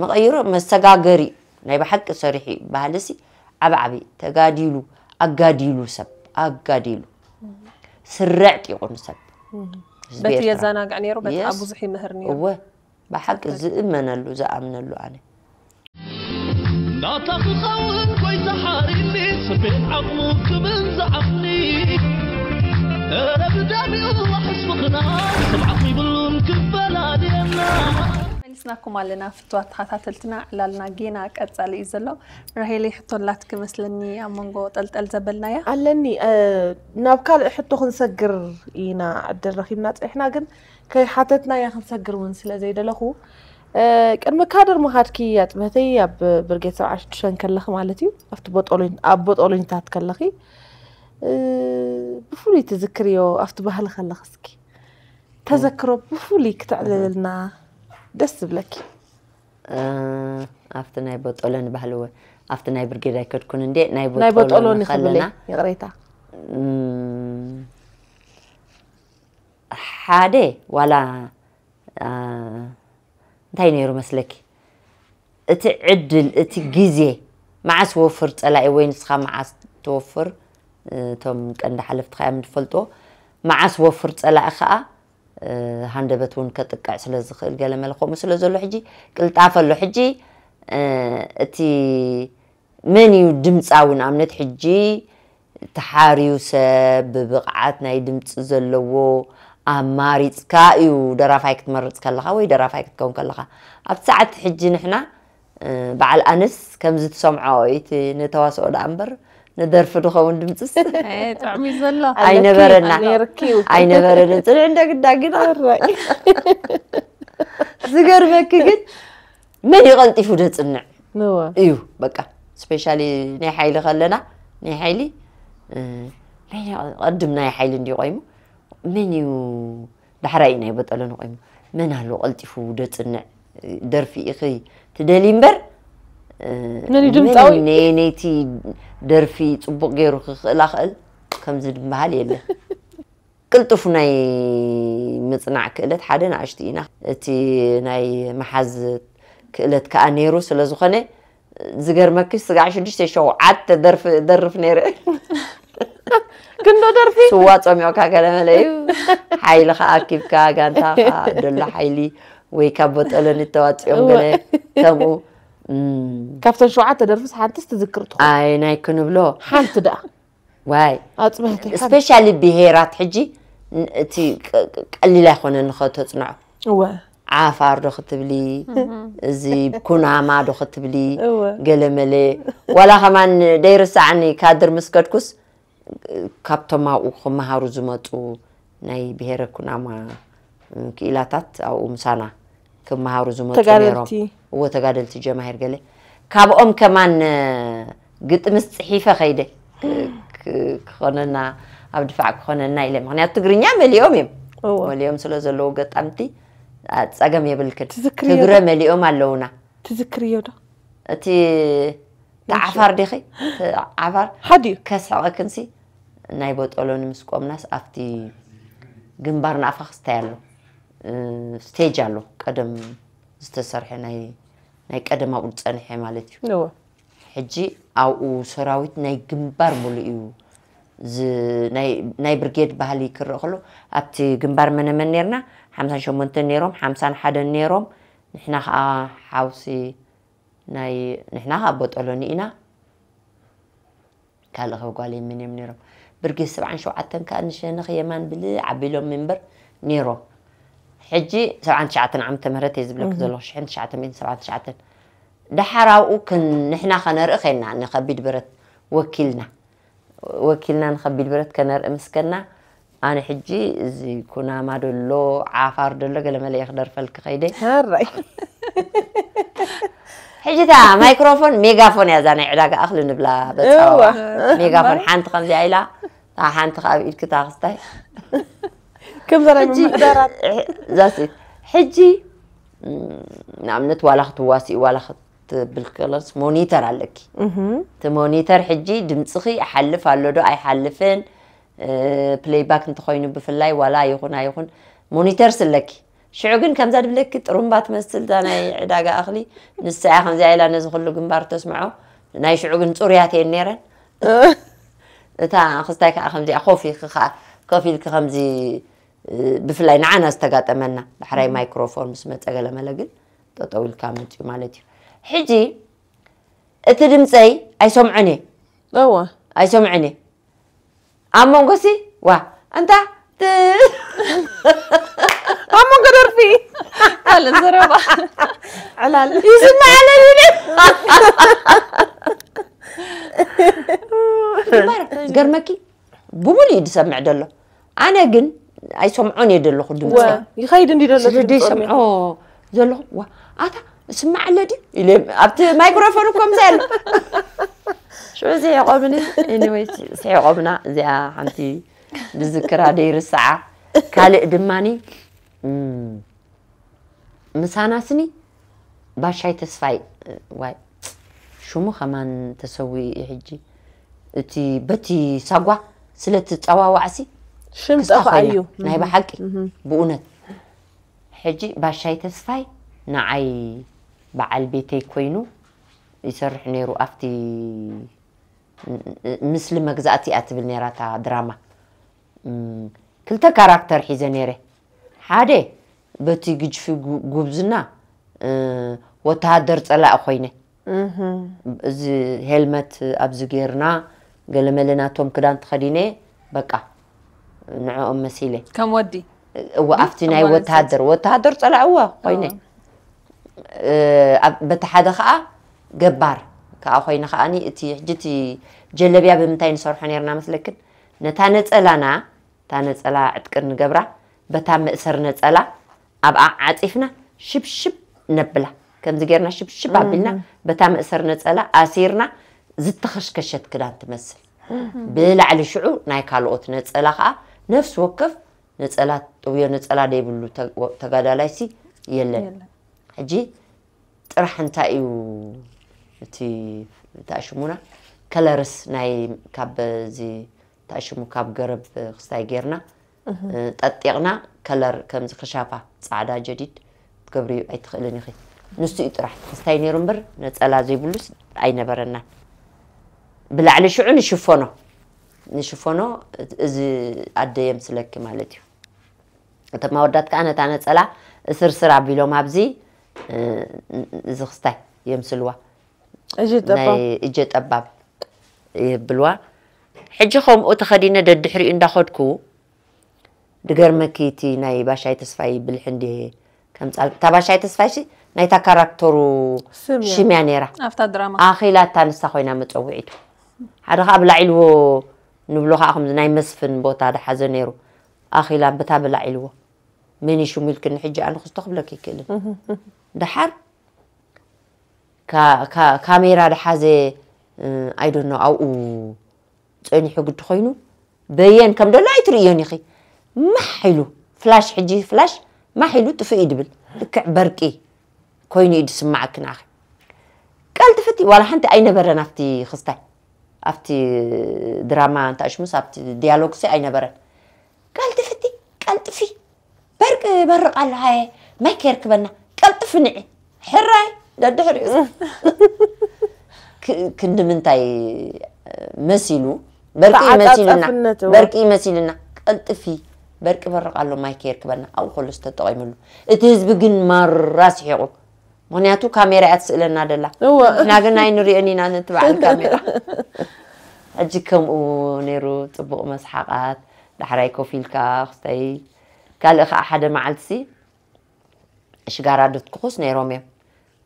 መቐይሮ መሰጋገሪ ናይ ብሓቂ ሰሪሑ እዩ ባህልሲ ዓብ ዓቢ ተጋዲሉ ኣጋዲሉ ሰብ ኣጋዲሉ ስረዕ ጢቑ ንሰብ ህዝቢ በቲ ኤርትራ የዘናግዕ ነይሩ በቲ Yes። ኣብ ብዙሕ ይምህር ነይሩ። እወ ብሓቂ ዝእመነሉ ዝኣምነሉ ኣነ ናታ ክኸውን ጎይታ ሓሪኒ ስቤት ዓቕሙ ክብል ዝዓቕኒ ረብዳቢኡ ሕስብኽና ስብዓት ይብሉን ክፈላልየና መሊስናኩም ኣለና ፍትዋት ተኸታተልትና ዕላልና ጌና ቀጻሊ እዩ ዘሎ። ራሄለይ ሕቶ ኣላትኪ መስለኒ ኣብ መንጎ ጠልጠል ዘበልናያ። ኣለኒ እ፣ ናብ ካልእ ሕቶ ክንሰግር ኢና ዕድል ረኺብና ጸኒሕና ግን ከይሓተትናያ ክንሰግር እውን ስለ ዘይደለኹ እ፣ ቅድሚ ካድር ምኻድኪ ኣጽበተይ ኣብ ብርጌድ ሰብዓ ሽዱሽተ ከለኺ ማለት እዩ ኣብቲ ቦጦሎኝ- ኣብ ቦጦሎኝታት ከለኺ እ፣ ብፍሉይ ትዝክርዮ ኣብቲ ባህሊ ከለኺ እስኪ ተዘክሮ ብፍሉይ ክተዕልልና ደስ ዝብለኪ እ፣ ኣብቲ ናይ ቦጦሎኒ ባህሊ ወ ኣብቲ ናይ ብርጌድ ኣይከድኩን እንዴ ናይ ናይ ቦጦሎኒ ቦጦሎኒ ክብለ ከለና ይቕሬታ እም፣ ሓደ ዋላ እ፣ እንታይ ነይሩ መስለኪ እቲ ዕድል እቲ ግዜ መዓስ ወፍር ፀላኢ ወይ ንስኻ መዓስ ትወፍር እ፣ እቶም ቀንዲ ሓለፍትኻ እዮም ዝፈልጥዎ መዓስ ወፍር ፀላኢ ከዓ እ፣ ሃንደበት እውን ከጥቅዕ ስለ ዝኽእል ገለ መለ ከምኡ ስለ ዘሎ ሕጂ ቅልጣፈ ኣሎ ሕጂ እ፣ እቲ መን እዩ ድምፃዊ ንኣብነት ሕጂ ተሓርዩ ሰብ ብብቕዓት ናይ ድምፂ ዘለዎ ኣማሪፅካ እዩ ደራፋይ ክትመርፅ ከለኻ ወይ ደራፋይ ክትከውን ከለኻ ኣብቲ ሰዓት ሕጂ ንሕና እ፣ በዓል ኣነስ ከምዚ ትሰምዖ እቲ ንተዋስኦ ደኣ እምበር ንደርፊ ድኸውን ድምፅስ ጥዕሚ ዘሎ ኣይነበረና ነርኪ ኣይነበረን ፅንዕ እንደ ግዳ ግን ዝገርመኪ ግን መን ይቐልጢፉ ደፅንዕ ንወ እዩ በቃ ስፔሻሊ ናይ ሓይሊ ከለና ናይ ሓይሊ እ፣ መን ይቐ- ቅድም ናይ ሓይሊ እንዲ ቆይሙ መን እዩ ዳሕራይ ናይ በጠሎ ንቆይሙ መን ኣሎ ቀልጢፉ ደፅንዕ ደርፊ ኢኺ ትደሊ እምበር እ፣ መን እዩ ድምፃዊ? መን ነቲ ደርፊ ፅቡቅ ገይሩ ክኽእላ ክእል ከምዚ ድበሃል የለ ቅልጡፍ ናይ ምፅናዕ ክእለት ሓደ ንኣሽቱ ኢና እቲ ናይ መሓዝ ክእለት ከዓ ነይሩ ስለ ዝኾነ ዝገርመኪ ስጋዕ ሽዱሽተ ሸውዓተ ደርፊ ደርፍ ነይረ ክንዶ ደርፊ ስዋ ፀሚዖካ ገለመለ እዩ ሓይልኻ ኣኪብካ ጋንታኻ ደሎ ሓይሊ ወይ ካብ ቦጠሎኒ ተዋፂኦም ገለ ከምኡ እም፣ ካብተን ሸውዓተ ደርፍስ ሓንቲስ ትዝክር ትኾን ኣይ ናይ ክንብሎ ሓንቲ ደኣ ዋይ ኣፅብህቲ ሓንቲ ስፔሻሊ ብሄራት ሕጂ ን- እቲ ቅ- ቅ- ቀሊል ኣይኮነን ንኸተፅንዖ እወ ዓፋር ዶ ክትብሊ፣ እዚ ኩናማ ዶ ክትብሊ፣ እወ። ገለመለ። ዋላ ከማን ደይርሳዕኒ ካድር ምስ ከድኩስ፣ ካብቶም ኣብኡ ክመሃሩ ዝመጹ ናይ ብሄረ ኩናማ ክኢላታት ኣብኡ ምሳና ክመሃሩ ዝመጹ ነይሮም። ተጋደልቲ። እዎ፣ ተጋደልቲ ጀማሂር ገለ። ካብኦም ከማን ግጥምስ ጽሒፈ ከይደ። ክ-፣ ክ-፣ ክኾነና፣ ኣብ ድፋዕ ክኾነና ኢለ። ምኽንያቱ ትግርኛ መሊኦም እዮም። እዎ። መሊኦም ስለ ዘለዉ ገጣምቲ፣ ኣ፣ ጸገም የብልክን። ትዝክርዮ ትግረ ዶ? መሊኦም ኣለዉና። ትዝክርዮ ዶ? እቲ እቲ ዓፋር ዲኺ? እቲ ዓፋር ሓድዩ። ከስሕቐክንሲ፣ ናይ ቦጦሎኒ ምስ ቆምናስ ኣብቲ ግንባር ንኣፋ ክስታይ ኣሎ። እ፣ ስቴጅ ኣሎ። ቀደም ዝተሰርሐ ናይ፣ ናይ ቀደም ኣብኡ ዝጸንሐ ማለት እዩ። እዎ። ሕጂ ኣብኡ ሰራዊት ናይ ግንባር ሙሉእ እዩ። ዝ-፣ ናይ፣ ናይ ብርጌድ ባህሊ ክረአ ከሎ፣ ኣብቲ ግንባር መነመን ኔርና? ሓምሳን ሸሞንተን ኔሮም፣ ሓምሳን ሓደን ኔሮም። ንሕና ኸኣ ሓውሲ ናይ፣ ንሕና ኸኣ ቦጦሎኒ ኢና። ካልእ ኸ ጓል የመን እዮም ኔሮም። ብርጌድ ሰብዓን ሸውዓተን ከኣ ንሸነኽ የማን ብልዕ ኣቢሎም እምበር ኔሮም። ሕጂ ሰብዓን ትሽዓተን ዓመተ ምህረት እየ ዝብለኪ እህ። ዘለኹ፣ ሽሕን ትሽዓተ ሚእትን ሰብዓን ትሽዓተን። ደሓር ኣብኡ ክን-፣ ንሕና ኸነርኢ ኸይና፣ ንኸቢድ ብረት ወኪልና። ወኪልና ንኸቢድ ብረት ከነርኢ ምስ ከና፣ ኣነ ሕጂ እዚ ኩናማ ደሎ፣ ዓፋር ደሎ፣ ገለ መለ እየ ክደርፈልኪ ኸይደ። ሕራይ። ሕጂ እታ ማይክሮፎን፣ ሜጋፎን እያ እዛ ናይ ዕዳጋ እኽሊ ንብላ በጻዋ። እዋ። ሜጋፎን ሓንቲ ኸምዚኣ ኢላ፣ እታ ሓንቲ ኸኣ ኣብ ኢድኪ እታ ክስታይ። ከምዛ ናይ ሕጂ፣ ምምሕዳራት። ዛስ ኢት። ሕጂ፣ ም፣ ንኣብነት ዋላ ክትዋስኢ፣ ዋላ ክትብል ከለስ ሞኒተር ኣለኪ። እህ። እቲ ሞኒተር ሕጂ ድምጽኺ ይሓልፍ ኣሎ ዶ ኣይሓልፍን፣ እ፣ ፕሌይባክ እንተኾይኑ ብፍላይ ዋላ ይኹን ኣይኹን ሞኒተር ስለኪ። ሽዑ ግን ከምዛ ድብለኪ ጥሩምባ ትመስል እዛ ናይ ዕዳጋ እኽሊ፣ ንሳ እያ ከምዚኣ ኢላ ነዚ ኩሉ ግንባር ተስምዖ። ናይ ሽዑ ግን ጽሩያት እየን ነይረን። እታ ክስታይ ከኣ ከምዚኣ ኮፍ ኢልኪ ከኣ፣ ኮፍ ኢልኪ ከምዚ፣ እ፣ ብፍላይ ንዓና ዝተጋጠመና፣ ዳሕራይ ማይክሮፎን ምስ መጸ ገለ መለ ግን ጠጠው ኢልካ መጽዩ ማለት እዩ። ሕጂ እቲ ድምጸይ ኣይሰምዖን እየ። እወ። ኣይሰምዖን እየ። ኣብ መንጎሲ፣ ዋ፣ ኣንታ፣ ት-፣ ኣብ መንጎ ደርፊ። ካልእ ዘረባ። ዕላል። ይስማዕ ኣሎ ድዩ? እምበር፣ ዝገርመኪ፣ ብሙሉ እዩ ዝሰምዕ ዘሎ። ኣነ ግን ኣይሰምዖን እየ ዘለኹ ድምፂ። ወ፣ ይኸይድ እንዲ ዘሎ ስለ ድምፂ ዘይሰምዖ ዘለኹ፣ ዋ፣ ኣታ፣ ስማዕ ኣለ ድዩ? ኢለ ኣብቲ ማይክሮፎን እኮ ምዛ ኣሎ። ሽዑ ስሒቖምኒ። ኤኒወይስ፣ ስሒቖምና። እዚኣ ሓንቲ ዝዝክራ ደይርስዓ። ካልእ ድማኒ፣ እም፣ ምሳና ስኒ ባሻይ ተስፋይ፣ ዋይ፣ ሽሙ ከማን ተሰዊኡ እዩ ሕጂ። እቲ በቲ ሳጓ ስለ ትጸዋዋዕሲ ሽም ክስታ ጠፋ ኮይና፣ እዩ። ናይ እህ። ብሓቂ፣ እህ። ብእውነት። ሕጂ ባሻይ ተስፋይ ንዓይ በዓል ቤተይ ኮይኑ ይሰርሕ ነይሩ። ኣብቲ ም-፣ ም-፣ ምስሊ መግዛእቲ እያ ትብል ነይራ እታ ድራማ። እም፣ ክልተ ካራክተር ሒዘ ነይረ። ሓደ በቲ ግጅፊ ጉ-፣ ጉብዝና፣ እ፣ ወተሃደር ጸላኢ ኮይነ። እህ። እዚ ሄልመት ኣብዚ ጌርና፣ ገለመለ ናቶም ክዳን ተኸዲነ፣ በቃ፣ ንዕኦም መሲለ። ከም ወዲ? እወ፣ ኣብቲ ናይ ከም ወዲ ወተሃደር፣ ወተሃደር ጸላኢ፣ እወ፣ ኮይነ። ኣዎ። እ፣ ኣብ-፣ በቲ ሓደ ኸኣ ገባር ከኣ ኮይነ ከኣኒ፣ እቲ ሕጂ እቲ ጀለብያ ብምንታይ ንሰርሖ ኔርና መስለክን? ነታ ነጸላና፣ እታ ነጸላ ዕጥቅር ንገብራ፣ በታ መእሰር ነጸላ ኣብኣ ዓጺፍና ሽብሽብ ነብላ። ከምዚ ጌርና ሽብሽብ ኣቢልና፣ እህ። በታ መእሰር ነጸላ ኣሲርና፣ ዝተኸሽከሸት ክዳን ትመስል። እህ። ብላዕሊ ሽዑ ናይ ካልኦት ነጸላ ኸኣ ነፍሲ ወከፍ ነጸላ፣ ጥውዮ ነጸላ ደይብሉ ተ-፣ ወ-፣ ተጋዳላይሲ የለን። የለን። ሕጂ ጥራሕ እንታይ እዩ እቲ፣ እንታይ ሽሙና? ከለርስ ናይ ካብ እዚ፣ እንታይ ሽሙ? ካብ ገረብ ክስታይ ጌርና፣ እህ። እ፣ ጠጢቕና፣ ከለር ከምዚ ክሻፋ ጻዕዳ ጀዲድ ክትገብርዩ ኣይትኽእልን ኢኺ። ንሱ እዩ ጥራሕ ክስታይ ነይሩ እምበር፣ ነጸላ ዘይብሉስ ኣይነበረናን። ብላዕሊ ሽዑ ንሽፎኖ፣ ንሽፎኖ፣ እዚ ኣደ የምስለኪ ማለት እዩ። እቶም ኣወዳት ከኣ ነታ ነጸላ እስርስር ኣቢሎም ኣብዚ፣ እ፣ እዚ ክስታይ የምስልዋ። እጀ ጠባብ። ናይ እጀ ጠባብ የብልዋ። ሕጂ ከምኡ ተኸዲነ ደድሕሪኡ እንዳኸድኩ፣ ድገርመኪ፣ እቲ ናይ ባሻይ ተስፋይ ብልሒ እንድየ ኣምጻል ታባሻይ ተስፋይሲ ናይታ ካራክተሩ ስም እያ። ሽም እያ ነይራ። ኣብታ ድራማ ኣኺላታ ንሳ ኮይና መጸውዒቱ። ሓደ ከዓ ብላዕ ኢልዎ ንብሎ ከዓ ከምዚ ናይ መስፍን ቦታ ድሓዘ ነይሩ። ኣኺላ በታ ብላዕ ኢልዎ መን እዩ ሽሙ ኢልክኒ ሕጂ ኣነ ክስቶ ክብለክ ይክእልን። ድሓር ካ- ካ- ካሜራ ድሓዘ ኣይዶኖ ኣብኡ ፀኒሑ ግዲ ኮይኑ በየን ከም ደሎ ኣይትርእዮን ኢኺ። ማሕ ኢሉ ፍላሽ ሕጂ ፍላሽ ማሕ ኢሉ ጥፍእ እዩ ድብል ልክዕ በርቂ ኮይኑ እዩ ድስማዓኪ ንዓኺ። ቀልጥፍቲ ዋላ ሓንቲ ኣይነበረን ኣብቲ ክስታይ ኣብቲ ድራማ እንታይ ሽሙስ ኣብቲ ዲያሎግሲ ኣይነበረን። ቀልጥፍቲ ቀልጥፊ በርቂ በርቕ ኣሎ ሃየ ማይ ከየርክበና ቀልጥፊ ንዒ ሕራይ ደድሕሪኡ ክ- ክንዲ ምንታይ መሲሉ በርቂ መሲልና ተዓጻጻፍነት፣ እዋ። በርቂ መሲልና ቀልጥፊ በርቂ በርቕ ኣሎ ማይ ከየርክበና ኣብኡ ከሎ ዝተጠቒምሉ እቲ ህዝቢ ግን ማራ ስሒቑ ምክንያቱ ካሜራ እያ ትስእለና ደላ እወ። ንሕና ግን ኣይንሪኦን ኢና ነቲ በዓል ካሜራ ሕጂ ከምኡ ነይሩ ፅቡቕ መስሓቓት ዳሕራይ ኮፍ ኢልካ ክስተይ ካልእ ከዓ ሓደ መዓልትሲ ሽጋራ ድትኩኹስ ነይሮም እዮም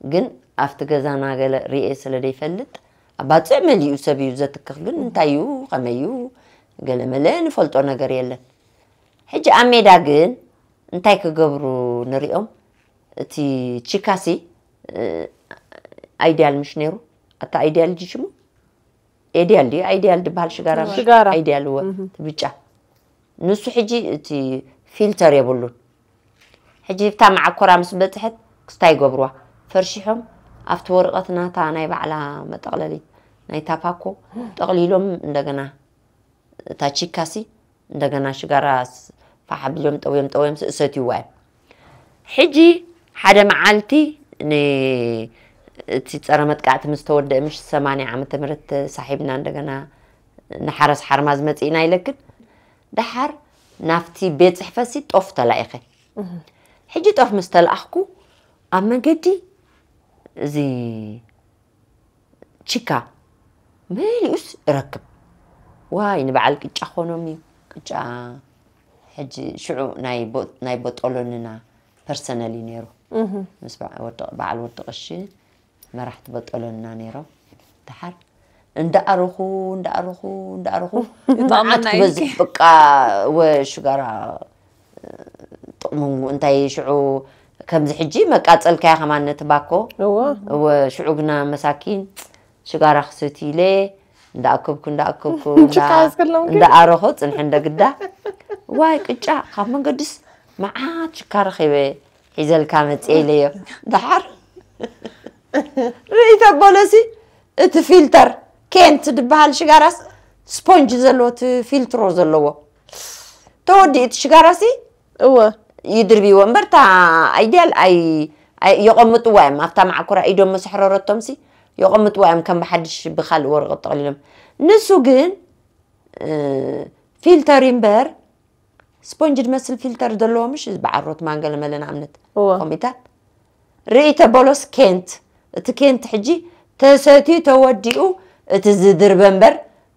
ግን ኣብቲ ገዛና ገለ ርኤ ስለ ዘይፈልጥ ኣባፅዕ መሊኡ ሰብ እዩ ዘትክኽ ግን እንታይ እዩ ከመይ እዩ ገለ መለ ንፈልጦ ነገር የለን ሕጂ ኣብ ሜዳ ግን እንታይ ክገብሩ ንሪኦም እቲ ቺካሲ ኣይዲያል ምሽ ነይሩ ኣታ ኣይዲያል ጂ ሽሙ ኤዲያል ድዩ ኣይዲያል ድበሃል ሽጋራ ምሽ? ሽጋራ። ኣይዲያል እወ ብጫ ንሱ ሕጂ እቲ ፊልተር የብሉን ሕጂ ብታ መዓኮራ ምስ በፅሐት ክስታይ ይገብርዋ ፈርሺሖም ኣብቲ ወረቐት ናታ ናይ ባዕላ መጠቕለሊት ናይ ታፓኮ ጠቕሊሎም እንደገና እታ ቺካሲ እንደገና ሽጋራ ፋሕ ኣቢሎም ጠውዮም ጠውዮም ሰትይዋ እዮም ሕጂ ሓደ መዓልቲ እቲ ፀረ መጥቃዕቲ ምስ ተወደአ ምሽ ሰማንያ ዓመተ ምህረት ተሳሒብና እንደገና ንሓረስ ሓርማዝ መፂእና ኢለክን ደሓር ናብቲ ቤት ፅሕፈትሲ ጦፍ ተላኢኸ ሕጂ ጦፍ ምስ ተላኣኽኩ ኣብ መንገዲ እዚ ቺካ መሊኡስ እረክብ ዋይ ንበዓል ቅጫ ኮኖም እዩ ቅጫ ሕጂ ሽዑ ናይ ቦጦሎንና ፐርሰነል እዩ ነይሩ ምስ በዓል ወዲ ቅሺ መራሕቲ ቦጦሎንና ነይሮም ድሓር እንዳኣረኹ እንዳኣረኹ እንዳኣረኹ መዓት ክበዝሕ በቃ ወሽጋራ ጥቕሙ እንታይ ሽዑ ከምዚ ሕጂ መቃፀልካያ ከማን ነቲ ባኮ ሽዑ ግና መሳኪን ሽጋራ ክሰቲ ኢለ እንዳኣከብኩ እንዳኣከብኩ እንዳኣረኾ ፅንሐ እንደግዳ ዋይ ቅጫ ካብ መንገድስ መዓት ሽካ ረኺበ ሒዘልካ መፅየ ኢለዮ ድሓር ርእይተ ቦለሲ እቲ ፊልተር ኬንት ዝበሃል ሽጋራስ ስፖንጅ ዘለዎ እቲ ፊልትሮ ዘለዎ ተወዲኡ እቲ ሽጋራሲ እወ ይድርብዎ እምበር እታ ኣይድያል ኣይ ኣይ- የቐምጥዋ እዮም ኣብታ ማዕኮራ ኢዶም መሰሕረረቶምሲ የቐምጥዋ እዮም ከም ብሓድሽ ብካልእ ወረቐት ጠቕሊሎም ንሱ ግን እ፣ ፊልተር እምበር ስፖንጅ ዝመስል ፊልተር ዘለዎ ምሽ በዓል ሮትማን ገለመለ ንኣብነት እወ ከምኡታት ርእይተ ቦሎስ ኬንት እቲ ኬንት ሕጂ ተሰትዩ ተወዲኡ እቲ ዝድርበ እምበር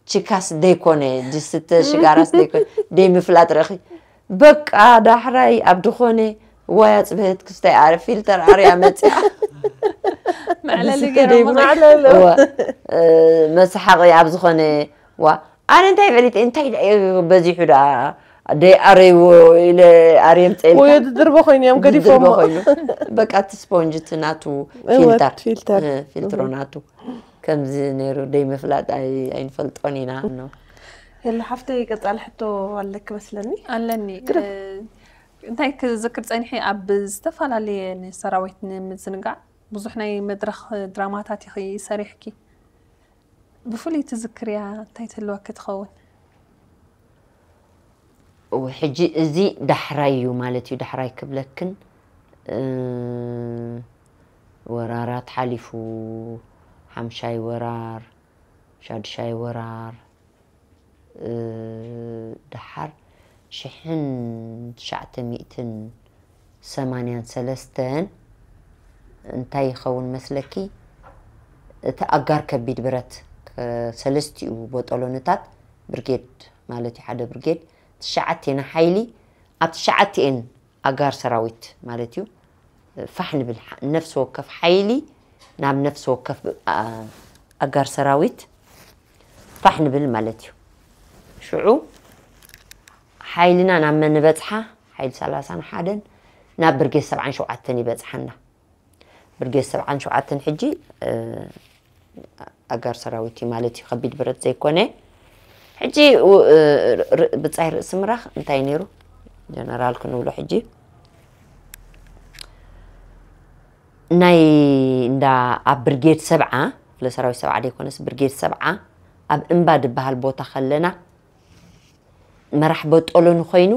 ችካስ ደይኮነ ዝስተ ሽጋራስ ደይኮነ ደይምፍላጥ ረኺ በቃ ዳሕራይ ኣብ ድኾነ ዋይ ኣፅበህት ክስታይ ኣረ ፊልተር ኣርያ መፅያ መዕለሊ ዝስተ ገይሮም ደይብሉ መዕለሊ። እወ፣ እ፣ መስሓቂ ኣብ ዝኾነ ዋ ኣነ እንታይ ፈሊጠ እንታይ ደኣ እዩ በዚሑ ደኣ ደይ ኣረይዎ ኢለ ኣርየ ምፀልካ ወይ ድድርበ ኮይኑ እዮም ገዲፎሞ ዝድርበ ኮይኑ በቃ እቲ ስፖንጅ እቲ ናቱ እወ፣ ፊልተር ፊልተር። እ፣ ፊልትሮ ናቱ ከምዚ ነይሩ ደይ ምፍላጥ ኣይ- ኣይንፈልጦን ኢና ኖ የለ ሓፍተይ ቀፃሊ ሕቶ ኣለክ መስለኒ ኣለኒ እ፣ እንታይ ክዝክር ፀኒሐ ኣብ ዝተፈላለየ ንሰራዊት ንምዝንጋዕ ብዙሕ ናይ መድረኽ ድራማታት ኢኺ ሰሪሕኪ ብፍሉይ ትዝክርያ እንታይ ትህልወኪ ትኸውን ሕጂ እዚ ዳሕራይ እዩ ማለት እዩ ዳሕራይ ክብለክን እ፣ ወራራት ሓሊፉ ሓምሻይ ወራር ሻድሻይ ወራር እ፣ ደሓር ሽሕን ትሽዓተ ሚእትን ሰማንያን ሰለስተን እንታይ ይኸውን መስለኪ እቲ ኣጋር ከቢድ ብረት ከ- ሰለስቲኡ ቦጦሎንታት ብርጌድ ማለት እዩ ሓደ ብርጌድ ትሽዓቴና ሓይሊ ኣብ ትሽዓቲኤን ኣጋር ሰራዊት ማለት እዩ ፋሕ ንብል፣ ነፍሲ ወከፍ ሓይሊ ናብ ነፍሲ ወከፍ ኣጋር ሰራዊት ፋሕ ንብል ማለት እዩ። ሽዑ ሓይልና ናብ መን ይበጽሓ? ሓይሊ ሰላሳን ሓደን ናብ ብርጌድ ሰብዓን ሸውዓተን ይበጽሓና። ብርጌድ ሰብዓን ሸውዓተን ሕጂ ኣጋር ሰራዊት እዩ ማለት እዩ፣ ከቢድ ብረት ዘይኮነ። ሕጂ ብጻይ ርእሲ ምራኽ እንታይ ነይሩ? ጀነራል ክንብሎ ሕጂ ናይ እንዳ ኣብ ብርጌድ ሰብዓ፣ ክፍለ ሰራዊት ሰብዓ ደይኮነስ ብርጌድ ሰብዓ ኣብ እምባ ዝበሃል ቦታ ከለና መራሕ በጦሎ ንኮይኑ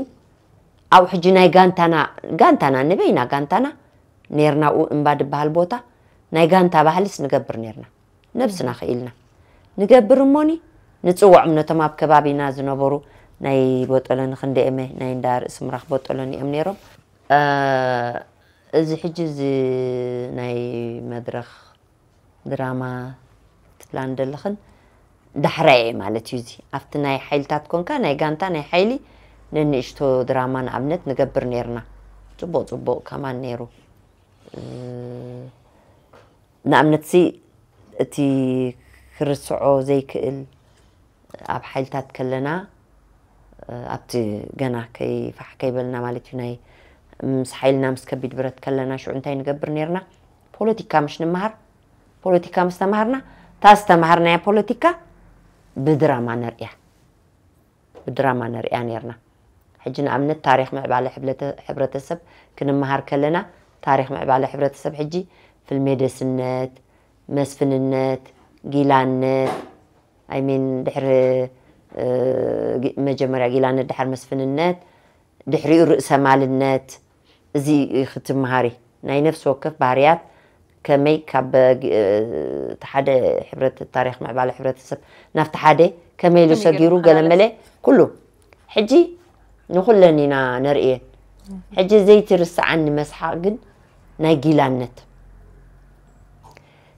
ኣብኡ ሕጂ ናይ ጋንታና ጋንታና ንበይና ጋንታና ነርና ኣብኡ እምባ ዝበሃል ቦታ ናይ ጋንታ ባህልስ ንገብር ነርና። ነብስና ክኢልና ንገብር እሞኒ ንጽውዖም ነቶም ኣብ ከባቢና ዝነበሩ ናይ በጦሎ ንክንደኤመ ናይ እንዳ ርእሲ ምራኽ በጦሎ እዮም ነይሮም። እዚ ሕጂ እዚ ናይ መድረኽ ድራማ ትብላን ዘለኽን ዳሕራይ እየ ማለት እዩ። እዚ ኣብቲ ናይ ሓይልታት ኮንካ ናይ ጋንታ ናይ ሓይሊ ነንእሽቶ ድራማ ንኣብነት ንገብር ነርና። ጽቡቕ ጽቡቕ ከማን ነይሩ። ንኣብነት ሲ እቲ ክርስዖ ዘይክእል ኣብ ሓይልታት ከለና ኣብቲ ገና ከይፋሕ ከይበልና ማለት እዩ ናይ ምስ ሓይልና ምስ ከቢድ ብረት ከለና ሽዑ እንታይ ንገብር ነርና? ፖለቲካ ምሽ ንመሃር። ፖለቲካ ምስ ተማሃርና እታ ዝተማሃርናያ ፖለቲካ ብድራማ ነርእያ ብድራማ ነርእያ ነርና። ሕጂ ንኣብነት ታሪኽ ምዕባለ ሕብረተሰብ ክንመሃር ከለና ታሪኽ ምዕባለ ሕብረተሰብ ሕጂ ፍልሜደስነት፣ መስፍንነት፣ ጊላነት፣ ኣይሚን ድሕሪ መጀመርያ ጊላነት ድሓር መስፍንነት ድሕሪኡ ርእሰ ማልነት እዚ ክትመሃሪ ናይ ነፍሲ ወከፍ ባህርያት ከመይ ካብ እቲ ሓደ ሕብረት ታሪኽ ምዕባለ ሕብረተሰብ ናብቲ ሓደ ከመይ ኢሉ ሰጊሩ ገለመለ ኩሉ ሕጂ ንኹለን ኢና ነርእየን። ሕጂ ዘይትርስዓኒ መስሓቕ ግን ናይ ጊላነት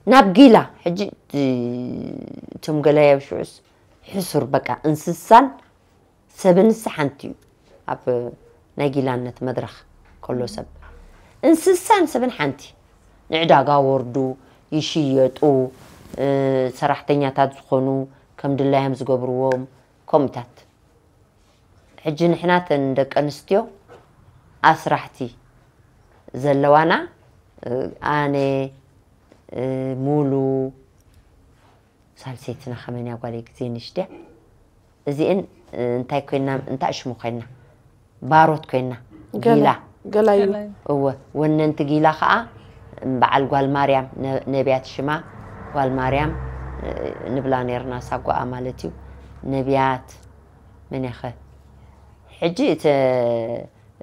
ናብ ጊላ ሕጂ እቶም ገላያዊ ሽዑስ ሕሱር በቃ እንስሳን ሰብንስ ሓንቲ እዩ። ኣብ ናይ ጊላነት መድረኽ ከሎ ሰብ እንስሳን ሰብን ሓንቲ ንዕዳጋ ወርዱ ይሽየጡ ሰራሕተኛታት ዝኾኑ ከም ድላዮም ዝገብርዎም ከምኡታት። ሕጂ ንሕና ተን ደቂ ኣንስትዮ ኣስራሕቲ ዘለዋና ኣነ ሙሉ ሳልሰይትና ከመንያ ጓለይ ግዜ ንሽድያ እዚእን እንታይ ኮይና እንታይ ሽሙ ኮይና ባሮት ኮይና ጊላ ገላዩ እወ ወነንቲ ጊላ ከዓ በዓል ጓል ማርያም ነቢያት ሽማ ጓል ማርያም ንብላ ነርና ሳጓኣ ማለት እዩ ነቢያት መን ያኸ ሕጂ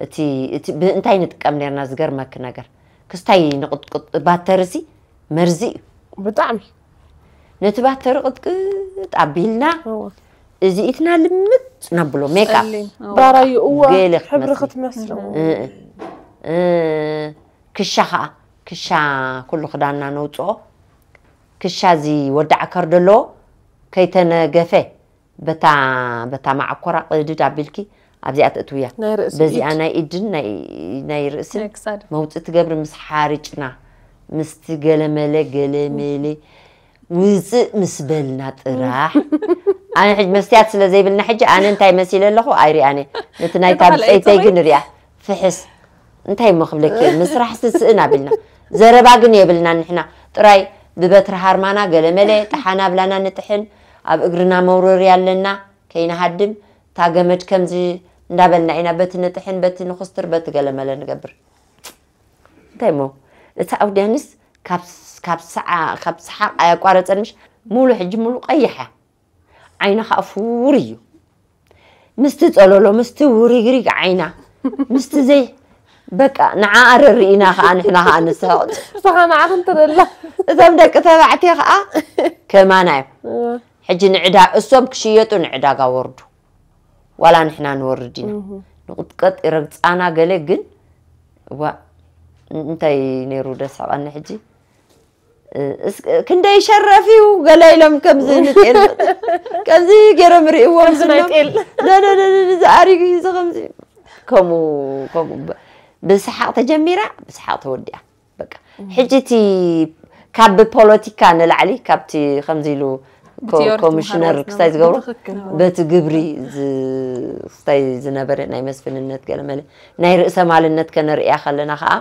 እቲ እንታይ ንጥቀም ነርና ዝገርመክ ነገር ክስታይ ንቕጥቅጥ ባተርሲ መርዚ እዩ ብጣዕሚ ነቲ ባተሪ ቅጥቅጥ ኣቢልና እዚ ኢትና ልምጥ ነብሎ ሜካፕ ባራዩ እዋ ሕብሪ ክትመስል ክሻ ከዓ ክሻ ኩሉ ክዳንና ነውፅኦ ክሻ እዚ ወዲ ዓከር ደሎ ከይተነገፈ በታ በታ ማዕኮራ ቅድድ ኣቢልኪ ኣብዚኣ ተእትውያ በዚኣ ናይ ኢድን ናይ ርእስን መውፅእ ትገብሪ ምስ ሓርጭና ምስቲ ገለመለ ገለመለ ውፅእ ምስ በልና ጥራሕ ኣነ ሕጂ መስትያት ስለ ዘይብልና ሕጂ ኣነ እንታይ መሲለ ኣለኹ ኣይሪኣነ ነቲ ናይ ታብፀይተይ ግን ሪኣ ፍሕስ እንታይ እሞ ክብለኪ ምስራሕ ስስእን ኣቢልና ዘረባ ግን የብልና ንሕና ጥራይ ብበትሪ ሃርማና ገለመለ ጠሓና ብላና ንጥሕን ኣብ እግርና መውረሪ ኣለና ከይንሃድም እታ ገመድ ከምዚ እንዳበልና ኢና በቲ ንጥሕን በቲ ንኹስትር በቲ ገለመለ ንገብር እንታይ እሞ እቲ ኣውድያንስ ካብ ሰሓቕ ኣያቋረፀን ምሽ ሙሉ ሕጂ ሙሉ ቀይሓ ዓይና ከዓ ፍውር እዩ ምስቲ ፀለሎ ምስቲ ውሪግሪግ ዓይና ምስቲ ዘይ በቃ ንዓኣ ረርኢና ከዓ ንሕና ከዓ ንስሕቕ ንስኻ ንዓ ክንትደላ እቶም ደቂ ተባዕትዮ ከዓ ከማና እዮም ሕጂ ንዕዳ እሶም ክሽየጡ ንዕዳጋ ወርዱ ዋላ ንሕና ንወርድ ኢና ንቕጥቀጥ ረግፃና ገለ ግን ዋ እንታይ ነይሩ ደስሕቐኒ ሕጂ ክንደይ ሸረፍ እዩ ገለ ኢሎም ከምዚ ንጤል ከምዚ ገይሮም ርእይዎም ዝኖም ዝኣሪጉ እዩ ከምዚ ከምኡ ከምኡ ብሰሓቕ ተጀሚራ ብሰሓቕ ተወዲኣ ሕጂ እቲ ካብ ፖለቲካ ንላዕሊ ካብቲ ከምዚ ኢሉ ኮ- ብቲዮሪ ኮሚሽነር ትምሃር ክስታይ ዝነበረ። ዝገብሩ ብትኽክል። በቲ ግብሪ ዝ- ክስታይ ዝነበረ ናይ መስፍንነት ገለመለ ናይ ርእሰ ማልነት ከነርእያ ከለና ከዓ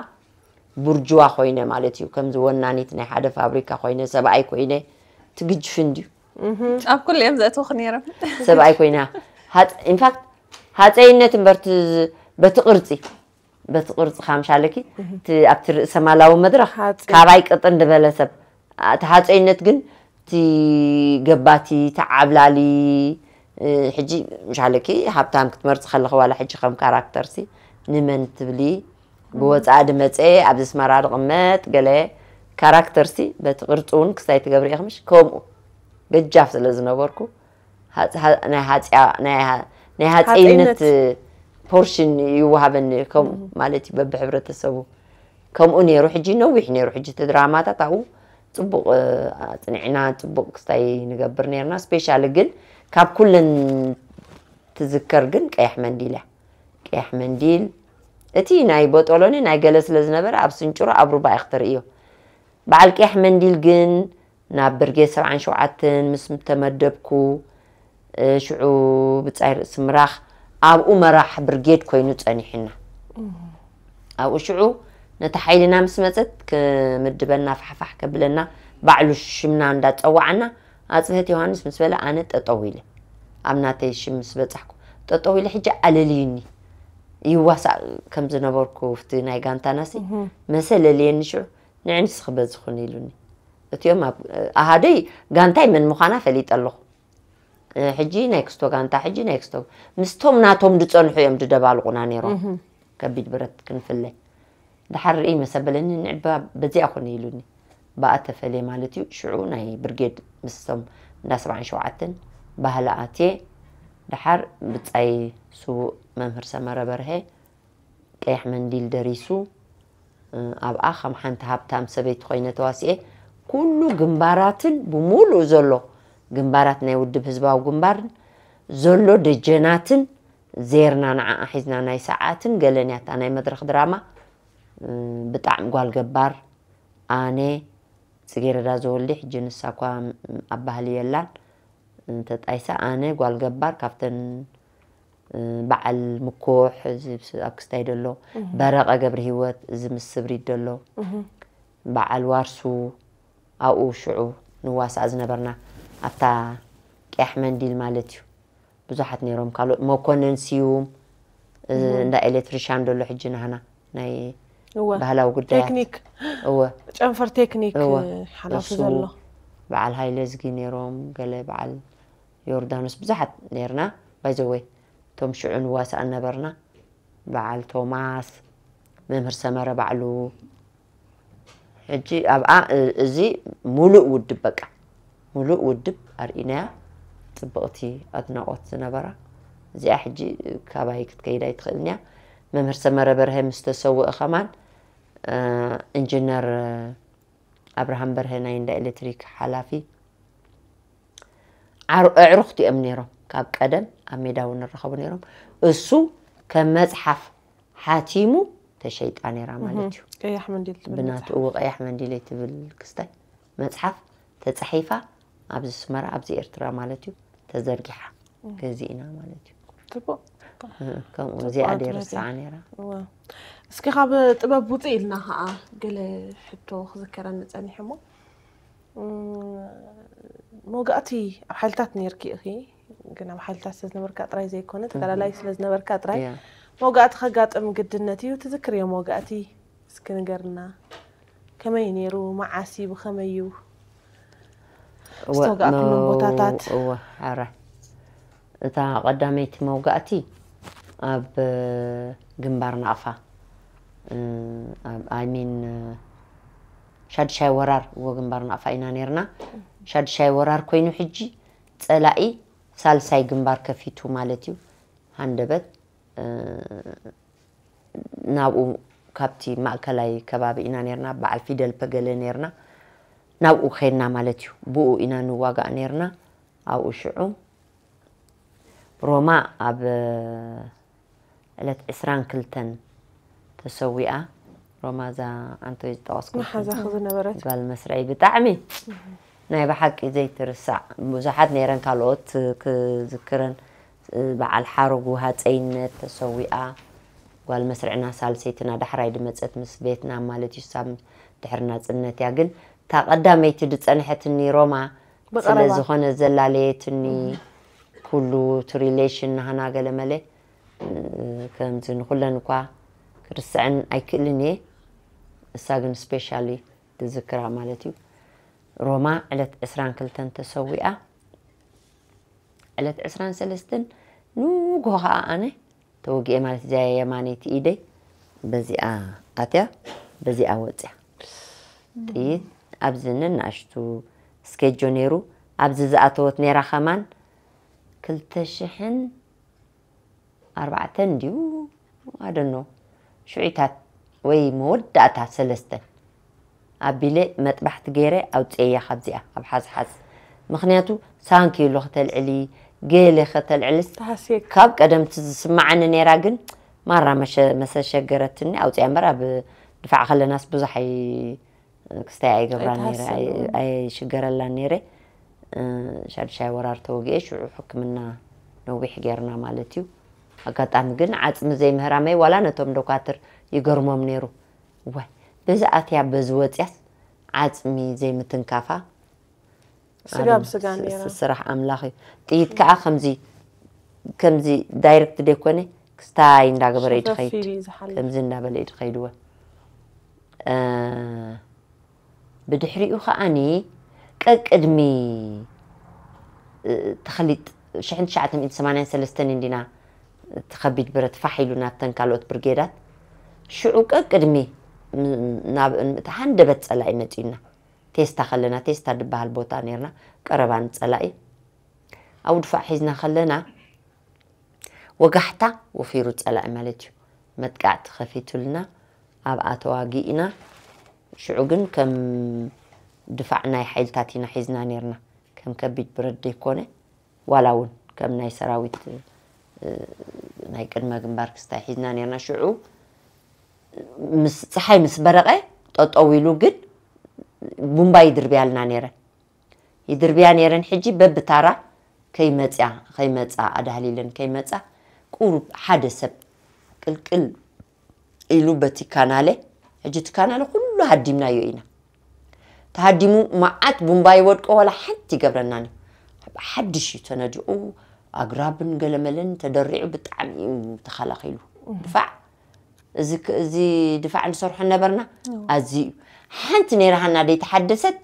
ቡርጅዋ ኮይነ ማለት እዩ። ከምዚ ወናኒት ናይ ሓደ ፋብሪካ ኮይነ ሰብኣይ ኮይነ ትግጅፍ እንድዩ። ኣብ ኩሉ እዮም ዘእትውኽ ነይሮም። ሰብኣይ ኮይና ኢንፋክት ሃፀይነት እምበር ት- በቲ ቅርፂ በቲ ቅርፂ ካምሻለኪ እቲ ኣብቲ ርእሰ ማላዊ መድረኽ ሃፀይ። ካባይ ቅጥን ዝበለ ሰብ እቲ ሃፀይነት ግን እቲ ገባቲ ተዓብላሊ እ፣ ሕጂ ምሻለኪ ሃብታም ክትመርፂ ከለኺ ዋላ ሕጂ ከም ካራክተርሲ ንመን ትብሊ ብወፃኢ ድመፀ ኣብዚ ኣስመራ ድቕመጥ ገለ ካራክተርሲ በቲ ቅርፂ እውን ክስታይ ትገብሪ ኢኽምሽ ከምኡ ገጃፍ ስለ ዝነበርኩ ሃፅ- ሃ- ናይ ሃፅያ- ናይ ሃ- ናይ ሃፀይነት ፖርሽን ይወሃበኒ ከምኡ ማለት እዩ በብሕብረተሰቡ ከምኡ ነይሩ። ሕጂ ነዊሕ ነይሩ። ሕጂ እቲ ድራማታት ኣብኡ ፅቡቕ እ፣ ፅንዕና ፅቡቕ ክስታይ ንገብር ነርና። ስፔሻሊ ግን ካብ ኩለን ትዝከር ግን ቀያሕ መንዲል እያ። ቀያሕ መንዲል እቲ ናይ ቦጦሎኒ ናይ ገለ ስለ ዝነበረ ኣብ ስንጭሮ ኣብ ሩባ ኢኽ ተርእዮ። በዓል ቀያሕ መንዲል ግን ናብ ብርጌድ ሰብዓን ሸውዓተን ምስ ተመደብኩ እ፣ ሽዑ ብጻይ ርእሲ ምራኽ ኣብኡ መራሕ ብርጌድ ኮይኑ ጸኒሕና። ኣብኡ ሽዑ ነታ ሓይልና ምስ መጸት ክምድበና ፋሕፋሕ ከብለና ባዕሉ ሽምና እንዳጸዋዓና ኣጽብሀት ዮሃንስ ምስ በለ ኣነ ጠጠው ኢለ ኣብ ናተይ ሽም ምስ በጻሕኩ ጠጠው ኢለ ሕጂ ኣለልዩኒ ይዋሳእ ከም ዝነበርኩ ፍቲ ናይ ጋንታናሲ መሰለልየኒ ሽዑ ንዕንስ ክበዝኹን ኢሉኒ። እቲኦም ኣብ ኣሃደይ ጋንታይ መን ምዃና ፈሊጠ ኣለኹ። ሕጂ ናይ ክስቶ ጋንታ ሕጂ ናይ ክስቶ ምስቶም ናቶም ዝፀንሑ እዮም ዝደባልቑና ነይሮም። ከቢድ ብረት ክንፍለ ድሓር ርኢ መሰበለኒ ንዕባ በዚኣ ኮነ ኢሉኒ። ብኣ ተፈልየ ማለት እዩ። ሽዑ ናይ ብርጌድ ምስቶም እንዳ ሰብዓን ሸውዓተን ባህሊ ኣትየ ድሓር ብጻይ ስዉእ መምህር ሰመረ በርሀ ቀይሕ መንዲል ደሪሱ ኣብኣ ከም ሓንቲ ሃብታም ሰበይቲ ኮይነ ተዋሲኤ ኩሉ ግንባራትን ብምሉእ ዘሎ ግንባራት ናይ ውድብ ህዝባዊ ግንባርን ዘሎ ደጀናትን ዜርና ንዓኣ ሒዝና ናይ ሰዓትን ገለን ያታ ናይ መድረኽ ድራማ ብጣዕሚ ጓል ገባር ኣነ ጽጌረዳ ዘወልዲ ሕጂ ንሳ እኳ ኣብ ባህሊ የላን ተጣይሳ ኣነ ጓል ገባር ካብተን በዓል ምኮሕ ኣብ ክስታይ ደሎ በረቐ ገብረ ህይወት እዚ ምስ ስብሪት ደሎ በዓል ዋርሱ ኣብኡ ሽዑ ንዋሳእ ዝነበርና ኣብታ ቅያሕ መንዲል ማለት እዩ። ብዙሓት ነይሮም ካልኦት መኮነን ስዩም እንዳ ኤሌክትሪሻን ደሎ ሕጂ ናህና ናይ እወ። ባህላዊ ጉዳያት ቴክኒክ እወ ጨንፈር ቴክኒክ እወ። ሓላፊ እሱ ዘሎ በዓል ሃይለ ዝጊ ነይሮም ገለ በዓል ዮርዳኖስ ብዙሓት ነይርና ባይዘወይ እቶም ሽዑ ንዋሳእ ነበርና በዓል ቶማስ መምህር ሰመረ ባዕሉ ሕጂ ኣብኣ እ- እዚ ሙሉእ ውድብ በቃ ሙሉእ ውድብ ኣርኢናያ ጽብቕቲ ኣድናቖት ዝነበራ እዚኣ ሕጂ ካባይ ክትከይድ ኣይትኽእልን እያ መምህር ሰመረ በርሀ ምስ ተሰውአ ከማን እ፣ ኢንጂነር ኣብርሃም በርሀ ናይ እንዳ ኤሌክትሪክ ሓላፊ ዓር- ኣዕሩኽቲ እዮም ነይሮም ካብ ቀደም ኣብ ሜዳ እውን ንረኸቡ ነይሮም እሱ ከም መፅሓፍ ሓቲሙ ተሸይጣ ነይራ ማለት እዩ ቀያሕ መንዲል ትብል ብናቱ እወ ቀያሕ መንዲለይ ትብል ክስታይ መፅሓፍ ተፃሒፋ ኣብዚ ስመራ ኣብዚ ኤርትራ ማለት እዩ ተዘርጊሓ ገዚእና ማለት እዩ ጽቡቅ እ፣ ከምኡ እዚኣ ጽቡቅ ደይ ኣድላይት ርስዓ ነይራ እዋ። እስኪ ካብ ጥበብ ውፅእ ኢልና ከዓ ገለ ሕቶ ክዝከረኒ ፀኒሑ እሞ እም፣ መውጋእቲ ኣብ ሓይልታት ነርኪ ኢኺ ግን ኣብ ሓይልታት ስለዝነበርካ ጥራይ ዘይኮነ ተጋዳላይ ስለዝነበርካ ጥራይ እያ። መውጋእቲ ከጋጥም ግድነት እዩ ትዝክርዮ መውጋእቲ እስኪ ንገርና ከመይ ነይሩ መዓስ እዩ ብኸመይ እዩ ዝተወጋእኩሎም ቦታታት እወ ኣረ እታ ቀዳመይቲ መውጋእቲ ኣብ ግንባር ናቕፋ ኣይሚን ሻድሻይ ወራር እወ ግንባር ናቕፋ ኢና ነርና ሻድሻይ ወራር ኮይኑ ሕጂ ፀላኢ ሳልሳይ ግንባር ከፊቱ ማለት እዩ ሃንደበት ናብኡ ካብቲ ማእከላይ ከባቢ ኢና ነርና በዓል ፊደል ፐገለ ነርና ናብኡ ከድና ማለት እዩ ብኡ ኢና ንዋጋእ ነርና ኣብኡ ሽዑ ሮማ ኣብ ዕለት ዕስራን ክልተን ተሰዊኣ ሮማዛ ኣንቶይ ዝጠቐስኩ መሓዛኺ ዝነበረት ጓል መስርዒ ብጣዕሚ ናይ ብሓቂ ዘይትርሳዕ። ብዙሓት ነይረን ካልኦት ክዝክረን፣ በዓል ሓረጉ ሃፀይነት ተሰዊኣ፣ ጓል መስርዕና ሳልሰይትና ዳሕራይ ድመፀት ምስ ቬትናም ማለት እዩ። ሳብ ድሕሪ ናፅነት እያ። ግን እታ ቀዳመይቲ ድፀንሐትኒ ሮማ ስለ ብቐረባ። ዝኾነ ዘላለየትኒ ኩሉ እቲ ሪሌሽን ናህና ገለመለ ከምዚ ንኩለን እኳ ክርስዐን ኣይክእልን እየ። እሳ ግን ስፔሻሊ ትዝክራ ማለት እዩ። ሮማ ዕለት ዕስራን ክልተን ተሰዊኣ። ዕለት ዕስራን ሰለስተን ንጎ ከዓ ኣነ ተወጊኤ ማለት እዚኣ የማነይቲ ኢደይ በዚኣ ኣትያ በዚኣ ወፅያ። ጥይት ኣብዚ ነናእሽቱ ስኬጆ ነይሩ። ኣብዚ ዝኣተወት ነይራ ከማን ክልተ ሽሕን ኣርባዕተን ድዩ ኣደኖ ሽዑታት ወይ መወዳእታ ሰለስተን ኣቢለ መጥባሕቲ ገይረ ኣውፅኤያ ካብዚኣ ኣብ ሓዝሓዝ። ምክንያቱ ሳንኪሎ ከተልዕሊ ገለ ከተልዕልስ ተሃስየክ ካብ ቀደምቲ ዝስማዓኒ ነይራ። ግን ማራ መሸ- መሰሸገረትኒ ኣውፅያ እምበር ኣብ ድፋዕ ከለናስ ብዙሕ ኣይ- ክስታይ ኣይገብራን ነይረ ኣይ- ኣይትሃስብን። ኣይሽገረላን ነይረ። እ፣ ሻድሻይ ወራር ተወጊኤ ሽዑ ሕክምና ነዊሕ ጌርና ማለት እዩ። ኣጋጣሚ ግን ዓፅሚ ዘይምህራመይ ዋላ ነቶም ዶካትር ይገርሞም ነይሩ። ዋይ በዚ ኣትያ በዚ ወፅያስ ዓፅሚ ዘይምትንካፋ ስጋ ኣረ፣ ብስጋ ስ- ነይራ ስ- ስራሕ ኣምላኽ እዩ። ጥይት ከዓ ከምዚ ከምዚ ዳይሬክት ደይኮነ ክስታይ እንዳገበረ እዩ ሸፈፍ ድኸይድ ኢሉ እዩ ዝሓልፍ ከምዚ እንዳበለ እዩ ድኸይድ ወ እ፣ ብድሕሪኡ ከዓኒ ቀቅድሚ እ፣ ተኸሊጥ ሽሕን ትሽዓተ ሚእትን ሰማንያን ሰለስተን እንዲና እቲ ከቢድ ብረት ፋሕ ኢሉ ናብተን ካልኦት ብርጌዳት ሽዑ ቀቅድሚ ም- ናብ እቲ ሃንደበት ፀላኢ መፂኡና። ቴስታ ከለና ቴስታ ድበሃል ቦታ ነርና ቀረባ ንፀላኢ ኣብኡ ድፋዕ ሒዝና ከለና ወጋሕታ ወፊሩ ፀላኢ ማለት እዩ። መጥቃዕቲ ከፊቱልና ኣብኣ ተዋጊእና። ሽዑ ግን ከም ድፋዕ ናይ ሓይልታት ኢና ሒዝና ነርና። ከም ከቢድ ብረት ዘይኮነ ዋላ እውን ከም ናይ ሰራዊት እ፣ ናይ ቅድመ ግንባር ክስታይ ሒዝና ነርና። ሽዑ ምስ ፀሓይ ምስ በረቐ ጠጠው ኢሉ ግን ቡምባ ይድርብያልና ነረን ይድርብያ ነረን። ሕጂ በብታራ ከይመፅያ ከይመፃ ኣዳህሊለን ከይመፃ ቁሩብ ሓደ ሰብ ቅልቅል ኢሉ በቲ ካናለ ሕጂ እቲ ካናለ ኩሉ ሃዲምናዮ ኢና። ተሃዲሙ መዓት ቡምባ ይወድቆ ዋላ ሓንቲ ይገብረናን እዩ። ሓድሽ እዩ ተነዲቑ ኣግራብን ገለመለን ተደሪዑ ብጣዕሚ እዩ ተኸላኺሉ ድፋዕ እዚ ክ- እዚ ድፋዕ ንሰርሖ ነበርና ኣዝዩ እዩ። ሓንቲ ነይራ ሃና ደይተሓደሰት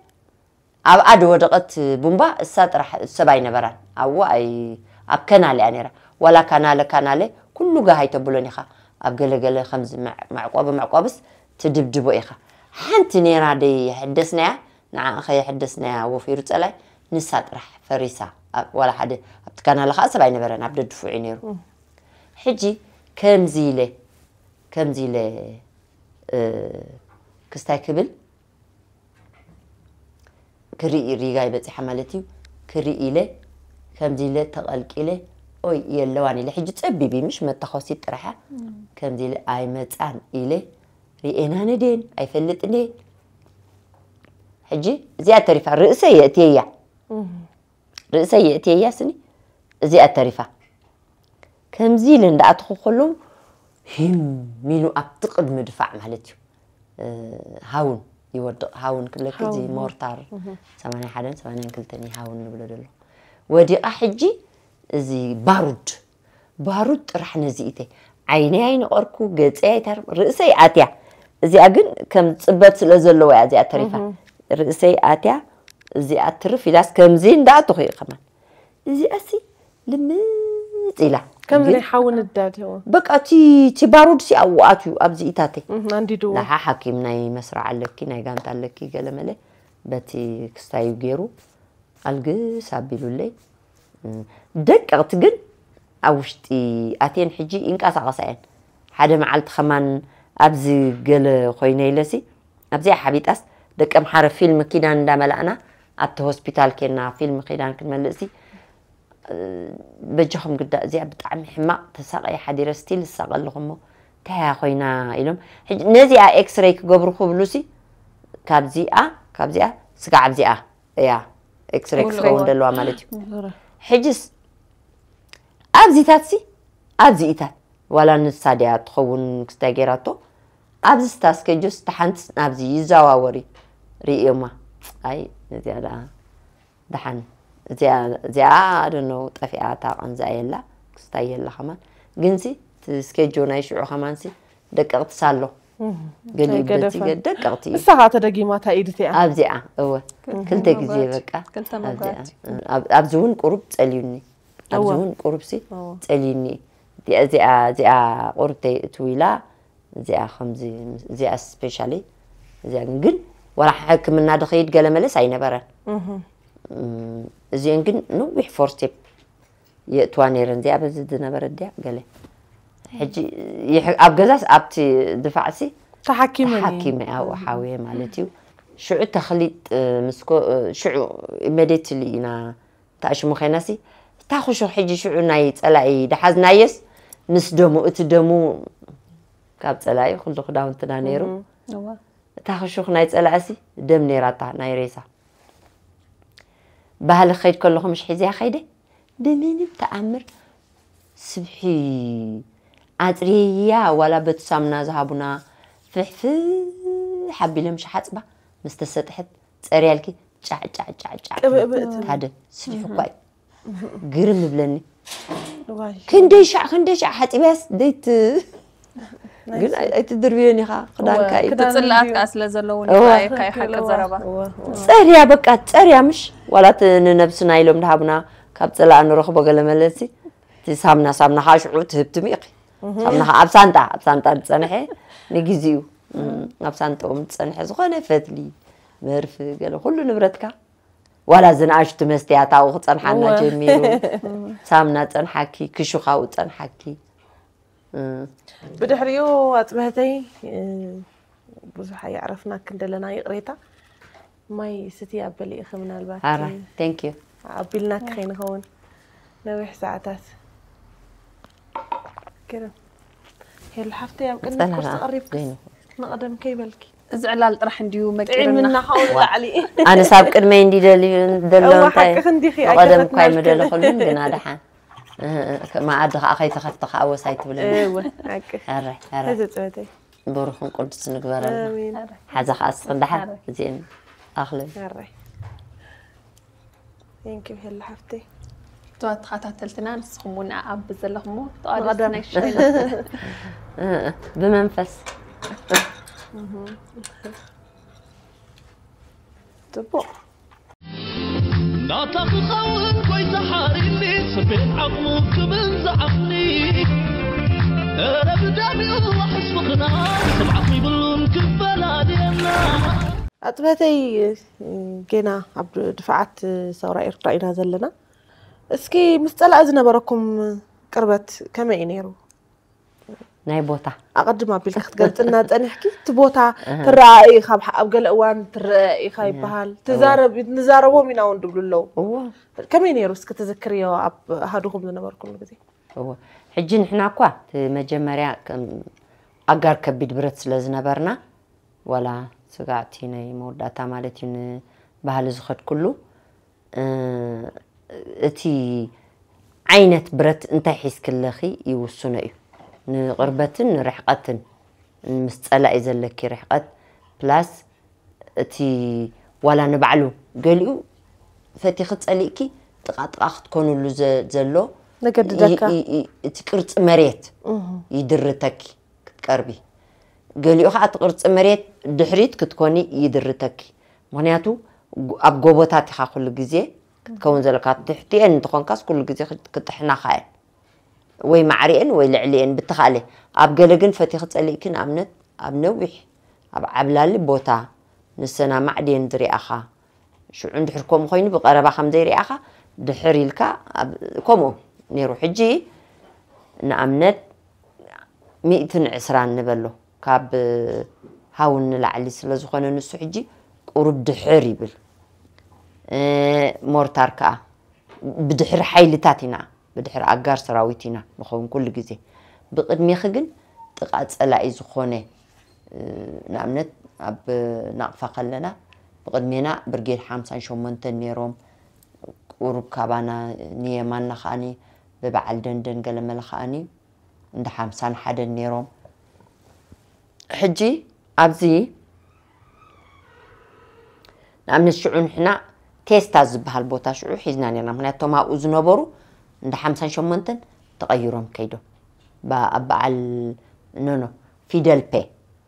ኣብኣ ድወደቐት ቡምባ እሳ ጥራሕ ሰብ ኣይነበራን ኣብኡ ኣይ ኣብ ከናል እያ ነይራ። ዋላ ካናለ ካናለ ኩሉ ጋሃይ ተብሎን ኢኻ ኣብ ገለገለ ከምዚ መዕ- መዕቆቢ መዕቆብስ ትድብድቦ ኢኻ። ሓንቲ ነይራ ደይሕደስናያ ንዓ ኸየሕደስናያ ወፊሩ ፀላይ ንሳ ጥራሕ ፈሪሳ። ኣብ- ዋላ ሓደ ኣብቲ ካናለ ከዓ ሰብ ኣይነበረን ኣብ ደድፉዕ እዩ ነይሩ። ሕጂ ከምዚ ኢለ ከምዚ ኢለ እ፣ ክስታይ ክብል ክርኢ ሪጋ ይበፂሓ ማለት እዩ። ክርኢ ኢለ ከምዚ ኢለ ተቐልቂለ ኦይ የለዋን ኢለ ሕጂ ፀቢብ እዩ ምሽ መታኸሲት ጥራሓ ከምዚ ኢለ ኣይመፃን ኢለ ርኤና ነድየን ኣይፈልጥን እየ። ሕጂ እዚኣ ተሪፋ ርእሰ የእትየያ ርእሰ የእትየያ ስኒ እዚኣ ተሪፋ ከምዚ ኢለ እንዳኣትኹ ከለዉ ሂም ኢሉ ኣብቲ ቅድሚ ድፋዕ ማለት እዩ። እ፣ ሃውን ይወድቕ ሃውን ክብለኪ እዚ ሃውን። ሞርታር ሰማንያ ሓደን ሰማንያን ክልተን እዩ ሃውን ንብሎ ዘሎ ወዲቓ ሕጂ እዚ ባሩድ ባሩድ ጥራሕ ነዚኢተይ ዓይነይ ኣይነቐርኩ ገፀይ ኣይታርም ርእሰይ ኣትያ እዚኣ ግን ከም ፅበት ስለ ዘለዎ እያ እዚኣ ተሪፋ ርእሰይ ኣትያ እዚኣ ትርፍ ኢላስ ከምዚ እንዳኣትኹ እዩ ከማን እዚኣሲ ልምፅ ኢላ ከምዚ ግን ናይ ሓዊ ንዳድ እዎ በቃ እቲ እቲ ባሩድ ሲ ኣብኣት እዩ ኣብዚ ኢታተይ እህ፣ ኣንዲድዎ ላሓ ሓኪም ናይ መስርዕ ኣለኪ ናይ ጋንታ ኣለኪ ገለመለ በቲ ክስታዩ ገይሩ ኣልግስ ኣቢሉለይ እም፣ ደቀቕቲ ግን ኣብ ውሽጢ ኣትየን ሕጂ ይንቀሳቐሳ እየን ሓደ መዓልቲ ከማን ኣብዚ ገለ ኮይነ ኢለሲ ኣብዚኣ ሓቢጣስ ደቂ ኣምሓረ ፊልም ኪዳን እንዳመላእና ኣብቲ ሆስፒታል ኬና ፊልም ኪዳን ክንመልእሲ በጃኹም ግዳ እዚኣ ብጣዕሚ ሕማቕ ተሳቐየ ሓዲረ ስቲል ዝሳቐ ኣለኹ እሞ እንታይ እያ ኮይና ኢሎም። ሕጂ ነዚኣ ኤክስሬይ ክገብሩ ክብሉ ሲ ካብዚኣ ካብዚኣ ስጋዕ ኣብዚኣ እያ ኤክስሬይ ክኸውን ዘለዋ ማለት እዩ። ሕጅስ ኣብዚታት ሲ ኣብዚኢታት ዋላ ንሳ ድያ ትኸውን ክስታይ ገይራቶ ኣብዚ ስታ ስኬጆስ ተሓንትስ ናብዚ ይዘዋወር እዩ ርእዮማ። ኣይ ነዚኣ ደኣ ደሓን እዚኣ እዚኣ ኣደነው ጠፊኣ እታ ቀንዛ የላ ክስታይ የላ ከማን ግንሲ እቲ ስኬጆ ናይ ሽዑ ከማንሲ ደቀቕቲ ሳሎ ገሊኡ በቲ ገ- ደቀቕቲ እዩ። ንሳ ከዓ ተደጊማታ ኢድት እያ። ኣብዚኣ እወ ክልተ ግዜ በቃ ክልተ ኣብዚኣ። መብራህቲ። ኣብ- ኣብዚ እውን ቁሩብ ጸልዩኒ ኣብዚ እውን ቁሩብ ሲ ጸልዩኒ እዚኣ እዚኣ እዚኣ ቁሩብ ተይእትው ኢላ እዚኣ ከምዚ እዚኣ ስፔሻሊ እዚኣ ግን ግን ዋላ ሕክምና ድኸይድ ገለ መለስ ኣይነበረን እዚአን ግን ነዊሕ ፎር ስቴፕ የእትዋ ነይረን እዚኣ በዚ ዝነበረ ድያ ገለ ሕጂ ይሕ- ኣብ ገዛስ ኣብቲ ድፋዕሲ ተሓኪመ ተሓኪመ ኣብኡ ሓውየ ማለት እዩ ሽዑ ተኽሊጥ ምስ ኮ- ሽዑ ኢሜዲትሊ ኢና ተኣሽሙ ኮይናሲ እታ ክሹኽ ሕጂ ሽዑ ናይ ፀላኢ ደሓዝናየስ ምስ ደሙ እቲ ደሙ ካብ ፀላኢ ኩሉ ክዳውንትና ነይሩ እዋ። እታ ክሹኽ ናይ ፀላእሲ ደም ነይራታ ናይ ሬሳ ባህሊ ክኸይድ ከለኹ ምሽ ሒዝያ ከይደ ብምንም ተኣምር ስብሒ ኣፅርየያ ዋላ በቲ ሳምና ዝሃቡና ፍሕፍሕ ኣቢለ ምሽ ሓፅባ ምስ ተሰጥሐት ፀርያልኪ ጫዕ ጫዕ ጫዕ ጫዕ ትብል። ቅብእብእ ትብል። ታደ ስብሒ እኳ እዩ ግርም ይብለኒ ዋይ። ክንደይ ሻዕ ክንደይ ሻዕ ሓፂብያስ ደይት ግን ኣይ- ኣይትድርብዮን ኢኻ ክዳንካ እዩ ክዳን ትፅላኣት እንድዩ። ከዓ ስለ ዘለውን እዋ። ይረኣየካ እዩ ሓቂ እዋ፣ ዘረባ እዋ፣ እዋ። ፀርያ በቃ ፀርያ ምሽ ዋላት ንነብስና ኢሎም ድሃቡና ካብ ፀላኣ ንረኽቦ ገለ መለሲ እቲ ሳምና ሳምና ከዓ ሽዑ ትህብትም ኢኺ ሳምና ከዓ ኣብ ሳንጣ ኣብ ሳንጣ ዝፀንሐ ንግዜኡ እም፣ ኣብ ሳንጣኦም ዝፀንሐ ዝኾነ ፈትሊ መርፊ ገለ ኩሉ ንብረትካ ዋላ ዝንኣሽቱ መስትያት ኣብኡ ክፀንሓና እወ። ጀሚሩ ሳምና ፀንሓኪ ክሹኻኡ ፀንሓኪ ብድሕሪኡ ኣፅብህተይ ብዙሕ ኣየዕረፍናክን ደለና ይቕሬታ ማይ ስቲ ኣበሊ ኢኺ ምናልባት ኣረ thank you ኣቢልናኪ ከይንኸውን ነዊሕ ሰዓታት ግርም ሄሉ ሓፍተይ ኣብ ቅድሚ ጸላላ ኩርሲ ቀሪብክስ ዘይንኹ። ንቐደም ከይበልኪ እዚ ዕላል ጥራሕ እንድዩ መቂርና ጥዒምና ካብኡ ንላዕሊ ኣነስ ኣብ ቅድመይ እንዲ ደልዩ ደሎ እዋ እንታይ ሓቅኺ እንዲኺ ብቐደም እኳ ኣይከፈትናልክን ኣይምደለኹሉን ግና ደሓን እህ፣ እህ፣ መኣዲ ከዓ ከይተኸፍተ ከዓ ወሳይ ትብለኒ እወ ሓቂ ኧረ ኧረ ሕዚ ፅበተይ ብሩኽን ቅዱስ ንግበረልና ኣሜን ሓዛ ከዓ እስኽን ደሓን እዚአን ኣኽልን ኧረ ቴንኪው ሄሉ ሓፍተይ እተዋ ተኸታተልትና ንስኹም እውን ኣብ ዘለኹሞ ተዋደስቲ ናይ ሻይ ብመንፈስ ፅቡቕ ናታ ክኸውን ጎይታ ሓሪኒ ስቤት ዓቕሙ ክብል ዝዓቕኒ እረ ብደሚኡ ሕስብኽና ስምዓኽ ይብሉን ክፈላልየና ኣፅበተይ ጌና ኣብ ድፍዓት ሰውራ ኤርትራ ኢና ዘለና እስኪ ምስ ፀላኢ ዝነበረኩም ቅርበት ከመይ እዩ ነይሩ ናይ ቦታ ኣቐድም ኣቢልካ ክትገልፅልና ፀኒሕኪ እቲ ቦታ ትረኣኢ ካብ ኣብ ገለ እዋን ትረአ ኢኻ ይበሃል ትዛረብ ንዛረቦም ኢና እውን ድብሉ ኣለዉ እዎ ከመይ ነይሩ እስኪ ትዝክርዮ ኣብ ኣሃዱኹም ዝነበርኩሉ ግዜ እዎ ሕጂ ንሕና እኳ እቲ መጀመርያ ከም ኣጋር ከቢድ ብረት ስለ ዝነበርና ዋላ ስጋዕቲ ናይ መወዳእታ ማለት እዩ ንባህሊ ዝኸድኩሉ እቲ ዓይነት ብረት እንታይ ሒዝክለኺ ይውስኖ እዩ ንቕርበትን ንርሕቐትን ምስ ፀላኢ ዘለኪ ርሕቐት ፕላስ እቲ ዋላ ንባዕሉ ገሊኡ ፈቲኺ ፀሊእኪ ጥቓጥቓ ክትኮንሉ ዘሎ ነገድደካ እቲ ቅርፂ መሬት ይድርተኪ ክትቀርቢ ገሊኡ ከዓ እቲ ቅርፂ መሬት ድሕሪት ክትኮኒ ይድርተኪ ምክንያቱ ኣብ ጎቦታት ኢኻ ኩሉ ግዜ ክትከውን ዘለካ ትሕቲኤን እንተኾንካስ ኩሉ ግዜ ክጥሕናኻ እየን ወይ ማዕሪኤን ወይ ልዕሊኤን ብትኻእለ ኣብ ገለ ግን ፈቲኺ ፀሊእኪ ንኣብነት ኣብ ነዊሕ ኣብ ዓብላሊ ቦታ ንሰን ኣማዕድየን ዝሪኣኻ ሽዑ እንድሕር ከምኡ ኮይኑ ብቐረባ ከም ዘይሪኣኻ ድሕር ኢልካ ከምኡ ነይሩ ሕጂ ንኣብነት ሚእትን ዕስራን ንበሎ ካብ ሃውን ንላዕሊ ስለ ዝኾነ ንሱ ሕጂ ቁሩብ ድሕር ይብል ሞርታር ከዓ ብድሕሪ ሓይልታት ኢና ብድሕሪ ኣጋር ሰራዊት ኢና ንኸውን ኩሉ ግዜ ብቅድሚኺ ግን ጥቓ ጸላኢ ዝኾነ፣ እ፣ ንኣብነት ኣብ ናቕፋ ከለና ብቕድሜና ብርጌድ ሓምሳን ሸሞንተን ነይሮም። ቁሩብ ካባና ንየማንና ከኣኒ ብበዓል ደንደን ገለመለ ከኣኒ እንደ ሓምሳን ሓደን ነይሮም። ሕጂ ኣብዚ ንኣብነት ሽዑ ንሕና ቴስታ ዝበሃል ቦታ ሽዑ ሒዝና ነርና። ምክንያቱ እቶም ኣብኡ ዝነበሩ እንደ ሓምሳን ሸሞንተን ተቐይሮም ከይዶም። ባ-፣ ኣብ በዓል ኖኖ ፊደል ፔ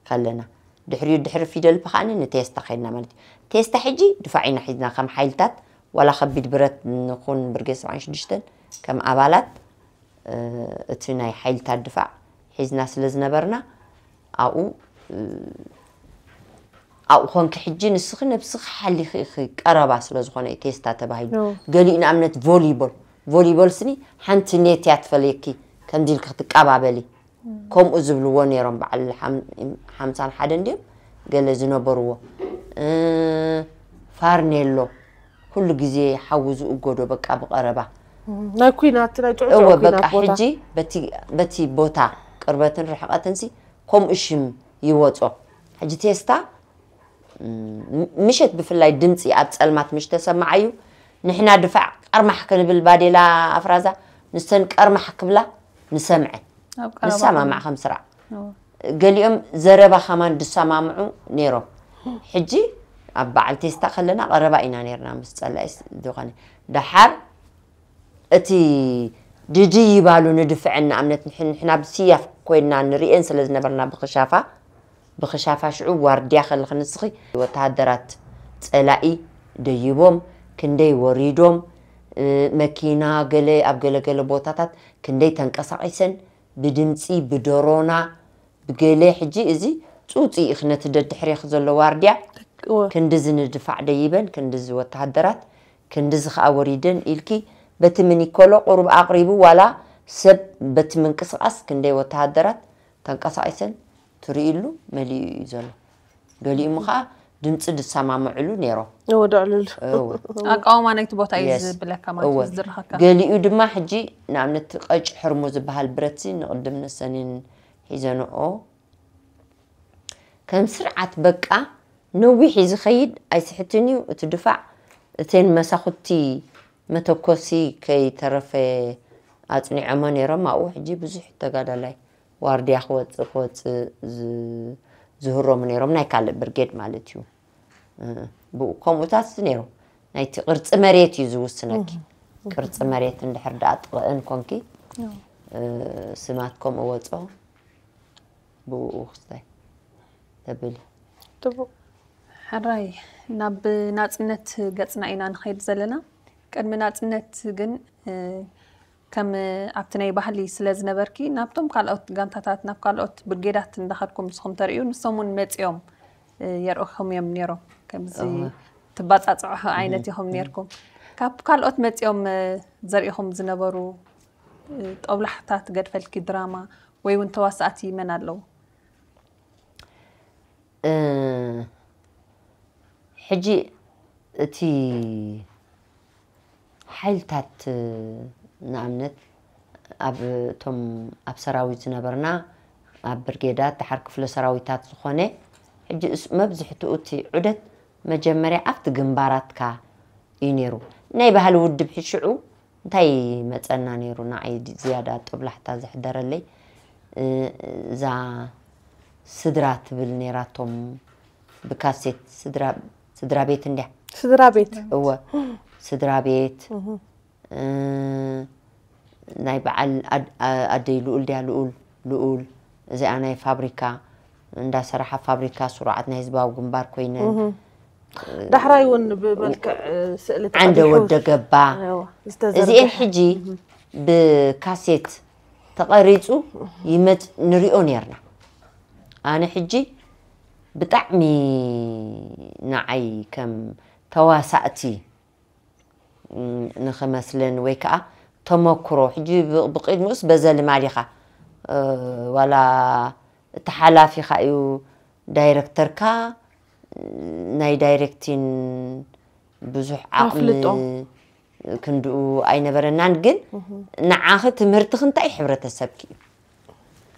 ከለና። ድሕሪኡ ድሕሪ ፊደል ፔ ከኣኒ ንቴስታ ከይድና ማለት እዩ። ቴስታ ሕጂ ድፋዕ ኢና ሒዝና ከም ሓይልታት፣ ዋላ ከቢድ ብረት ንኹን ብርጌድ ሰብዓን ሽዱሽተን ከም ኣባላት፣ እ፣ እቲ ናይ ሓይልታት ድፋዕ ሒዝና ስለ ዝነበርና ኣብኡ፣ እ፣ ኣብኡ ኮንኪ ሕጂ ንስኺ ነብስኺ ሓሊኺ ኢኺ፣ ቀረባ ስለ ዝኾነ እዩ ቴስታ ተባሂሉ። ኖ። ገሊኡ ንኣብነት ቮሊቦል፣ ቮሊቦል ስኒ ሓንቲ ኔት እያ ትፈልየኪ፣ ከምዚ ኢልኪ ክትቀባበሊ። ከምኡ ዝብልዎ ነይሮም በዓል ሓም-፣ ሓምሳን ሓደን ድዮም ገለ ዝነበርዎ። እ፣ ፋርኔሎ ኩሉ ግዜ ሓዊ ዝእጎዶ በቃ ብቐረባ። ናይ ኩናት፣ ናይ ጭዑ እወ፣ ጭዑ በቃ ኩናት ቦታ። ሕጂ በቲ፣ በቲ ቦታ ቅርበትን ርሕቐትንሲ ከምኡ ሽም ይወጾ። ሕጂ ቴስታ፣ ም-፣ ምሸት ብፍላይ ድምፂ ኣብ ጸልማት ምሽ ተሰማዓዩ፣ ንሕና ድፋዕ ቀርማሕ ክንብል ባዴላ ኣፍራዛ፣ ንሰን ቀርማሕ ክብላ ንሰምዐ። ኣብ ቀረባ ንሰማማዕ ኮነ። ከም ስራዕ። እወ። ገሊኦም ዘረባ ከማን ዝሰማምዑ ነይሮም። ሕጂ ኣብ በዓል ቴስታ ከለና ቀረባ ኢና ነይርና ምስ ጸላኢስ ዝኾነ። ደሓር እቲ ድድይ ይባሉ ንድፍዐን ንኣብነት ንሕን-፣ ንሕና ብስያፍ ኮይንና ንርእየን ስለ ዝነበርና ብኽሻፋ፣ ብኽሻፋ ሽዑ ዋርድያ ከለኺ ንስኺ ወተሃደራት ጸላኢ ደይቦም ክንደይ ወሪዶም፣ እ፣ መኪና ገለ ኣብ ገለገለ ቦታታት ክንደይ ተንቀሳቒሰን ብድምፂ፣ ብደሮና፣ ብገለ ሕጂ እዚ ፁፅ ኢኽ ነቲ ደድሕሬኽ ዘሎ ዋርድያ እወ። ክንድዚ ንድፋዕ ደይበን፣ ክንድዚ ወተሃደራት፣ ክንድዚ ኸዓ ወሪደን ኢልኪ በቲ ምኒኮሎ ቁሩብ ኣቕሪቡ ዋላ ሰብ በቲ ምንቅስቓስ ክንደይ ወተሃደራት ተንቀሳቒሰን ትርእይሉ መሊኡ እዩ ዘሎ። ገሊኡም ኸዓ ድምፂ ድሰማምዕሉ ነይሮም። እወ፣ ደዕልል። እወ። ኣቃውማ ናይቲ ቦታ እዩ የስ። ዝብለካ ማለት እወ። እዩ ዝድርኸካ። ገሊኡ ድማ ሕጂ ንኣብነት ቀጭ ሕርሙ ዝበሃል ብረትሲ ንቕድም ንሰኒን ሒዘንኦ ከም ስርዓት በቃ ነዊሕ እዩ ዝኸይድ፣ ኣይስሕትን እዩ እቲ ድፋዕ። እተን መሳኹቲ መተኮሲ ከይተረፈ ኣጽኒዖሞ ነይሮም። ኣብኡ ሕጂ ብዙሕ ተጋዳላይ ዋርድያ ክወጽእ፣ ክወጽእ ዝ-፣ ዝህሮሙ ነይሮም፣ ናይ ካልእ ብርጌድ ማለት እዩ። እ፣ ብኡ ከምኡታት ነይሮም። ናይቲ ቅርጺ መሬት እዩ ዝውስነኪ። እህ። ቅርጺ መሬት እንድሕር ደኣ ጥቕእን ኮንኪ፣ እዎ። እ፣ ስማት ከምኡ ወጾ። ብኡ ክስታይ ተብሊ። ጽቡቕ። ሕራይ፣ ናብ ናጽነት ገጽና ኢና ንኸይድ ዘለና። ቅድሚ ናጽነት ግን፣ እ፣ ከም ኣብቲ ናይ ባህሊ ስለ ዝነበርኪ፣ ናብቶም ካልኦት ጋንታታት፣ ናብ ካልኦት ብርጌዳት እንዳኸድኩም ንስኹም ተርእዩ፣ ንሶም እውን መጺኦም፣ እ፣ የርእኹም እዮም ነይሮም። ከምዚ እወ። ትባጻጽዑ ዓይነት እም፣ ኢኹም እም። ነይርኩም። ካብ ካልኦት መጺኦም፣ እ፣ ዘርእኹም ዝነበሩ፣ እ፣ ጦብላሕታ ትገድፈልኪ ድራማ ወይ እውን ተዋሳእቲ መን ኣለዉ? እ፣ ሕጂ እቲ ሓይልታት፣ ንኣብነት ኣብ እቶም ኣብ ሰራዊት ዝነበርና፣ ኣብ ብርጌዳት፣ ደሓር ክፍለ ሰራዊታት ዝኾነ፣ ሕጂ እስ-፣ መብዝሕትኡ እቲ ዑደት መጀመርያ ኣብቲ ግንባራትካ እዩ ነይሩ። ናይ ባህሊ ውድብ ሕጂ ሽዑ እንታይ መጸና ነይሩ? ንዓይ ድ-፣ ዝያዳ ጦብላሕታ ዘሕደረለይ፣ እ፣ እዛ ስድራ ትብል ነይራቶም ብካሴት፣ ስድራ፣ ስድራ ቤት እንድያ። ስድራ ቤት። እወ፣ ስድራ ቤት፣ እህ። እ፣ ናይ በዓል ኣድ-፣ ኣ-፣ ኣደይ ልኡል ድያ? ልኡል፣ ልኡል፣ እዚኣ ናይ ፋብሪካ፣ እንዳሰራሓ ፋብሪካ ስሩዓት ናይ ህዝባዊ ግንባር ኮይነን። እህ። ዳሕራይ እውን ብመልክዕ፣ እ፣ ስእሊ ዓንደ ተቐዲሑ። ወደ ገባ። እዎ፣ ዝተዘርግሐ። እዚኤን ሕጂ እህ። ብካሴት ተቐሪጹ ይመጽ-፣ ንሪኦ ነርና። ኣነ ሕጂ ብጣዕሚ ንዓይ ከም ተዋሳእቲ፣ ም፣ ንኽመስለን ወይ ከዓ ተመክሮ፣ ሕጂ ብ-፣ ብቕድሚኡስ በዘ ልማድ ኢኻ፣ እ፣ ዋላ እቲ ሓላፊኻ እዩ ዳይረክተርካ፣ ናይ ዳይሬክቲን ብዙሕ ዓቕሚ ኣፍልጦ። ክንድኡ ኣይነበረናን፣ ግን እህ። ንዓኺ ትምህርትኺ እንታይ ሕብረተሰብኪ እዩ?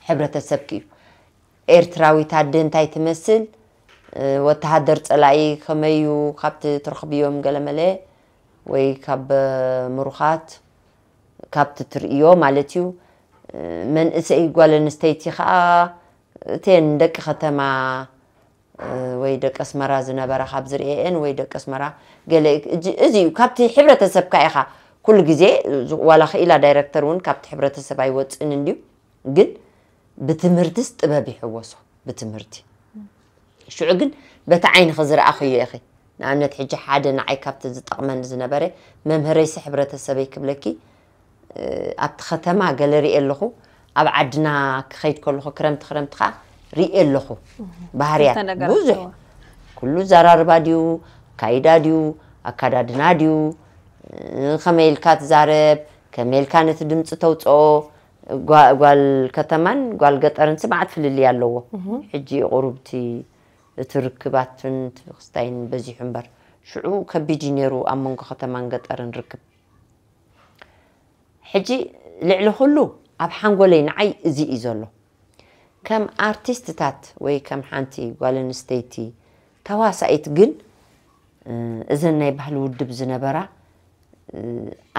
ሕብረተሰብኪ እዩ። ኤርትራዊት ኣደ እንታይ ትመስል፣ ወተሃደር ጸላኢ ከመዩ፣ ካብቲ ትረኽብዮም ገለመለ ወይ ካብ ምሩኻት ካብቲ ትርእዮ ማለት እዩ። መንእሰይ ጓል ኣንስተይቲ ከዓ እተን ደቂ ከተማ ወይ ደቂ ኣስመራ ዝነበራ ካብ ዝርእየን ወይ ደቂ ኣስመራ ገለ እዚ እዩ። ካብቲ ሕብረተሰብካ ኢኻ ኩሉ ግዜ ዋላ ክኢላ ዳይረክተር እውን ካብቲ ሕብረተሰብ ኣይወፅእን እንድዩ፣ ግን ብትምህርትስ ጥበብ ይሕወሶ ብትምህርቲ። ሽዑ ግን በቲ ዓይንኺ ዝረኣኽዮ ኢኺ። ንኣብነት ሕጂ ሓደ ንዓይ ካብቲ ዝጠቕመኒ ዝነበረ መምህረይሲ ሕብረተሰበይ ክብለኪ ኣብቲ ከተማ ገለ ሪኤ ኣለኹ። ኣብ ዓድና ክኸይድ ከለኹ ክረምቲ ክረምቲ ከዓ ሪኤ ኣለኹ። ባህርያት ብዙሕ ኩሉ ዘራርባ ድዩ፣ ካይዳ ድዩ፣ ኣካዳድና ድዩ፣ ከመይ ኢልካ ትዛረብ፣ ከመይ ኢልካ ነቲ ድምፂ ተውፅኦ። ጓል ከተማን ጓል ገጠርን ስማዕት ፍልልይ ኣለዎ። ሕጂ ቁሩብቲ እቲ ርክባትን ክስታይን በዚሑ እምበር ሽዑ ከቢድ እዩ ነይሩ ኣብ መንጎ ከተማን ገጠርን ርክብ። ሕጂ ልዕሊ ኩሉ ኣብ ሓንጎለይ ንዓይ እዚ እዩ ዘሎ። ከም ኣርቲስትታት ወይ ከም ሓንቲ ጓል ኣንስተይቲ ተዋሳኢት ግን እዘን ናይ ባህሊ ውድብ ዝነበራ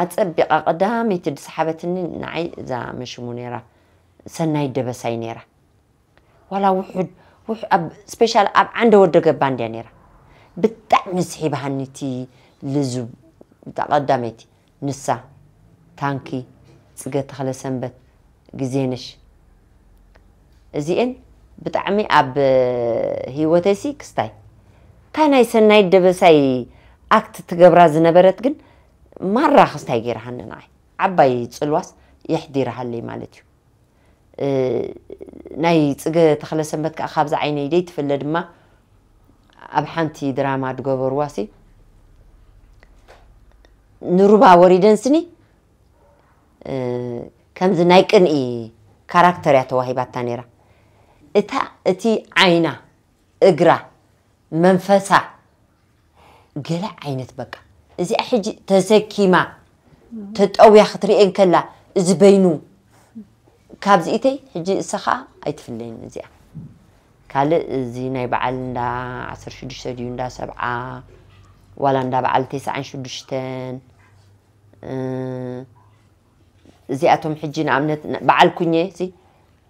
ኣጸቢቓ ቀዳመይቲ ዝሰሓበትኒ ንዓይ እዛ መሽሙ ነይራ፣ ሰናይ ደበሳይ ነይራ። ዋላ ውሑድ ኣብ ስፔሻል ኣብ ዓንደ ወደ ገባ እንድያ ነይራ። ብጣዕሚ ስሒባሃኒ እቲ ልዙብ እታ ቀዳመይቲ ንሳ፣ ታንኪ፣ ጽገ ተኽለ ሰንበት፣ ግዜነሽ። እዚኤን ብጣዕሚ ኣብ ህይወተይሲ ክስታይ እታ ናይ ሰናይት ደበሳይ ኣክት ትገብራ ዝነበረት ግን ማራ ክስታይ ገይራሃኒ ንዓይ ዓባይ ጽልዋስ የሕዲራሃለይ ማለት እዩ። ናይ ጽገ ተኽለ ሰንበት ከዓ ካብዛ ዓይነይ ደይ ትፍለ ድማ ኣብ ሓንቲ ድራማ ዝገበርዋ ሲ ንሩባ ወሪደን ስኒ ከምዚ ናይ ቅንኢ ካራክተር እያ ተዋሂባታ ነይራ። እታ እቲ ዓይና እግራ መንፈሳ ገለ ዓይነት በቃ እዚኣ ሕጂ ተሰኪማ ተጠውያ ክትርእየን ከላ እዚ በይኑ ካብዚኢተይ ሕጂ እሳ ከዓ ኣይትፍለይን እዚኣ። ካልእ እዚ ናይ በዓል እንዳ ዓሰርተ ሽዱሽተ ድዩ እንዳ ሰብዓ ዋላ እንዳ በዓል ተስዓን ሽዱሽተን እዚኣቶም ሕጂ ንኣብነት በዓል ኩኘ ሲ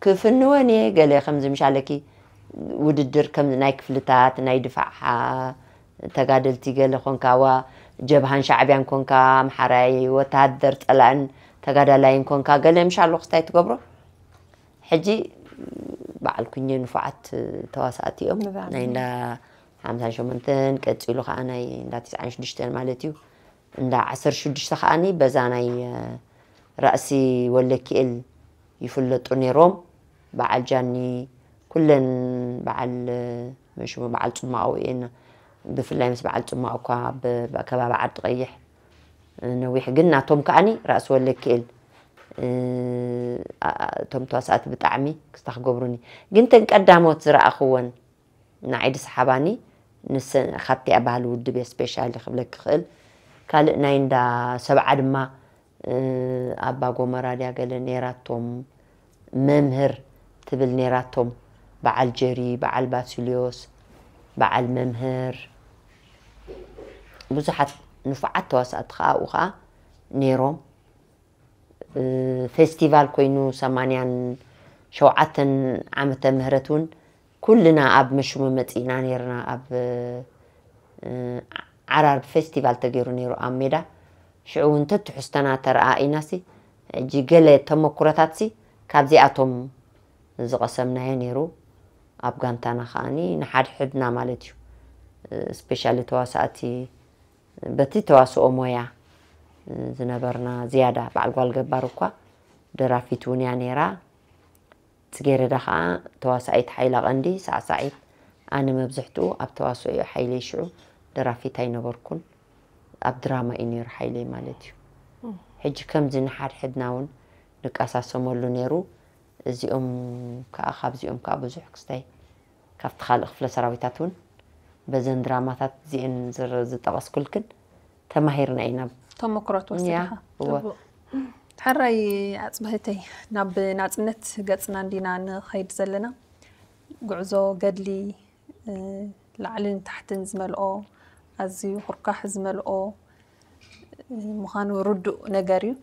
ክፍንወን እየ ገለ ከምዚ ምሻለኪ ውድድር ከም ናይ ክፍልታት ናይ ድፋዕ ተጋደልቲ ገለ ኮንካ ዋ ጀብሃን ሻዕብያን ኮንካ ኣምሓራይ ወተሃደር ጸላእን ተጋዳላይን ኮንካ ገለ ምሻሎ ክስታይ ትገብሮ። ሕጂ በዓል ኩኘ ንፉዓት ተዋሳእቲ እዮም ናይ እንዳ ሓምሳን ሸሞንተን ቀጺሉ ከዓ ናይ እንዳ ትስዓን ሽዱሽተን ማለት እዩ። እንዳ ዓሰርተ ሽዱሽተ ከዓኒ በዛ ናይ ራእሲ ወለኪኤል ይፍለጡ ነይሮም። በዓል ጃኒ ኩለን በዓል መሽሙ በዓል ጽማቕ እየን። ብፍላይ ምስ በዓል ጽማቕ እኳ ኣብ ከባቢ ዓዲ ቀይሕ ነዊሕ ግን ናቶም ከዓኒ ራእሲ ወለኪኤል እቶም ተዋሳእቲ ብጣዕሚ ክስታ ክገብሩኒ ግን ተን ቀዳሞት ዝረኣኽወን ንዓይ ድሰሓባኒ ንሰን ካብቲ ኣብ ባህሊ ውድብ እየ ስፔሻሊ ክብለኪ ክእል። ካልእ ናይ እንዳ ሰብዓ ድማ ኣባ ጎመራ ድያ ገለ ነይራቶም መምህር ትብል ነይራቶም በዓል ጀሪ በዓል ባሲልዮስ በዓል መምህር ብዙሓት ንፉዓት ተዋሳእቲ ከዓ ኣብኡ ከዓ ነይሮም። ፌስቲቫል ኮይኑ ሰማንያን ሸውዓተን ዓመተ ምህረት እውን ኩልና ኣብ መሽሙ መፂእና ነይርና ኣብ ዓራርብ ፌስቲቫል ተገይሩ ነይሩ ኣብ ሜዳ ሽዑ እውን ተትሕዝተና ተረኣኢናሲ ሕጂ ገለ ተመኩረታትሲ ካብዚኣቶም ዝቐሰምናዮ ነይሩ ኣብ ጋንታና ከዓኒ ንሓድሕድና ማለት እዩ ስፔሻሊ ተዋሳእቲ በቲ ተዋስኦ ሞያ ዝነበርና ዝያዳ በዓል ጓል ገባር እኳ ደራፊት እውን እያ ነይራ። ጽጌረዳ ከዓ ተዋሳኢት ሓይላ ቀንዲ ሳዕሳዒት ኣነ መብዝሕትኡ ኣብ ተዋስኦ እየ ሓይለይ ሽዑ ደራፊት ኣይነበርኩን ኣብ ድራማ እዩ ነይሩ ሓይለይ ማለት እዩ። ሕጂ ከምዚ ንሓድሕድና እውን ንቀሳሰመሉ ነይሩ። እዚኦም ከዓ ካብዚኦም ከዓ ብዙሕ ክስታይ ካብቲ ካልእ ክፍለ ሰራዊታት እውን በዘን ድራማታት እዚኤን ዝጠቐስኩልክን ተማሂርና ኢና። ተመክሮ ትወስድ ኢኻ። ሕራይ ኣፅብህተይ ናብ ናፅነት ገፅና እንዲና ንኸይድ ዘለና ጉዕዞ ገድሊ ላዕልን ታሕትን ዝመልኦ ኣዝዩ ኩርካሕ ዝመልኦ ምዃኑ ርዱእ ነገር እዩ።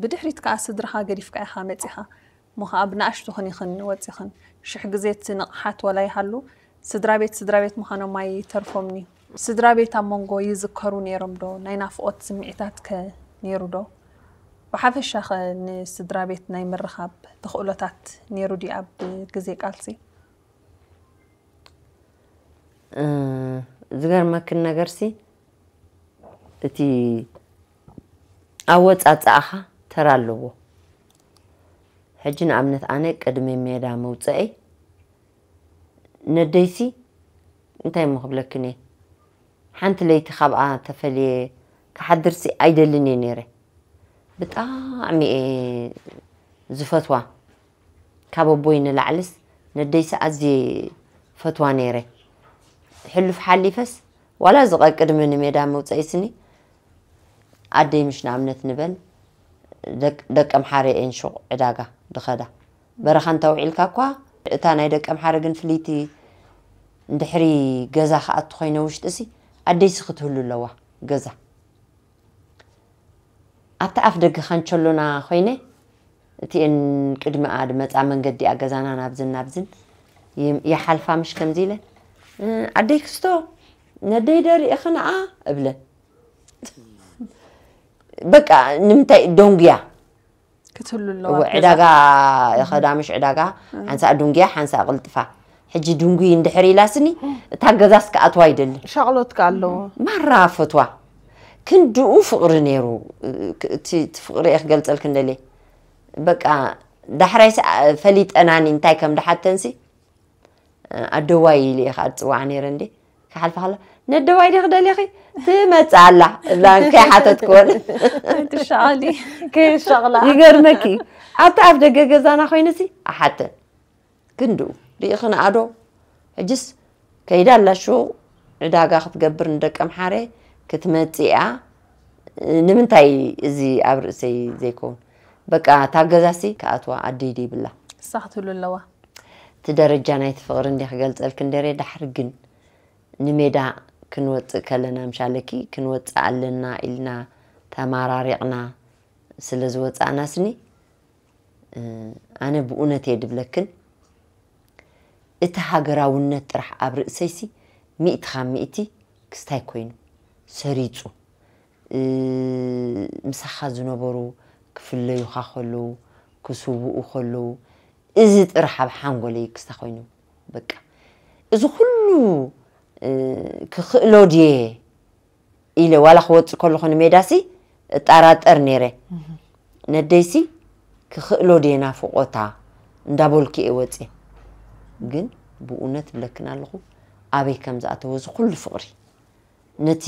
ብድሕሪት ከኣ ስድራኻ ገዲፍካ ኢኻ መጺኻ እሞ ከኣ ብንኣሽቱኽን ኢኽን ወጺኽን። ሽሕ ግዜ እቲ ንቕሓት ዋላ ይሃሉ ስድራ ቤት ስድራ ቤት ምዃኖም ኣይተርፎምን እዩ። ስድራ ቤት ኣብ መንጎ ይዝከሩ ነይሮም ዶ? ናይ ናፍቖት ስምዒታት ከ ነይሩ ዶ? ብሓፈሻ ኸ ንስድራ ቤት ናይ ምርኻብ ተኽእሎታት ነይሩ ድዩ ኣብ ግዜ ቃልሲ? ዝገርመክን ነገርሲ እቲ ኣወፃፅኣኻ ተራ ኣለዎ። ሕጂ ንኣብነት ኣነ ቅድሚ ሜዳ መውፀአይ ነደይሲ እንታይ እሞ ክብለክን እየ፣ ሓንቲ ለይቲ ካብኣ ተፈልየ ክሓድርሲ ኣይደልን እየ ነይረ። ብጣዕሚ እየ ዝፈትዋ። ካብ ኣቦይ ንላዕልስ ነደይሲ ኣዝየ ፈትዋ ነይረ። ሕሉፍ ሓሊፈስ ዋላ ዝቐቅድሚ ንሜዳ መውፀኢ ስኒ ኣደይ ምሽ ንኣብነት ንበል ደቅ- ደቀምሓረ እየን ሹቕ ዕዳጋ ድኸዳ። በረኻ እንተውዒልካ እኳ እታ ናይ ደቀምሓረ ግን ፍልይቲ እንድሕሪ ገዛ ክኣቱ ኮይነ ውሽጢ ሲ ኣደይሲ ክትህሉ ኣለዋ ገዛ ኣብቲ ኣፍ ደገ ካንቸሎና ኮይነ እቲኤን ቅድሚኣ ድመፃ መንገዲኣ ገዛና ናብዝን ናብዝን ይም- ይሓልፋ ምሽ ከምዚ ኢለ ኣደይ ክስቶ ነደይ ደሪእኽንኣ እብለን በቃ ንምንታይ ደንጉያ ክትህሉ ኣለዋ እወ ዕዳጋ ይኸዳ ምሽ ዕዳጋ ሓንሳእ ድንጉያ ሓንሳእ ቅልጥፋ ሕጂ ድንጉይ እንድሕር ኢላስኒ እታ ገዛስ ክኣትዋ ይደሊ ሻቕሎት ከ ኣለዎ ማራ ፈትዋ ክንድኡ ፍቕሪ ነይሩ እቲ እቲ ፍቕሪ እየ ክገልፀልክ እንደልየ በቃ ዳሕራይ ሰ- ፈሊጠናኒ እንታይ ከም ድሓተንሲ ኣደዋይ ኢለ እየ ከዓ ዝፅዋዓ ነይረ እንዴ ክሓልፋ ከላ ነደዋይ ዲኺ ደሊኺ ትመፅእ ኣላ እብላ ከይሓተትክወን ኣይትሻቐሊ ከየሻቕላ ይገርመኪ ኣብቲ ኣፍ ደገ ገዛና ኮይኑሲ ኣሓተን ክንድኡ ርኢኺ ንኣዶ ሕጅስ ከይዳ ኣላ ሹቕ ዕዳጋ ክትገብር ንደቂ ኣምሓረ ክትመፅእ እያ ንምንታይ እዚ ኣብ ርእሰይ ዘይከውን በቃ እታ ገዛሲ ክኣትዋ ኣደይ ደይብላ እሳ ክትህሉ ኣለዋ እቲ ደረጃ ናይቲ ፍቕሪ እንዲ ክገልፀልኪ እንደርየ ዳሕሪ ግን ንሜዳ ክንወፅእ ከለና ምሻለኪ ክንወፅእ ኣለና ኢልና ተማራሪቕና ስለ ዝወፃእና ስኒ ኣነ ብእውነት እየ ድብለክን እቲ ሃገራውነት ጥራሕ ኣብ ርእሰይሲ ሚእቲ ካብ ሚእቲ ክስታይ ኮይኑ ሰሪፁ ምሳኻ ዝነበሩ ክፍለዩኻ ከለዉ ክስውኡ ከለዉ እዚ ጥራሕ ኣብ ሓንጎለይ ክስታ ኮይኑ በቃ እዚ ኩሉ ክኽእሎ ድየ ኢለ ዋላ ክወፅእ ከለኹ ንሜዳሲ እጠራጠር ነይረ ነደይሲ ክኽእሎ ድየ ናፍቆታ እንዳበልኩ እየ ወፅየ ግን ብእውነት ብለክን ኣለኹ ኣበይ ከም ዝኣተወ እዚ ኩሉ ፍቕሪ ነቲ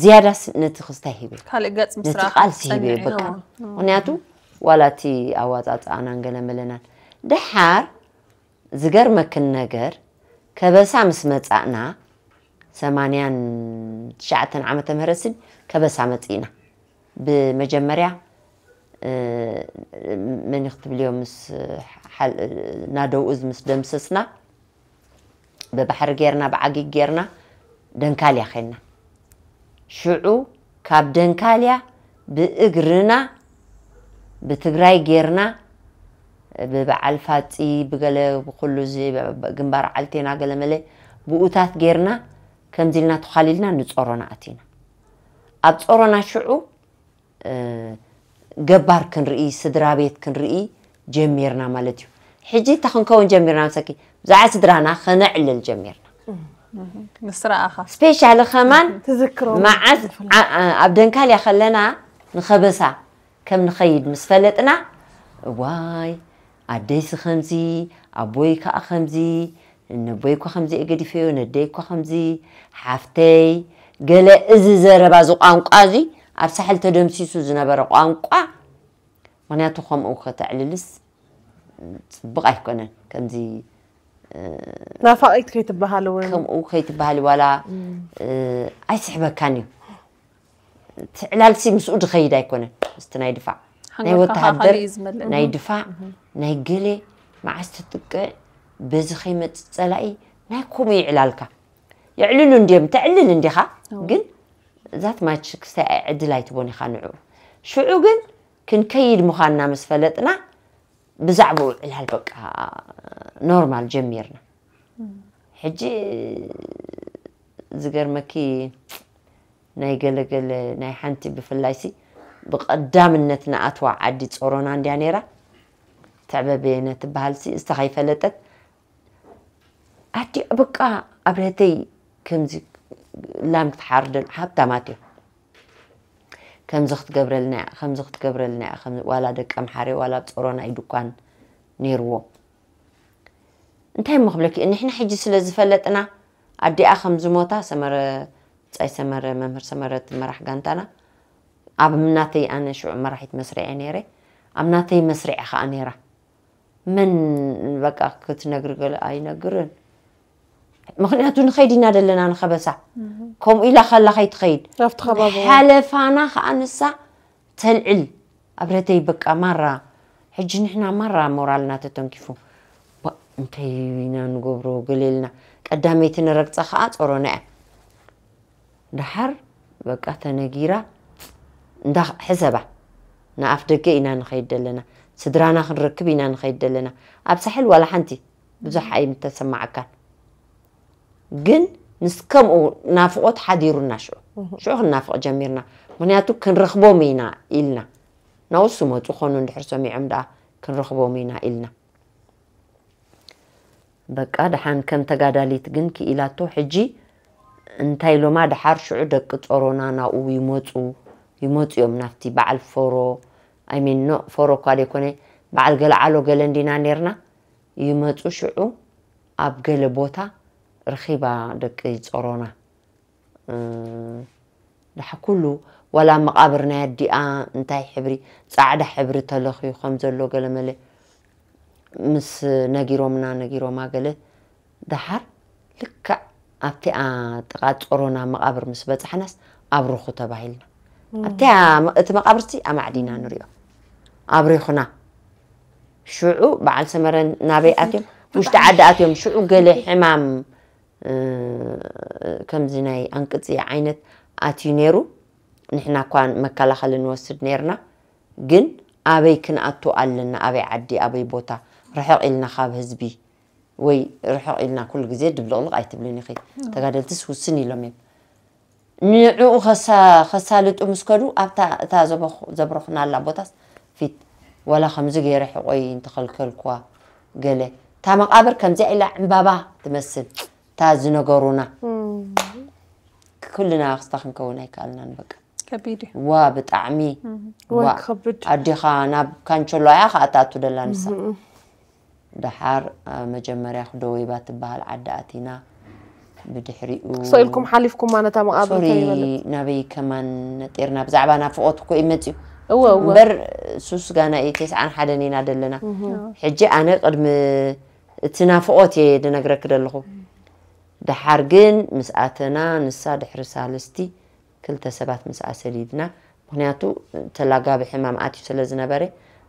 ዝያዳስ ነቲ ክስታይ ሂበ ካልእ ገጽ ምስ ነቲ ረኣኻ ቃልሲ ሂበ ትጸንዕ በቃ ኢኻ። ምኽንያቱ ዋላ እቲ ኣዋጻጽኣናን ገለ መለናን ደሓር ዝገርመክን ነገር ከበሳ ምስ መጻእና ሰማንያን ትሽዓተን ዓመተ ምህረትስን ከበሳ መጺእና ብመጀመርያ መን ክትብልዮ ምስ ናደው እዝ ምስ ደምሰስና ብባሕሪ ጌርና ብዓጊግ ጌርና ደንካልያ ኸድና ሽዑ ካብ ደንካልያ ብእግርና ብትግራይ ጌርና ብበዓል ፋፂ ብገለ ብኩሉ እዚ ግንባር ዓልቴና ገለመለ ብኡታት ጌርና ከምዚ ኢልና ተዃሊልና ንፀሮና ኣቲና ኣብ ፀሮና ሽዑ ገባር ክንርኢ ስድራ ቤት ክንርኢ ጀሚርና ማለት እዩ ሕጂ እታ ክንከውን ጀሚርና መሰኪ ብዛዕባ ስድራና ከነዕልል ጀሚርና ምስ ረኣኻ ስፔሻሊ ከማን ትዝክሮ መዓዝ ኣብ ደንካልያ ከለና ንኸበሳ ከም ንኸይድ ምስ ፈለጥና እዋይ ኣደይሲ ከምዚ ኣቦይ ከዓ ከምዚ ነቦይ እኳ ከምዚ እየ ገዲፈዮ ነደይ እኳ ከምዚ ሓፍተይ ገለ እዚ ዘረባ እዚ ቋንቋ እዚ ኣብ ሳሕል ተደምሲሱ ዝነበረ ቋንቋ ምክንያቱ ከምኡ ከተዕልልስ ፅቡቅ ኣይኮነን ከምዚ ናፋቂት ከይትበሃል እውን ከምኡ ከይትበሃል ዋላ ኣይስሕበካን እዩ ትዕላልሲ ምስኡ ድኸይድ ኣይኮነን ምስቲ ናይ ድፋዕ ናይ ሓንጎልካ ወተሃደር ካኻሊ እዩ ዝመልእ። ናይ ድፋዕ ናይ ገሌ መዓስ ትጥቅዕ በዚ ከይመጽእ ጸላኢ ናይ ከምኡ ይዕላልካ። የዕልሉ እንድዮም፣ ተዕልል እንዲኻ፣ ግን ዛት ማች ክስታይ ዕድል ኣይትቦን ኢኻ ንዕኡ። ሽዑ ግን ክንከይድ ምዃንና ምስ ፈለጥና፣ ብዛዕባኡ ዕላል በቃ ኖርማል ጀሚርና። ሕጂ ዝገርመኪ፣ ናይ ገለገለ ናይ ሓንቲ ብፍላይሲ ብቐዳምነት ንኣትዋ ዓዲ ጾሮና እንድያ ነይራ። ትዕበ በየነ ትበሃልሲ፣ እስታ ከይፈለጠት ኣዲ በቃ ኣብረተይ ከምዚ ላም ክትሓርደን ሃብታማት እዮም። ከምዚ ክትገብረልና እያ፣ ከምዚ ክትገብረልና እያ፣ ከም ዋላ ደቂ ኣምሓረ ዋላ ኣብ ጾሮና እዩ ድኳን ነይርዎም። እንታይ እሞ ክብለኪ፣ ንሕና ሕጂ ስለ ዝፈለጥና ኣዲኣ ከም ዝሞታ ሰመረ፣ ጻይ ሰመረ፣ መምህር ሰመረ እቲ መራሕ ጋንታና ኣብ ናተይ፣ ኣነ ሽዑ መራሒት መስርዕ እየ ነይረ፣ ኣብ ናተይ መስርዕ ከኣ ነይራ። መን በቃ ክትነግሪ ገለ ኣይነግርን። ምኽንያቱ ንኸይድ ኢና ደለና ንኸበሳ። ከምኡ ኢላ ከላ ከይትኸይድ። ኣብቲ ከባቢ እዋ። ሓለፋና ከኣ ንሳ ተልዕል። ኣብረተይ በቃ ማራ። ሕጂ ንሕና ማራ ሞራልና ተተንኪፉ። ባ-፣ እንታይ ኢና ንገብሮ ገለ ኢልና። ቀዳመይቲ ንረግጻ ከኣ ጾሮና እያ። ደሓር በቃ ተነጊራ እንዳ ሕሰባ። ንኣፍ ደገ ኢና ንኸይድ ደለና። ስድራና ክንረክብ ኢና ንኸይድ ደለና። ኣብ ሳሕል ዋላ ሓንቲ ብዙሕ ኣይምተሰማዓካን። ግን ምስ ከምኡ ናፍቖት ሓዲሩና ሽዑ። ሽዑ ክንናፍቕ ጀሚርና። ምኽንያቱ ክንረኽቦም ኢና ኢልና። ናውሱ መጹ ኾኑ እንድሕር ሰሚዖም ደኣ ክንረኽቦም ኢና ኢልና። በቃ ደሓን ከም ተጋዳሊት ግን ክኢላቶ። ሕጂ እንታይ ኢሎማ ደሓር ሽዑ ደቂ ጾሮና ናብኡ ይመጹ፣ ይመጹ እዮም ናብቲ በዓል ፎሮ፣ I mean፣ ኖ፣ ፎሮ እኳ ደይኮነ፣ በዓል ገለዓሎ ገለ እንዲና ኔርና። ይመጹ ሽዑ ኣብ ገለ ቦታ ረኺባ ደቂ ጾሮና። እ፣ ደሓ ኩሉ ዋላ መቓብር ናይ ኣዲኣ እንታይ ሕብሪ፣ ጻዕዳ ሕብሪ ተለኽዩ ከም ዘሎ ገለ መለ ምስ ነጊሮምና፣ ነጊሮማ ገለ ደሓር ልክዕ ኣብቲኣ ጥቓ ጾሮና መቓብር ምስ በጻሕናስ ኣብርኹ ተባሂልና። ኣብቲኣ መ-፣ እቲ መቓብርሲ ኣማዕዲና ንሪኦ። ኣብሪኹና። ሽዑ በዓል ሰመረን ናበይ ኣትዮም? ውሽጢ ዓዲ ኣትዮም። ሽዑ ገለ ሕማም፣ እ፣ ከምዚ ናይ ኣንቅጺ ዓይነት ኣትዩ ነይሩ። ንሕና እኳ መከላኸሊ ንወስድ ነይርና። ግን ኣበይ ክንኣቱ ኣለና? ኣበይ ዓዲ? ኣበይ ቦታ? ርሕቕ ኢልና ካብ ህዝቢ ወይ ርሕቕ ኢልና ኩሉ ግዜ ድብልቕልቕ ኣይትብልን ኢኺ። ተጋደልትስ ውስን ኢሎም እዮም። ንዕኡ ከሳ-፣ ከሳልጡ ምስ ከዱ ኣብታ እታ ዘበኹ-፣ ዘብረኹናላ ቦታስ ፊት ዋላ ከምዚ ገይረ ሕቖይ እንተኸልከልኩዋ ገለ። እታ መቓብር ከምዚኣ ኢላ ዕምባባ ትመስል። እታ ዝነገሩና። እም። ኩልና ክስታ ክንከውን ኣይከኣልናን በቃ። ከቢድ እዩ። ዋ ብጣዕሚ። እም። እዋይ ዋ። ክኸብድ። ኣዴኻ ናብ ካንቸሎ እያ ከኣ ትኣቱ ደላ ንሳ። እም። ደሓር፣ አ፣ መጀመርያ ክደወይባ ትበሃል ዓዲ ኣቲና። ብድሕሪኡ ክሰኢልኩም ሓሊፍኩማ ነታ መቓብር ሶሪ፣ ከይበለት። ናበይ ከማን ነጢርና? ብዛዕባ ናፍቖት እኮ እዩ መጺኡ። እወ፣ እወ። እምበር ሱስ ጋና እዩ፣ ተስዓን ሓደን ኢና ደለና። እህ። ሕጂ ኣነ ቅድሚ እቲ ናፍቖት እየ ዝነግረኪ ዘለኹ። ደሓር ግን ምስ ኣተና፣ ንሳ ድሕሪ ሳልስቲ ክልተ ሰባት ምስኣ ሰዲድና። ምኽንያቱ ተላጋቢ ሕማም ኣትዩ ስለ ዝነበረ፣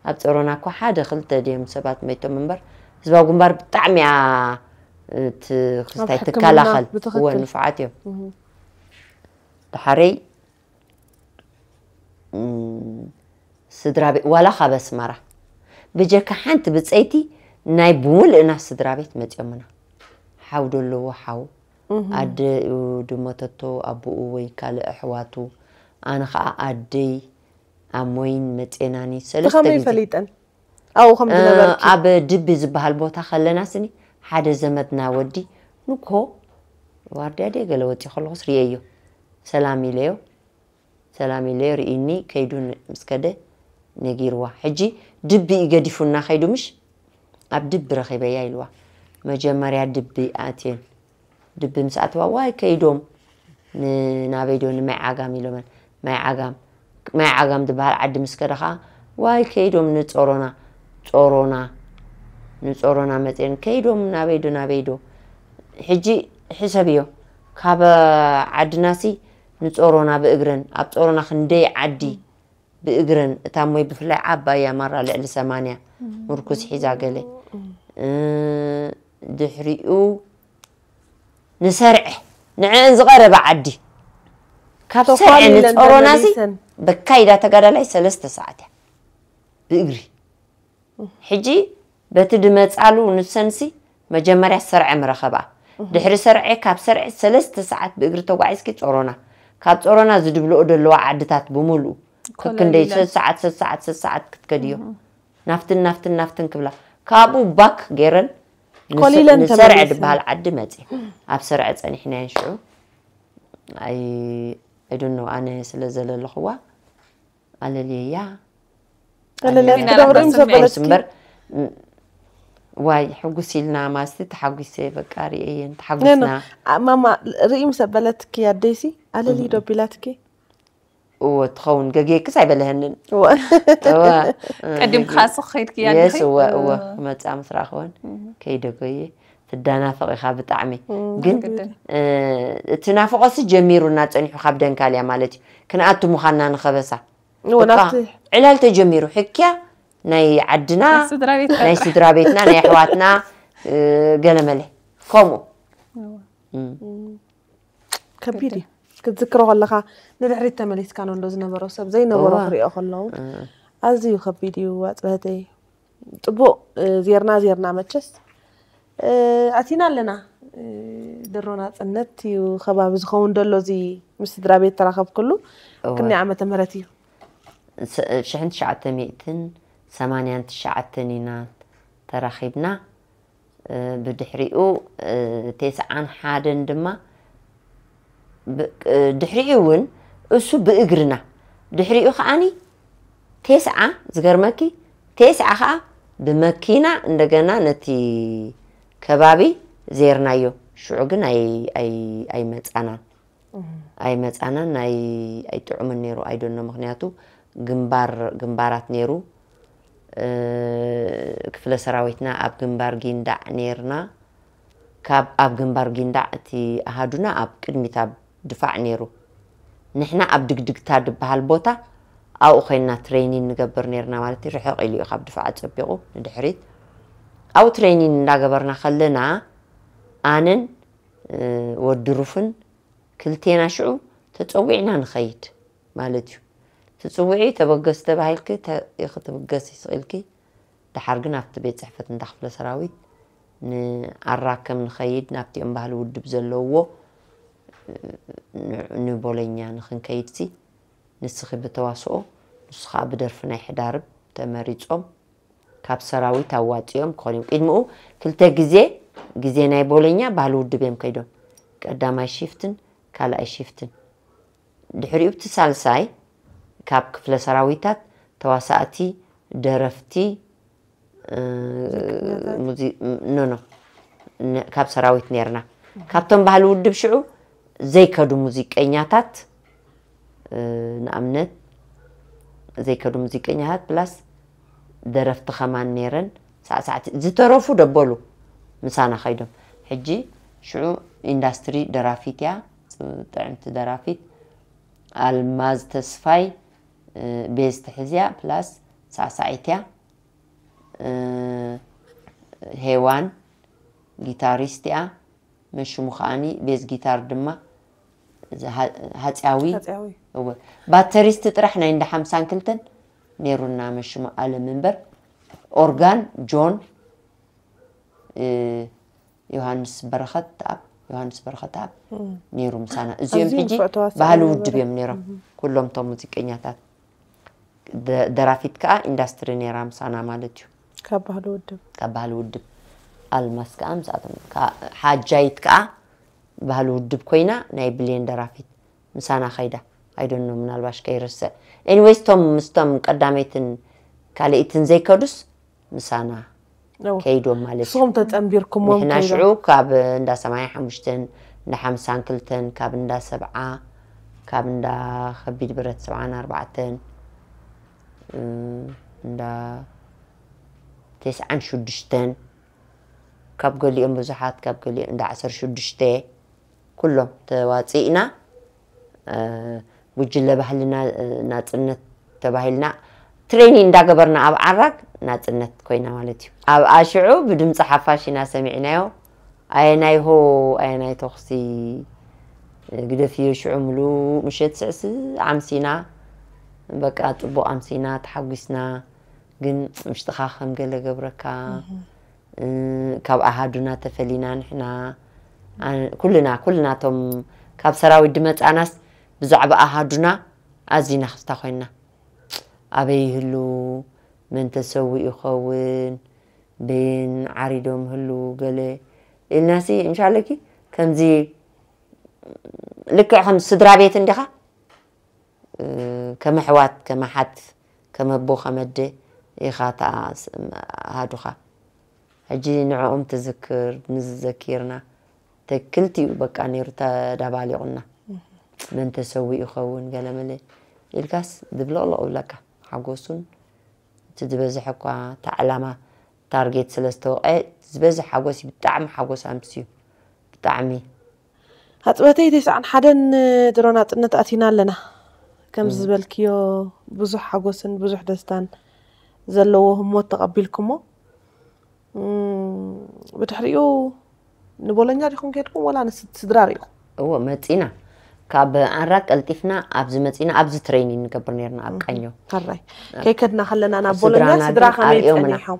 ኣብ ጸሮና እኮ ሓደ ክልተ ድዮም ሰባት መይቶም እምበር፣ ህዝባዊ ግንባር ብጣዕሚ እያ እቲ ክስታይ ኣብ ሕክምና ትከላኸል። ብትኽክል። እወ፣ ንፉዓት እዮም። እህ። ደሓረይ፣ እም፣ ስድራ ቤት፣ ዋላ ካብ ኣስመራ፣ ብጀካ ሓንቲ ብጸይቲ ናይ ብምልእና ስድራ ቤት መጺኦምና። ሓው ዶ ኣለዎ፣ ሓው። እህ። ኣደ ድሞተቶ፣ ኣቦኡ ወይ ካልእ ኣሕዋቱ። ኣነ ኸኣ ኣደይ፣ ኣሞይን መጼናኒ ሰለስተ ብኸመይ ግዜ። ፈሊጠን? ኣብኡ ከም እ፣ ዝነበርኪ? ኣብ ድቢ ዝበሃል ቦታ ከለና ስኒ፣ ሓደ ዘመድና ወዲ፣ ንኮ፣ ዋርድያ ድየ ገለ ወጺ ከለኹስ ርእየዮ። ሰላም ኢለዮ። ሰላም ኢለዮ፣ ርኢኒ፣ ከይዱ ን-፣ ምስ ከደ ነጊርዋ። ሕጂ ድቢ እዩ ገዲፉና ከይዱ ምሽ? ኣብ ድቢ ረኺበያ ኢልዋ። መጀመርያ ድቢ ኣትየን። ድቢ ምስ ኣትዋ፣ ዋይ ከይዶም ን-፣ ናበይ ዶ ንማይ ዓጋም ኢሎመን። ማይ ዓጋም፣ ማይ ዓጋም ዝበሃል ዓዲ ምስ ከደ ኸዓ፣ ዋይ ከይዶም ንጾሮና፣ ጾሮና፣ ንጾሮና መጽየን። ከይዶም ናበይ ዶ፣ ናበይ ዶ? ሕጂ ሕሰብዮ፣ ካብ ዓድናሲ ንጾሮና ብእግረን፣ ኣብ ጾሮና ክንደይ ዓዲ ብእግረን፣ እታ እሞይ ብፍላይ ዓባይ እያ ማራ ልዕሊ ሰማንያ ምርኩስ ሒዛ ገለ። እ፣ ድሕሪኡ ንሰርዐ ንዕን ዝቐረበ ዓዲ ካብ ሰርዐ ንጾሮናሲ በካይዳ ተጋዳላይ ሰለስተ ሰዓት እያ ብእግሪ። ሕጂ በቲ ድመጻሉ ንሰንሲ መጀመርያ ሰርዐ ምረኸባ። ድሕሪ ሰርዐ ካብ ሰርዐ ሰለስተ ሰዓት ብእግሪ ተጓዒዝኪ ጾሮና፣ ካብ ጾሮና ዝድብልኦ ደለዋ ዓድታት ብምልኡ ከክንደይ ሰዓት ሰዓት ሰዓት ክትከድዮ ናፍትን ናፍትን ናፍትን ክብላ ካብኡ ባክ ገይረን ኮሊለን ንሰርዐ ዝበሃል ዓዲ መፂ ኣብ ሰርዐ ፀኒሕና ሽዑ ኣይ ዶኖ ኣነ ስለ ዘለለኽዋ ኣለልየያ ኣለልያ ክትገብሪ ምስ ዘበለትኪ እምበር ዋይ ሕጉስ ኢልና ማስቲ ተሓጒሰ በቃ ርእየን ተሓጒስና ማማ ርኢ ምስ ዘበለትኪ ኣደይሲ ኣለልይ ዶ ቢላትኪ እወ ትኸውን ገጌክስ ኣይበለሀንን እወ ቀዲምካ ስኽ ከይድኪ የስ እወ እወ መጻ ምስ ረኸበን ከይደ ጎየ ትዳናፈቕ ኢኻ ብጣዕሚ ግን እቲ ናፍቖሲ ጀሚሩና ጸኒሑ ካብ ደንካልያ ማለት እዩ ክንኣቱ ምዃንና ንኸበሳ ዕላል ተጀሚሩ ሕክያ ናይ ዓድና ናይ ስድራ ቤትና ናይ ኣሕዋትና ገለመለ ከምኡ ከቢድ እዩ ክትዝክሮ ከለካ ንድሕሪት ተመሊስካ ነው እንዶ ዝነበሮ ሰብ ዘይነበሮ ክሪኦ ከለዉ ኣዝዩ ከቢድ እዩ ኣፅበተይ ፅቡቅ ዜርና ዜርና መቸስ ኣቲና ኣለና ድሮ ናፅነት እዩ ከባቢ ዝኸውን ደሎ እዚ ምስ ስድራ ቤት ተራኸብክሉ ክንደይ ዓመተ ምህረት እዩ ሽሕን ትሽዓተ ሚእትን ሰማንያን ትሽዓተን ኢና ተራኺብና ብድሕሪኡ ቴስዓን ሓደን ድማ ድሕሪኡ እውን እሱ ብእግርና ድሕሪኡ ከዓኒ ቴስዓ ዝገርመኪ ቴስዓ ከዓ ብመኪና እንደገና ነቲ ከባቢ ዜርናዮ ሽዑ ግን ኣይመፃናን ኣይመፃናን ኣይጥዑምን ነይሩ ኣይደኖ ምክንያቱ ግንባር ግንባራት ነይሩ ክፍለ ሰራዊትና ኣብ ግንባር ጊንዳዕ ነይርና ካብ ኣብ ግንባር ጊንዳዕ እቲ ኣሃዱና ኣብ ቅድሚት ኣብ ድፋዕ ነይሩ ንሕና ኣብ ድግድግታ ድበሃል ቦታ ኣብኡ ኮይንና ትሬኒን ንገብር ነይርና ማለት ርሕቕ ኢሉ እዩ ካብ ድፋዕ ኣፀቢቑ ንድሕሪት ኣብኡ ትሬኒን እንዳገበርና ከለና ኣነን ወዲ ሩፍን ክልቴና ሽዑ ተፀዊዕና ንኸይድ ማለት እዩ ትፅውዒ ተበገስ ተባሂልኪ ኢኺ ትብገስ ይስኢልኪ ድሓር ግን ኣብቲ ቤት ፅሕፈት እንዳ ክፍለ ሰራዊት ንኣራ ከም ንኸይድ ናብቲኦም ባህሊ ውድብ ዘለውዎ ንቦለኛ ንክንከይድሲ ንስኺ ብተዋስኦ ንሱ ከዓ ብደርፊ ናይ ሕዳርብ ተመሪፆም ካብ ሰራዊት ኣዋፂኦም ክኾን እዮም ቅድሚኡ ክልተ ግዜ ግዜ ናይ ቦለኛ ባህሊ ውድብ እዮም ከይዶም ቀዳማይ ሽፍትን ካልኣይ ሽፍትን ድሕሪኡ እቲ ሳልሳይ ካብ ክፍለ ሰራዊታት ተዋሳእቲ ደረፍቲ ኖኖ ካብ ሰራዊት ነርና ካብቶም ባህሊ ውድብ ሽዑ ዘይከዱ ሙዚቀኛታት ንኣብነት ዘይከዱ ሙዚቀኛታት ፕላስ ደረፍቲ ከማን ነይረን ሳዕሳዕቲ ዝተረፉ ደበሉ ምሳና ከይዶም ሕጂ ሽዑ ኢንዳስትሪ ደራፊት እያ ጥዕምቲ ደራፊት ኣልማዝ ተስፋይ ቤዝ ትሕዝያ ፕላስ ሳዕሳዒት እያ ሄዋን ጊታሪስት እያ መሽሙ ከዓኒ ቤዝ ጊታር ድማ ሃፅያዊ ባተሪስት ጥራሕ ናይ እንዳ ሓምሳን ክልተን ነይሩና መሽሙ ኣለም እምበር ኦርጋን ጆን ዮሃንስ በረኸት ኣብ ዮሃንስ በረኸት ኣብ ነይሩ ምሳና እዚኦም ሕጂ ባህሊ ውድብ እዮም ነይሮም ኩሎም ቶም ሙዚቀኛታት ደራፊት ከዓ ኢንዳስትሪ ነይራ ምሳና ማለት እዩ ካብ ባህሊ ውድብ ካብ ባህሊ ውድብ ኣልማስ ከዓ ምስኣቶም ሓጃይት ከዓ ባህሊ ውድብ ኮይና ናይ ብሌን ደራፊት ምሳና ከይዳ ኣይደኖ ምናልባሽ ከይርስዕ ኤኒወይስ ቶም ምስቶም ቀዳመይትን ካልእትን ዘይከዱስ ምሳና ከይዶም ማለት እዩ። ንስኹም ተጸንቢርኩሞም ንሕና ከይዶም። ሽዑ ካብ እንዳ ሰማንያ ሓሙሽተን እንዳ ሓምሳን ክልተን ካብ እንዳ ሰብዓ ካብ እንዳ ከቢድ ብረት ሰብዓን ኣርባዕተን እንዳ ተስዓን ሽዱሽተን ካብ ገሊኦም ብዙሓት ካብ ገሊኦም እንዳ ዓሰርተ ሽዱሽተ ኩሎም ተዋፂእና ጉጅለ ባህልና ናፅነት ተባሂልና ትሬኒን እንዳገበርና ኣብ ዓራግ ናፅነት ኮይና ማለት እዩ። ኣብ ኣሽዑ ብድምፂ ሓፋሽ ኢና ሰሚዕናዮ። ኣየናይ ሆ ኣየናይ ተኹሲ ግደፍዮ ሽዑ ምሉእ ምሸት ስዕስዕ ኣምሲና በቃ ጽቡቕ ኣምሲና ተሓጒስና። ግን ምሽጥኻ ከም ገለ ገብረካ ካብ ኣሃዱና ተፈሊና ንሕና ኩልና ኩልና ቶም ካብ ሰራዊት ድመጻናስ ብዛዕባ ኣሃዱና ኣዚና ክስታ ኮይና ኣበይ ይህሉ መን ተሰዊኡ ይኸውን በየን ዓሪዶም ህሉ ገለ ኢልናሲ እንሻለኪ ከምዚ ልክዕ ከም ስድራ ቤት እንዲኻ ከም ኣሕዋት ከም ኣሓት ከም ኣቦ ከም ኣደ ኢኻ ኣሃዱኻ ሕጂ ንዕኦም ትዝክር ንዝዘኪርና ተክልቲኡ በቃ ነይሩ ተዳባሊቑና መን ተሰዊኡ ይኸውን ገለመለ ኢልካስ ድብልቕልቕ ብለካ ሓጎሱን እቲ ዝበዝሐ እኳ እታ ዕላማ ታርጌት ስለ ዝተወቐ ዝበዝሕ ሓጎስ እዩ ብጣዕሚ ሓጎስ ኣምስዩ ብጣዕሚ ኣፅበተይ ተስዓን ሓደን ድሮ ናፅነት ኣቲና ኣለና ከምዚ ዝበልክዮ ብዙሕ ሓጎስን ብዙሕ ደስታን ዘለዎ ህሞት ተቐቢልኩሞ ብድሕሪኡ ንቦሎኛ ዲኹም ከድኩም ወላ ንስድራ ርኢኹም እዎ መፂና ካብ ኣራ ቀልጢፍና ኣብዚ መፂና ኣብዚ ትሬኒን ንገብር ነርና ኣብ ቀኞ ሕራይ ከይከድና ከለና ናብ ቦሎኛ ስድራ ከመይ ፀኒሖም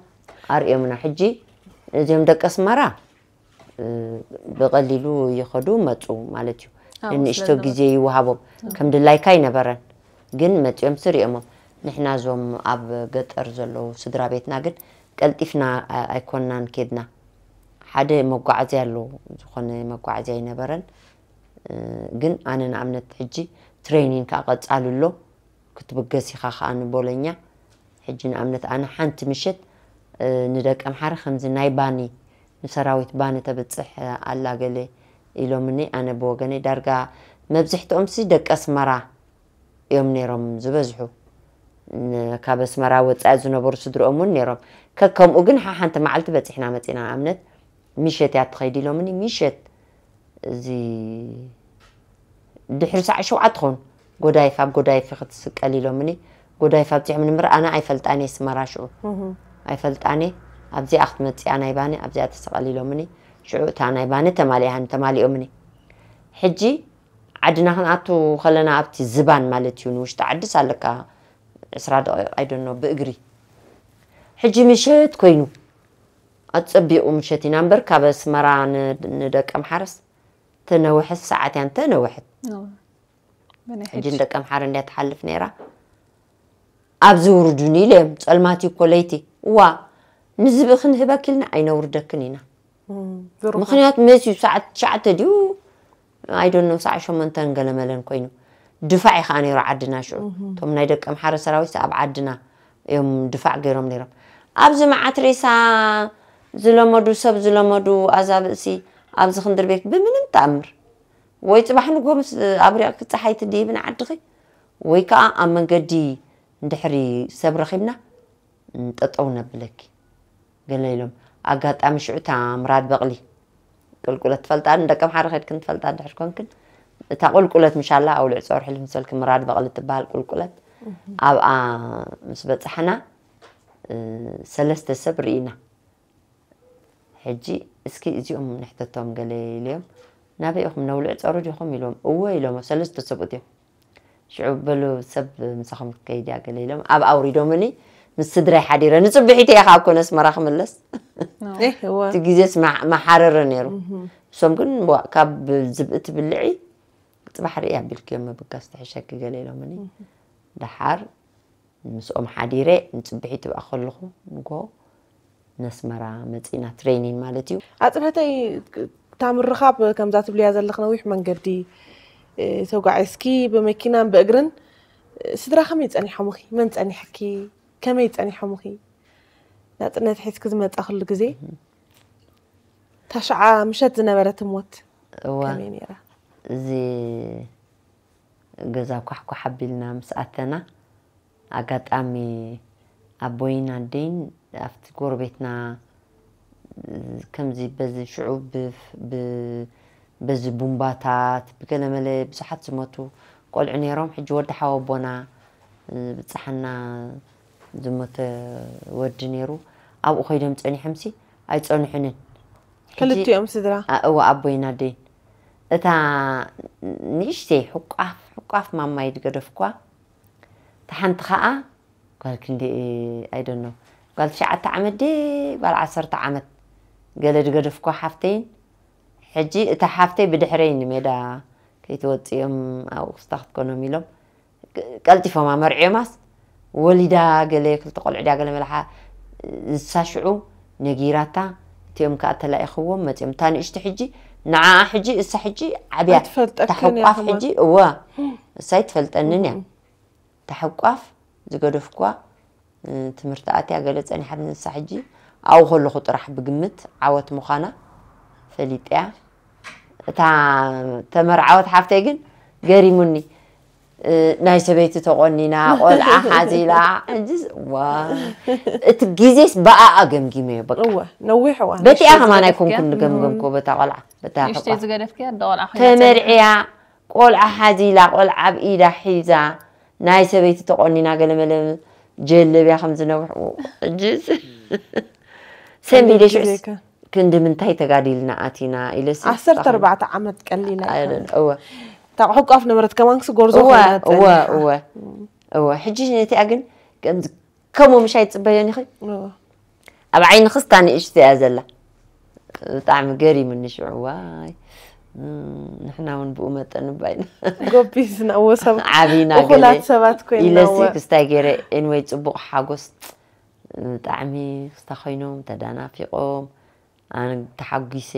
ኣርእዮምና ሕጂ እዚኦም ደቂ ኣስመራ ብቐሊሉ ይኸዱ መፁ ማለት እዩ ንእሽቶ ግዜ ይወሃቦም ከም ድላይካ ይነበረን ግን መፂኦም ስሪኦሞም ንሕና እዞም ኣብ ገጠር ዘለዉ ስድራ ቤትና ግን ቀልጢፍና ኣይኮንናን ኬድና ሓደ መጓዓዝያ ኣሎ ዝኾነ መጓዓዝያ ይነበረን ግን ኣነ ንኣብነት ሕጂ ትሬኒን ከዓ ቀፃሉ ኣሎ ክትብገስ ኢኻ ከዓ ንቦለኛ ሕጂ ንኣብነት ኣነ ሓንቲ ምሸት ንደቂ ኣምሓረ ከምዚ ናይ ባኒ ንሰራዊት ባኒ ተብፅሕ ኣላ ገለ ኢሎምኒ ኣነ ብወገነይ ዳርጋ መብዝሕትኦም ሲ ደቂ ኣስመራ እዮም ነይሮም ዝበዝሑ ካብ ኣስመራ ወፃኢ ዝነበሩ ስድርኦም እውን ነይሮም ከከምኡ ግን ሓሓንቲ መዓልቲ በፂሕና መፂና ንኣብነት ምሸት እያ ትኸይድ ኢሎምኒ ምሸት እዚ ድሕሪ ሰዓት ሸውዓተ ትኾን ጎዳይፍ ኣብ ጎዳይፍ ክትስቀል ኢሎምኒ ጎዳይፍ ኣብፂሖምኒ ምር ኣነ ኣይፈልጣን እየ ስመራ ሽዑ ኣይፈልጣን እየ ኣብዚኣ ክትመፅያ ናይ ባኒ ኣብዚኣ ተሰቐል ኢሎምኒ ሽዑ እታ ናይ ባኒ ተማሊኣኒ ተማሊኦምኒ ሕጂ ዓድና ክንኣቱ ከለና ኣብቲ ዝባን ማለት እዩ ንውሽጢ ዓድስ ኣለካ ዕስራ ደቂቕ ኣይደኖ ብእግሪ ሕጂ ምሸት ኮይኑ ኣፀቢቑ ምሸት ኢና እምበር ካብ ኣስመራ ንደቂ ኣምሓረስ ተነውሐት ሰዓት እያ እንተነውሐት ሕጂ ንደቂ ኣምሓረ እንድያ ትሓልፍ ነይራ ኣብዚ ውርዱኒ ኢለዮም ፀልማት እኮ ለይቲ እዋ ንዝብኢ ክንህበኪልና ኣይነውርደክን ኢና ምክንያቱ መፅዩ ሰዓት ትሽዓተ ድዩ ኣይደኖ ሰዓት ሸሞንተን ገለመለን ኮይኑ ድፋዕ እዩ ከዓ ነይሩ ዓድና ሽዑ እቶም ናይ ደቂ ኣምሓረ ሰራዊት ኣብ ዓድና እዮም ድፋዕ ገይሮም ነይሮም ኣብዚ መዓት ሬሳ ዝለመዱ ሰብ ዝለመዱ ኣዛብእሲ ኣብዚ ክንድር ቤት ብምንም ተኣምር ወይ ፅባሕ ንግሆ ምስ ኣብሪቕኪ ፀሓይ ትድይቢ ንዓድኺ ወይ ከዓ ኣብ መንገዲ እንድሕሪ ሰብ ረኺብና ጠጠው ነብለኪ ገለ ኢሎም ኣጋጣሚ ሽዑ እታ ምራድ በቕሊ ቁልቁለት ትፈልጣ ንደቂ ኣምሓረ ከድክን ትፈልጣ ድሕር ኮንክን እታ ቁልቁለት ምሻላ ኣውልዕ ፀርሑ ልምሰልክ ምራድ በቕሊ ትበሃል ቁልቁለት ኣብኣ ምስ በፃሕና ሰለስተ ሰብ ርኢና ሕጂ እስኪ እዚኦም ንሕተቶም ገለ ኢለዮም ናበይ ኢኹም ነውልዕ ፀሩ ዲኹም ኢሎም እወ ኢሎም ሰለስተ ሰብኡት እዮም ሽዑ በሉ ሰብ ምሳኹም ክትከይድ እያ ገለ ኢሎም ኣብ ኣውሪዶምኒ ምስ ስድራይ ሓዲረ ንፅብሒት እየ ካብ ኮነ ኣስመራ ክምለስ እቲ ግዜስ መሓረረ ነይሩ እሶም ግን ካብ ዝብኢ ትብልዒ ፅባሕ ርኢ ኣቢልክዮም ምብጋስ ትሕሸኪ ገለ ኢሎምኒ ደሓር ምስኦም ሓዲረ ንፅብሒ ትብኣ ከለኹ ንጎ ነስመራ መፂና ትሬኒን ማለት እዩ ኣፅነተይ እታ ምርኻብ ከምዛ ትብልያ ዘለኽ ነዊሕ መንገዲ ተጓዒዝኪ ብመኪናን ብእግርን ስድራ ከመይ ፀኒሖምኺ መን ፀኒሕኪ ከመይ ፀኒሖምኺ ናፅነት ሒዝኪ ዝመፃ ክሉ ግዜ እታ ሸዓ ምሸት ዝነበረት ሞት እዋ ከመይ ነይራ እዚ ገዛ ኳሕኳሕ ኣቢልና ምስ ኣተና ኣጋጣሚ ኣቦይን ኣደይን ኣብቲ ጎረቤትና ከምዚ በዚ ሽዑ በዚ ቡምባታት ብገለመለ ብዙሓት ዝሞቱ ቆልዑ ነይሮም ሕጂ ወዲ ሓወቦና ብፅሓና ዝሞተ ወዲ ነይሩ ኣብኡ ኮይዶም ፀኒሖምሲ ኣይፀንሑንን ክልቲኦም ስድራ። እወ ኣቦይን ኣደይን። እታ ንእሽተይ ሕቋፍ ሕቋፍ ማማይ ዝገደፍኳ፣ እታ ሓንቲ ከዓ ጓል ክንዲ ኣይደኖ ጓል ትሽዓተ ዓመት ድ ጓል ዓሰርተ ዓመት ገለ ዝገደፍኳ ሓፍተይን። ሕጂ እታ ሓፍተይ ብድሕረይ ንሜዳ ከይትወፅኦም ኣብኡ ክስታ ክትኮኖም ኢሎም ቀልጢፎም ኣመርዕዮማስ፣ ወሊዳ ገለ ክልተ ቆልዑ ድያ ገለ መላሓ ንሳ ሽዑ ነጊራታ። እቲኦም ከዓ ተላኢኽዎም መፂኦም። እታ ንእሽቲ ሕጂ ንዓኣ ሕጂ እሳ ሕጂ ዓብያ ኣይትፈልጠክን እያ ተሕቋፍ ከማን። ሕጂ እወ እሳ ኣይትፈልጠንን እያ። ተሕቋፍ ዝገደፍኳ ትምህርቲ ኣትያ ገለ ፀኒሓት ንሳ ሕጂ ኣብኡ ከለኹ ጥራሕ ብግምት ዓወት ምዃና ፈሊጥያ። እታ ተመርዓወት ሓፍተይ ግን ገሪሙኒ። ናይ ሰበይቲ ተቆኒና ቆልዓ ሓዚላ ሕጂ ዋ እቲ ግዜስ ብኣኣ ገምጊመዮ በቃ እወ ነዊሕ እዋን በቲኣ ከማን ኣይኮንኩን ንገምገምኮ በታ ቆልዓ በታ ንእሽተይ ዝገደፍክያ ደቆልዓ ኮይና ተመርዕያ ቆልዓ ሓዚላ ቆልዓ ኣብ ኢዳ ሒዛ ናይ ሰበይቲ ተቆኒና ገለመለ ጀለብያ ከም ዝነውሕ ሕጂ ሰንቢደ ሽዑስ ክንዲ ምንታይ ተጋዲልና ኣቲና ኢለሲ ዓሰርተ ኣርባዕተ ዓመት ቀሊል ኣይኮነ እወ እታ ሕቋፍ ነበረት ከማን ክስ ጎርዞ እወ ኮይና እወ ጸኒሓ። እወ እወ ሕጂ ነቲኣ ግን ከምዚ ከምኡ ምሽ ኣይትጽበዮን ኢኺ እወ። ኣብ ዓይኒ ክስታ ንእሽቶ እያ ዘላ ብጣዕሚ ገሪሙኒ ሽዑ ዋይ እም፣ ንሕና እውን ብኡ መጠን እባ ኢና ጎቢዝና እወ ሰብ ዓብና እኹላት ሰባት ኮይና ኢለሲ እወ። ክስታይ ገይረ ኤንወይ ፅቡቅ ሓጎስ ብጣዕሚ ክስታ ኮይኖም ተዳናፊቆም ኣነ ተሓጒሰ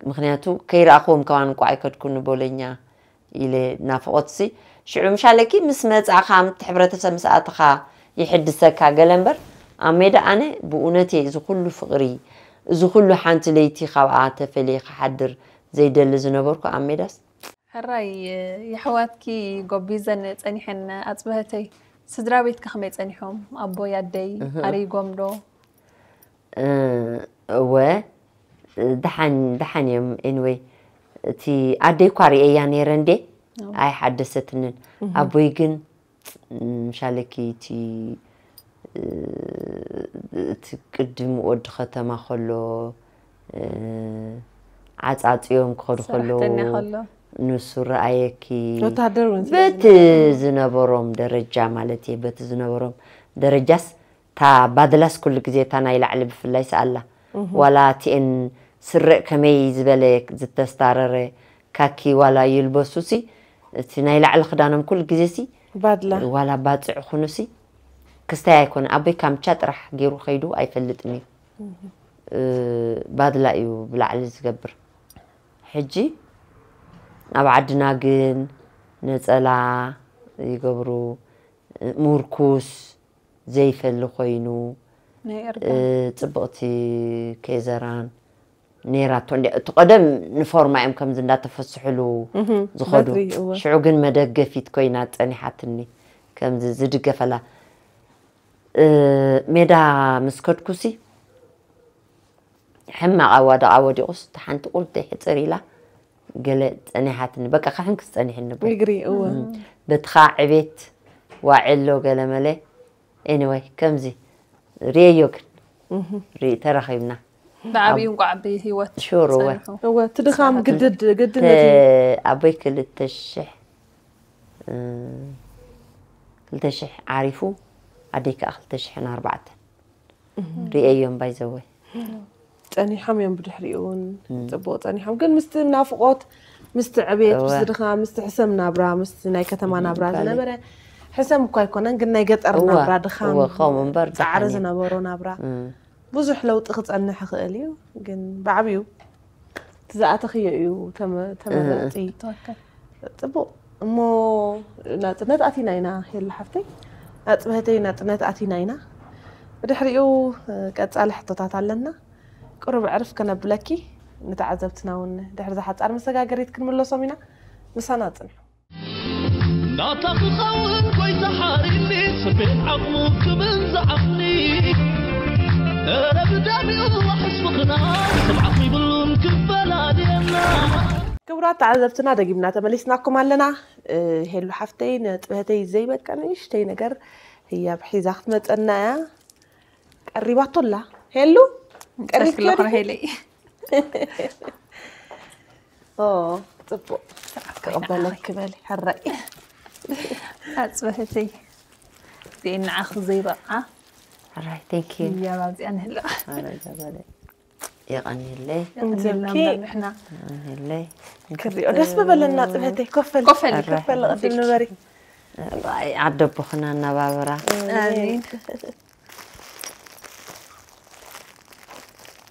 ምክንያቱ ከይረኣኽዎም ከማን እንኳ ኣይከድኩን ቦለኛ ኢለ ናፍቆትሲ ሽዑ ምሻለኪ ምስ መጻእካ ምት ሕብረተሰብ ምስ ኣተኻ ይሕድሰካ ገለ እምበር ኣብ ሜዳ ኣነ ብእውነትየ እዚ ኩሉ ፍቅሪ እዚ ኩሉ ሓንቲ ለይቲ ካብኣ ተፈልየ ክሓድር ዘይደሊ ዝነበርኩ ኣብ ሜዳስ ሕራይ የሕዋትኪ ጎቢዘን ጸኒሐን ኣጽብህተይ ስድራ ቤትካ ከመይ ጸኒሖም ኣቦይ ኣደይ ኣሪጎም ዶ እወ ደሓን ደሓን እዮም ኤንወይ እቲ ኣደይ እኳ ርእየያ ነይረ እንዴ ኣይሓደሰትንን ኣቦይ ግን ምሻለኪ እቲ እቲ ቅድም ወዲ ከተማ ከሎ ዓፃፅዮም ክኸዱ ከለዉ ሰራሕተኛ ከሎ ንሱ ረኣየኪ ወታደር እውን ስለ በቲ ዝነበሮም ደረጃ ማለት እየ በቲ ዝነበሮም ደረጃስ እታ ባድላስ ኩሉ ግዜ እታ ናይ ላዕሊ ብፍላይ ሰኣላ ዋላ እቲኤን ስረእ ከመይ ዝበለ ዝተስታረረ ካኪ ዋላ ይልበሱ ሲ እቲ ናይ ላዕሊ ክዳኖም ኩሉ ግዜ ሲ ባድላ ዋላ ባፅዕ ኩኑ ሲ ክስታይ ኣይኮነ ኣቦይ ካምቻ ጥራሕ ገይሩ ከይዱ ኣይፈልጥን እዩ ባድላ እዩ ብላዕሊ ዝገብር ሕጂ ኣብ ዓድና ግን ነፀላ ይገብሩ ምርኩስ ዘይፈሊ ኮይኑ ናይ እ፣ ጽብቕቲ ኬዘራን ነይራቶ እንዲ እቲ ቀደም ንፎርማ እዮም ከምዚ እንዳተፈስሕሉ ዝኸዱ በትሪ፣ እወ። ሽዑ ግን መደገፊት ኮይና ጸኒሓትኒ ከምዚ ዝድገፈላ እ፣ ሜዳ ምስ ከድኩሲ ሕማቕ ኣዋድቓ ወዲቑስ እታ ሓንቲ ቁልተይ ሕፅር ኢላ ገለ ጸኒሓትኒ በቃ ክሕንክስ ጸኒሕኒ እባ። እግሪ እወ በትኻ ዕቤት ዋዕሎ ገለ መለ ኤኒወይ ከምዚ ርእየዮ ግን ርኢ ተራኺብና ብዓብዩ እንቋዕ ብህይወት ሹር እወ ጸንሑ እወ እቲ ድኻም ግድድ ግድነት ተ- እዩ ኣቦይ ክልተ ሽሕ እ፣ ክልተ ሽሕ ዓሪፉ ኣደይ ከዓ ክልተ ሽሕን ኣርባዕተን ርእየዮም ባይዘወይ ጸኒሖም እዮም ብድሕሪኡ እውን ጽቡቅ ጸኒሖም ግን ምስቲ ናፍቆት ምስቲ ዕብየት እወ። ምስቲ ድኻ ምስቲ ሕሰም ናብራ ምስቲ ናይ ከተማ ናብራ ካልእ። ዝነበረ ሕሰም እኳ ኣይኮነን ግን ናይ ገጠር እወ፣ ናብራ ድኻም እወ፣ ከምኡ እምበር ጻዕሪ ደሓን እዩ። ዝነበሮ ናብራ እም። ብዙሕ ለውጢ ክጸንሕ ይኽእል እዩ ግን ብዓብዩ እቲ ዝኣተኽዮ እዩ ተመ- ተመረፅቲ ትኽክል ፅቡቅ እሞ ናፅነት ኣቲና ኢና የላ ሓፍተይ ናፅበህተይ ናፅነት ኣቲና ኢና ብድሕሪኡ ቀፃሊ ሕቶታት ኣለና ቁሩብ ዕርፍ ከነብለኪ ንተዓዘብትና እውን ድሕሪ ዝሓፃር መሰጋገሪት ክንምለሶም ኢና ምሳና ፅንሑ ናታ ክኸውን ጎይታ ሓሪኒ ስቤት ዓቕሙ ክብል ዝዓቕኒ እረ ብደሚኡ ዋሕስ ምኽናይ ስምዓኽ ይብሉን ክፈላልየና ክቡራት ተዓዘብትና ደጊምና ተመሊስናኩም ኣለና እ፣ ሄሉ ሓፍተይ ነጥበህተይ ዘይበቃ ንእሽተይ ነገር ህያብ ሒዛ ክትመፀና እያ ቀሪባቶ ኣላ ሄሉ ቀሪብክዮ ቀሪብክሎ ዲኺ? ሄለይ ኦ፣ ጽቡቕ። ክቕበለኪ በሊ፣ ሕራይ። ኣጽብሕተይ። እዚኤን ንዓኺ ዘይበቕዓ። ሕራይ፣ thank you። ህያብ ኣብዚኣ ንህልዋ። ኣረ ጀበለ። የቐንየለይ። እንጀምኪ። የቐንየለይ። ክሪኦ ደስ ምበለና ጽብሕተይ። ኮፍ በሊ። ኮፍ በሊ። ኮፍ በሊ፣ ቅድም ንበሪ። ኣይ፣ ዓደቦኽና እናባበራ። ኣሜን።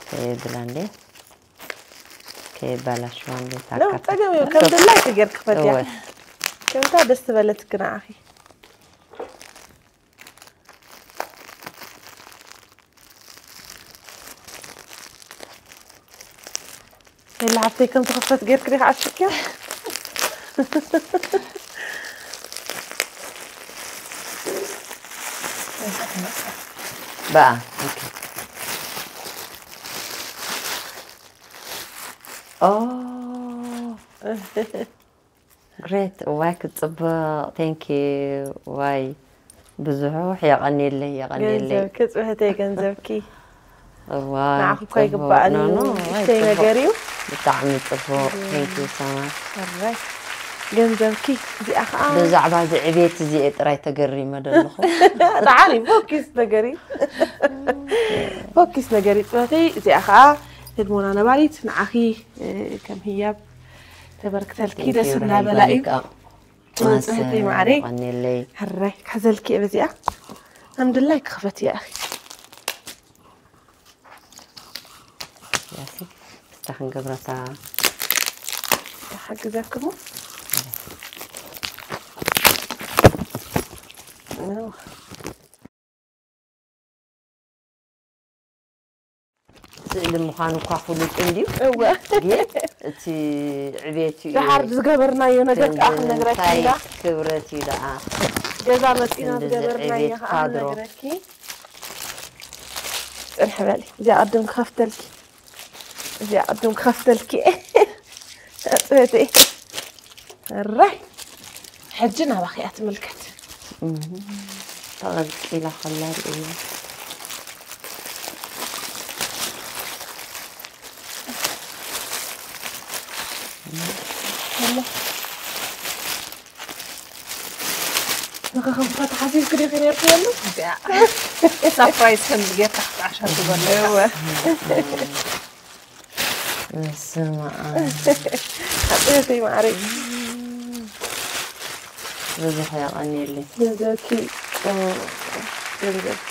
ከየብላ እንዴ? ከየባላሽዋ እንዴ? ነው፣ ጸገም እዩ። ከም ድላይኪ ጌርኪ ክፈትያ። እወ። ከምታ ደስ ዝበለትኪ ንዓኺ። የለ ሓፍተይ፣ ከም ትኽፈት ጌርኪ ዲኻ ዓሽግክያ? በኣ፣ ኦኬ። ኦ፣ ግሬት። እዋይ፣ ክትጽብቕ። Thank you። ዋይ፣ ብዙሕ የቐንየለይ፣ የቐንየለይ። ገንዘብኪ፣ ጽብሕተይ፣ ገንዘብኪ። እዋይ፣ ንዓኺ እኮ ጽቡቕ። ይግባኣኒ። ኖ፣ ኖ፣ እዋይ፣ ንእሽተይ ጽቡቕ። ነገር እዩ። ብጣዕሚ ጽቡቕ። Thank you so much። ሕራይ። ገንዘብኪ፣ እዚኣ ኸኣ ብዛዕባ እዚ ዕቤት እዚኤ ጥራይ ተገሪመ ዘለኹ። ደሓን እዩ፣ ፎኪስ ነገሪ። ፎኪስ ነገሪ፣ ጽብሕተይ፣ እዚኣ ኸኣ ህድሞና ነባሪት ንዓኺ፣ እ፣ ከም ህያብ ተበርክተልኪ። Thank you፣ ደስ ብርሃን እናበላ እዩ። ባሊቃ። ጽብሕተይ ማዕረይ። የቐንየለይ። ሕራይ፣ ክሕዘልኪ እየ በዚኣ። ኣምድላይ ክኽፈት እያ፣ ኣኺ። ያሲ፣ እስታ ክንገብረታ። ክሓግዘክሞ። ስእሊ ምዃኑ እኳ ፍሉጥ እንድዩ። እወ። ግን እቲ ዕቤት እዩ። ደሓር ዝገበርናዮ ነገር ከዓ ክንነግረኪ እንታይ ኢና። ክብረት እዩ ደኣ። ገዛ መፂና ክንዲ ዝገበርናዮ ዝዕቤት ከዓ ካድሮ። ክነግረኪ። ፅንሒ በሊ። እዚኣ ቅድም ክኸፍተልኪ። እዚኣ ቅድም ክኸፍተልኪ። ፅህተይ። እራይ። ሕጂ ናባኺ እያ ትምልከት። እህ፣ ተቐልቂላ ከላ ርእያ። ንኸኸምካ ተሓሲብክ ዲኺ ነርክበሉ? እዚኣ ሳፕራይዝ ከምዚ ጌርካ ክትዓሻ ትበሉ። እወ። በስመ ኣብ። ሓጥያተይ ማዕረይ። ብዙሕ የቐንየለይ። ገንዘብኪ፣ ኦ፣ ገንዘብኪ።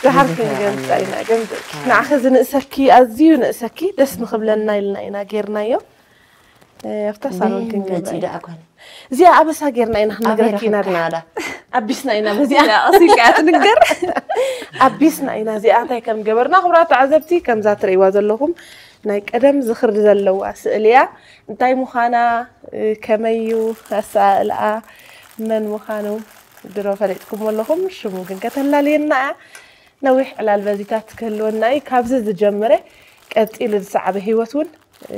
ደሓር ብዙሕ ክንገልጻ የቐንየለይ። ኢና፣ ገንዘብኪ። ኣይ። ንዓኺ ዝንእሰኪ፣ ኣዝዩ ንእሰኪ፣ ደስ ንኽብለና ኢልና ኢና ጌርናዮ። እ፣ ኣብታ ሳሎን በይ ክንገብራ መጺ ኢና። ደኣ ጓል? እዚኣ ኣበሳ ጌርና ኢና፣ ክንነግረኪ ኣበይ ኢና ረኺብክና ደኣ። ደኣ? ኣቢስና ኢና በዚኣ። እዚኣ ቀስ ኢልካ እያ ትንገር። ኣቢስና ኢና እዚኣ እንታይ ከም ገበርና። ክቡራት ተዓዘብቲ፣ ከምዛ ትርእይዋ ዘለኹም ናይ ቀደም ዝኽሪ ዘለዋ ስእሊ እያ። እንታይ ምዃና፣ እ፣ ከመይ እዩ ኣሰኣእልኣ፣ መን ምዃኑ ድሮ ፈሊጥኩሞ ኣለኹም። ሽሙ ግን ከተላልየና እያ። ነዊሕ ዕላል በዚታት ክህልወና እዩ። ካብዚ ዝጀመረ ቀጺሉ ዝሰዓበ ህይወት እውን፣ እ፣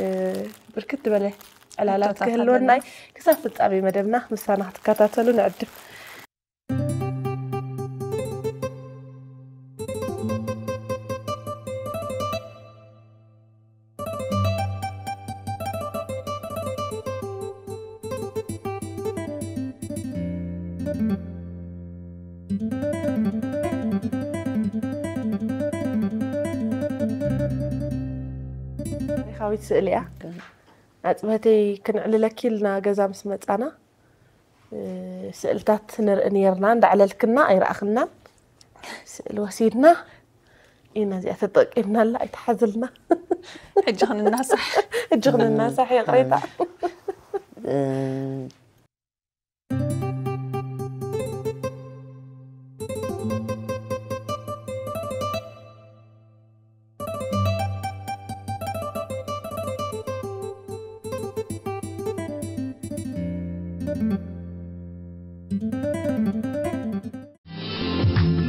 ብርክት ዝበለ ዕላላት ሕቶታት ክህልወና እዩ። ኣለና። ክሳብ ፍጻሜ መደብና ምሳና ክትከታተሉ ንዕድም። ታሪኻዊት ስእሊ እያ። ኣጽበተይ ክንዕልለኪ ኢልና ገዛ ምስ መጻና፣ እ፣ ስእልታት ንርኢ ነይርና፣ እንዳዕለልክና ኣይረኣኽናን። ስእሊ ወሲድና ኢና እዚኣ ተጠቂምናላ፣ ኣይትሓዝልና። ሕጂ ክንናሳሕ። ሕጂ ክንናሳሕ፣ ይቕሬታ። እ፣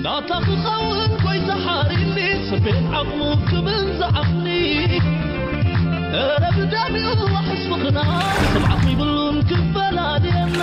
ናታ ክኸውን ጎይታ ሓሪኒ፣ ስቤት ዓቕሙ ክብል ዝዓቕኒ። እረ ብደሚኡ ዋሕስ ምኽና፣ ስምዓት ይብሉን ክፈላልየና።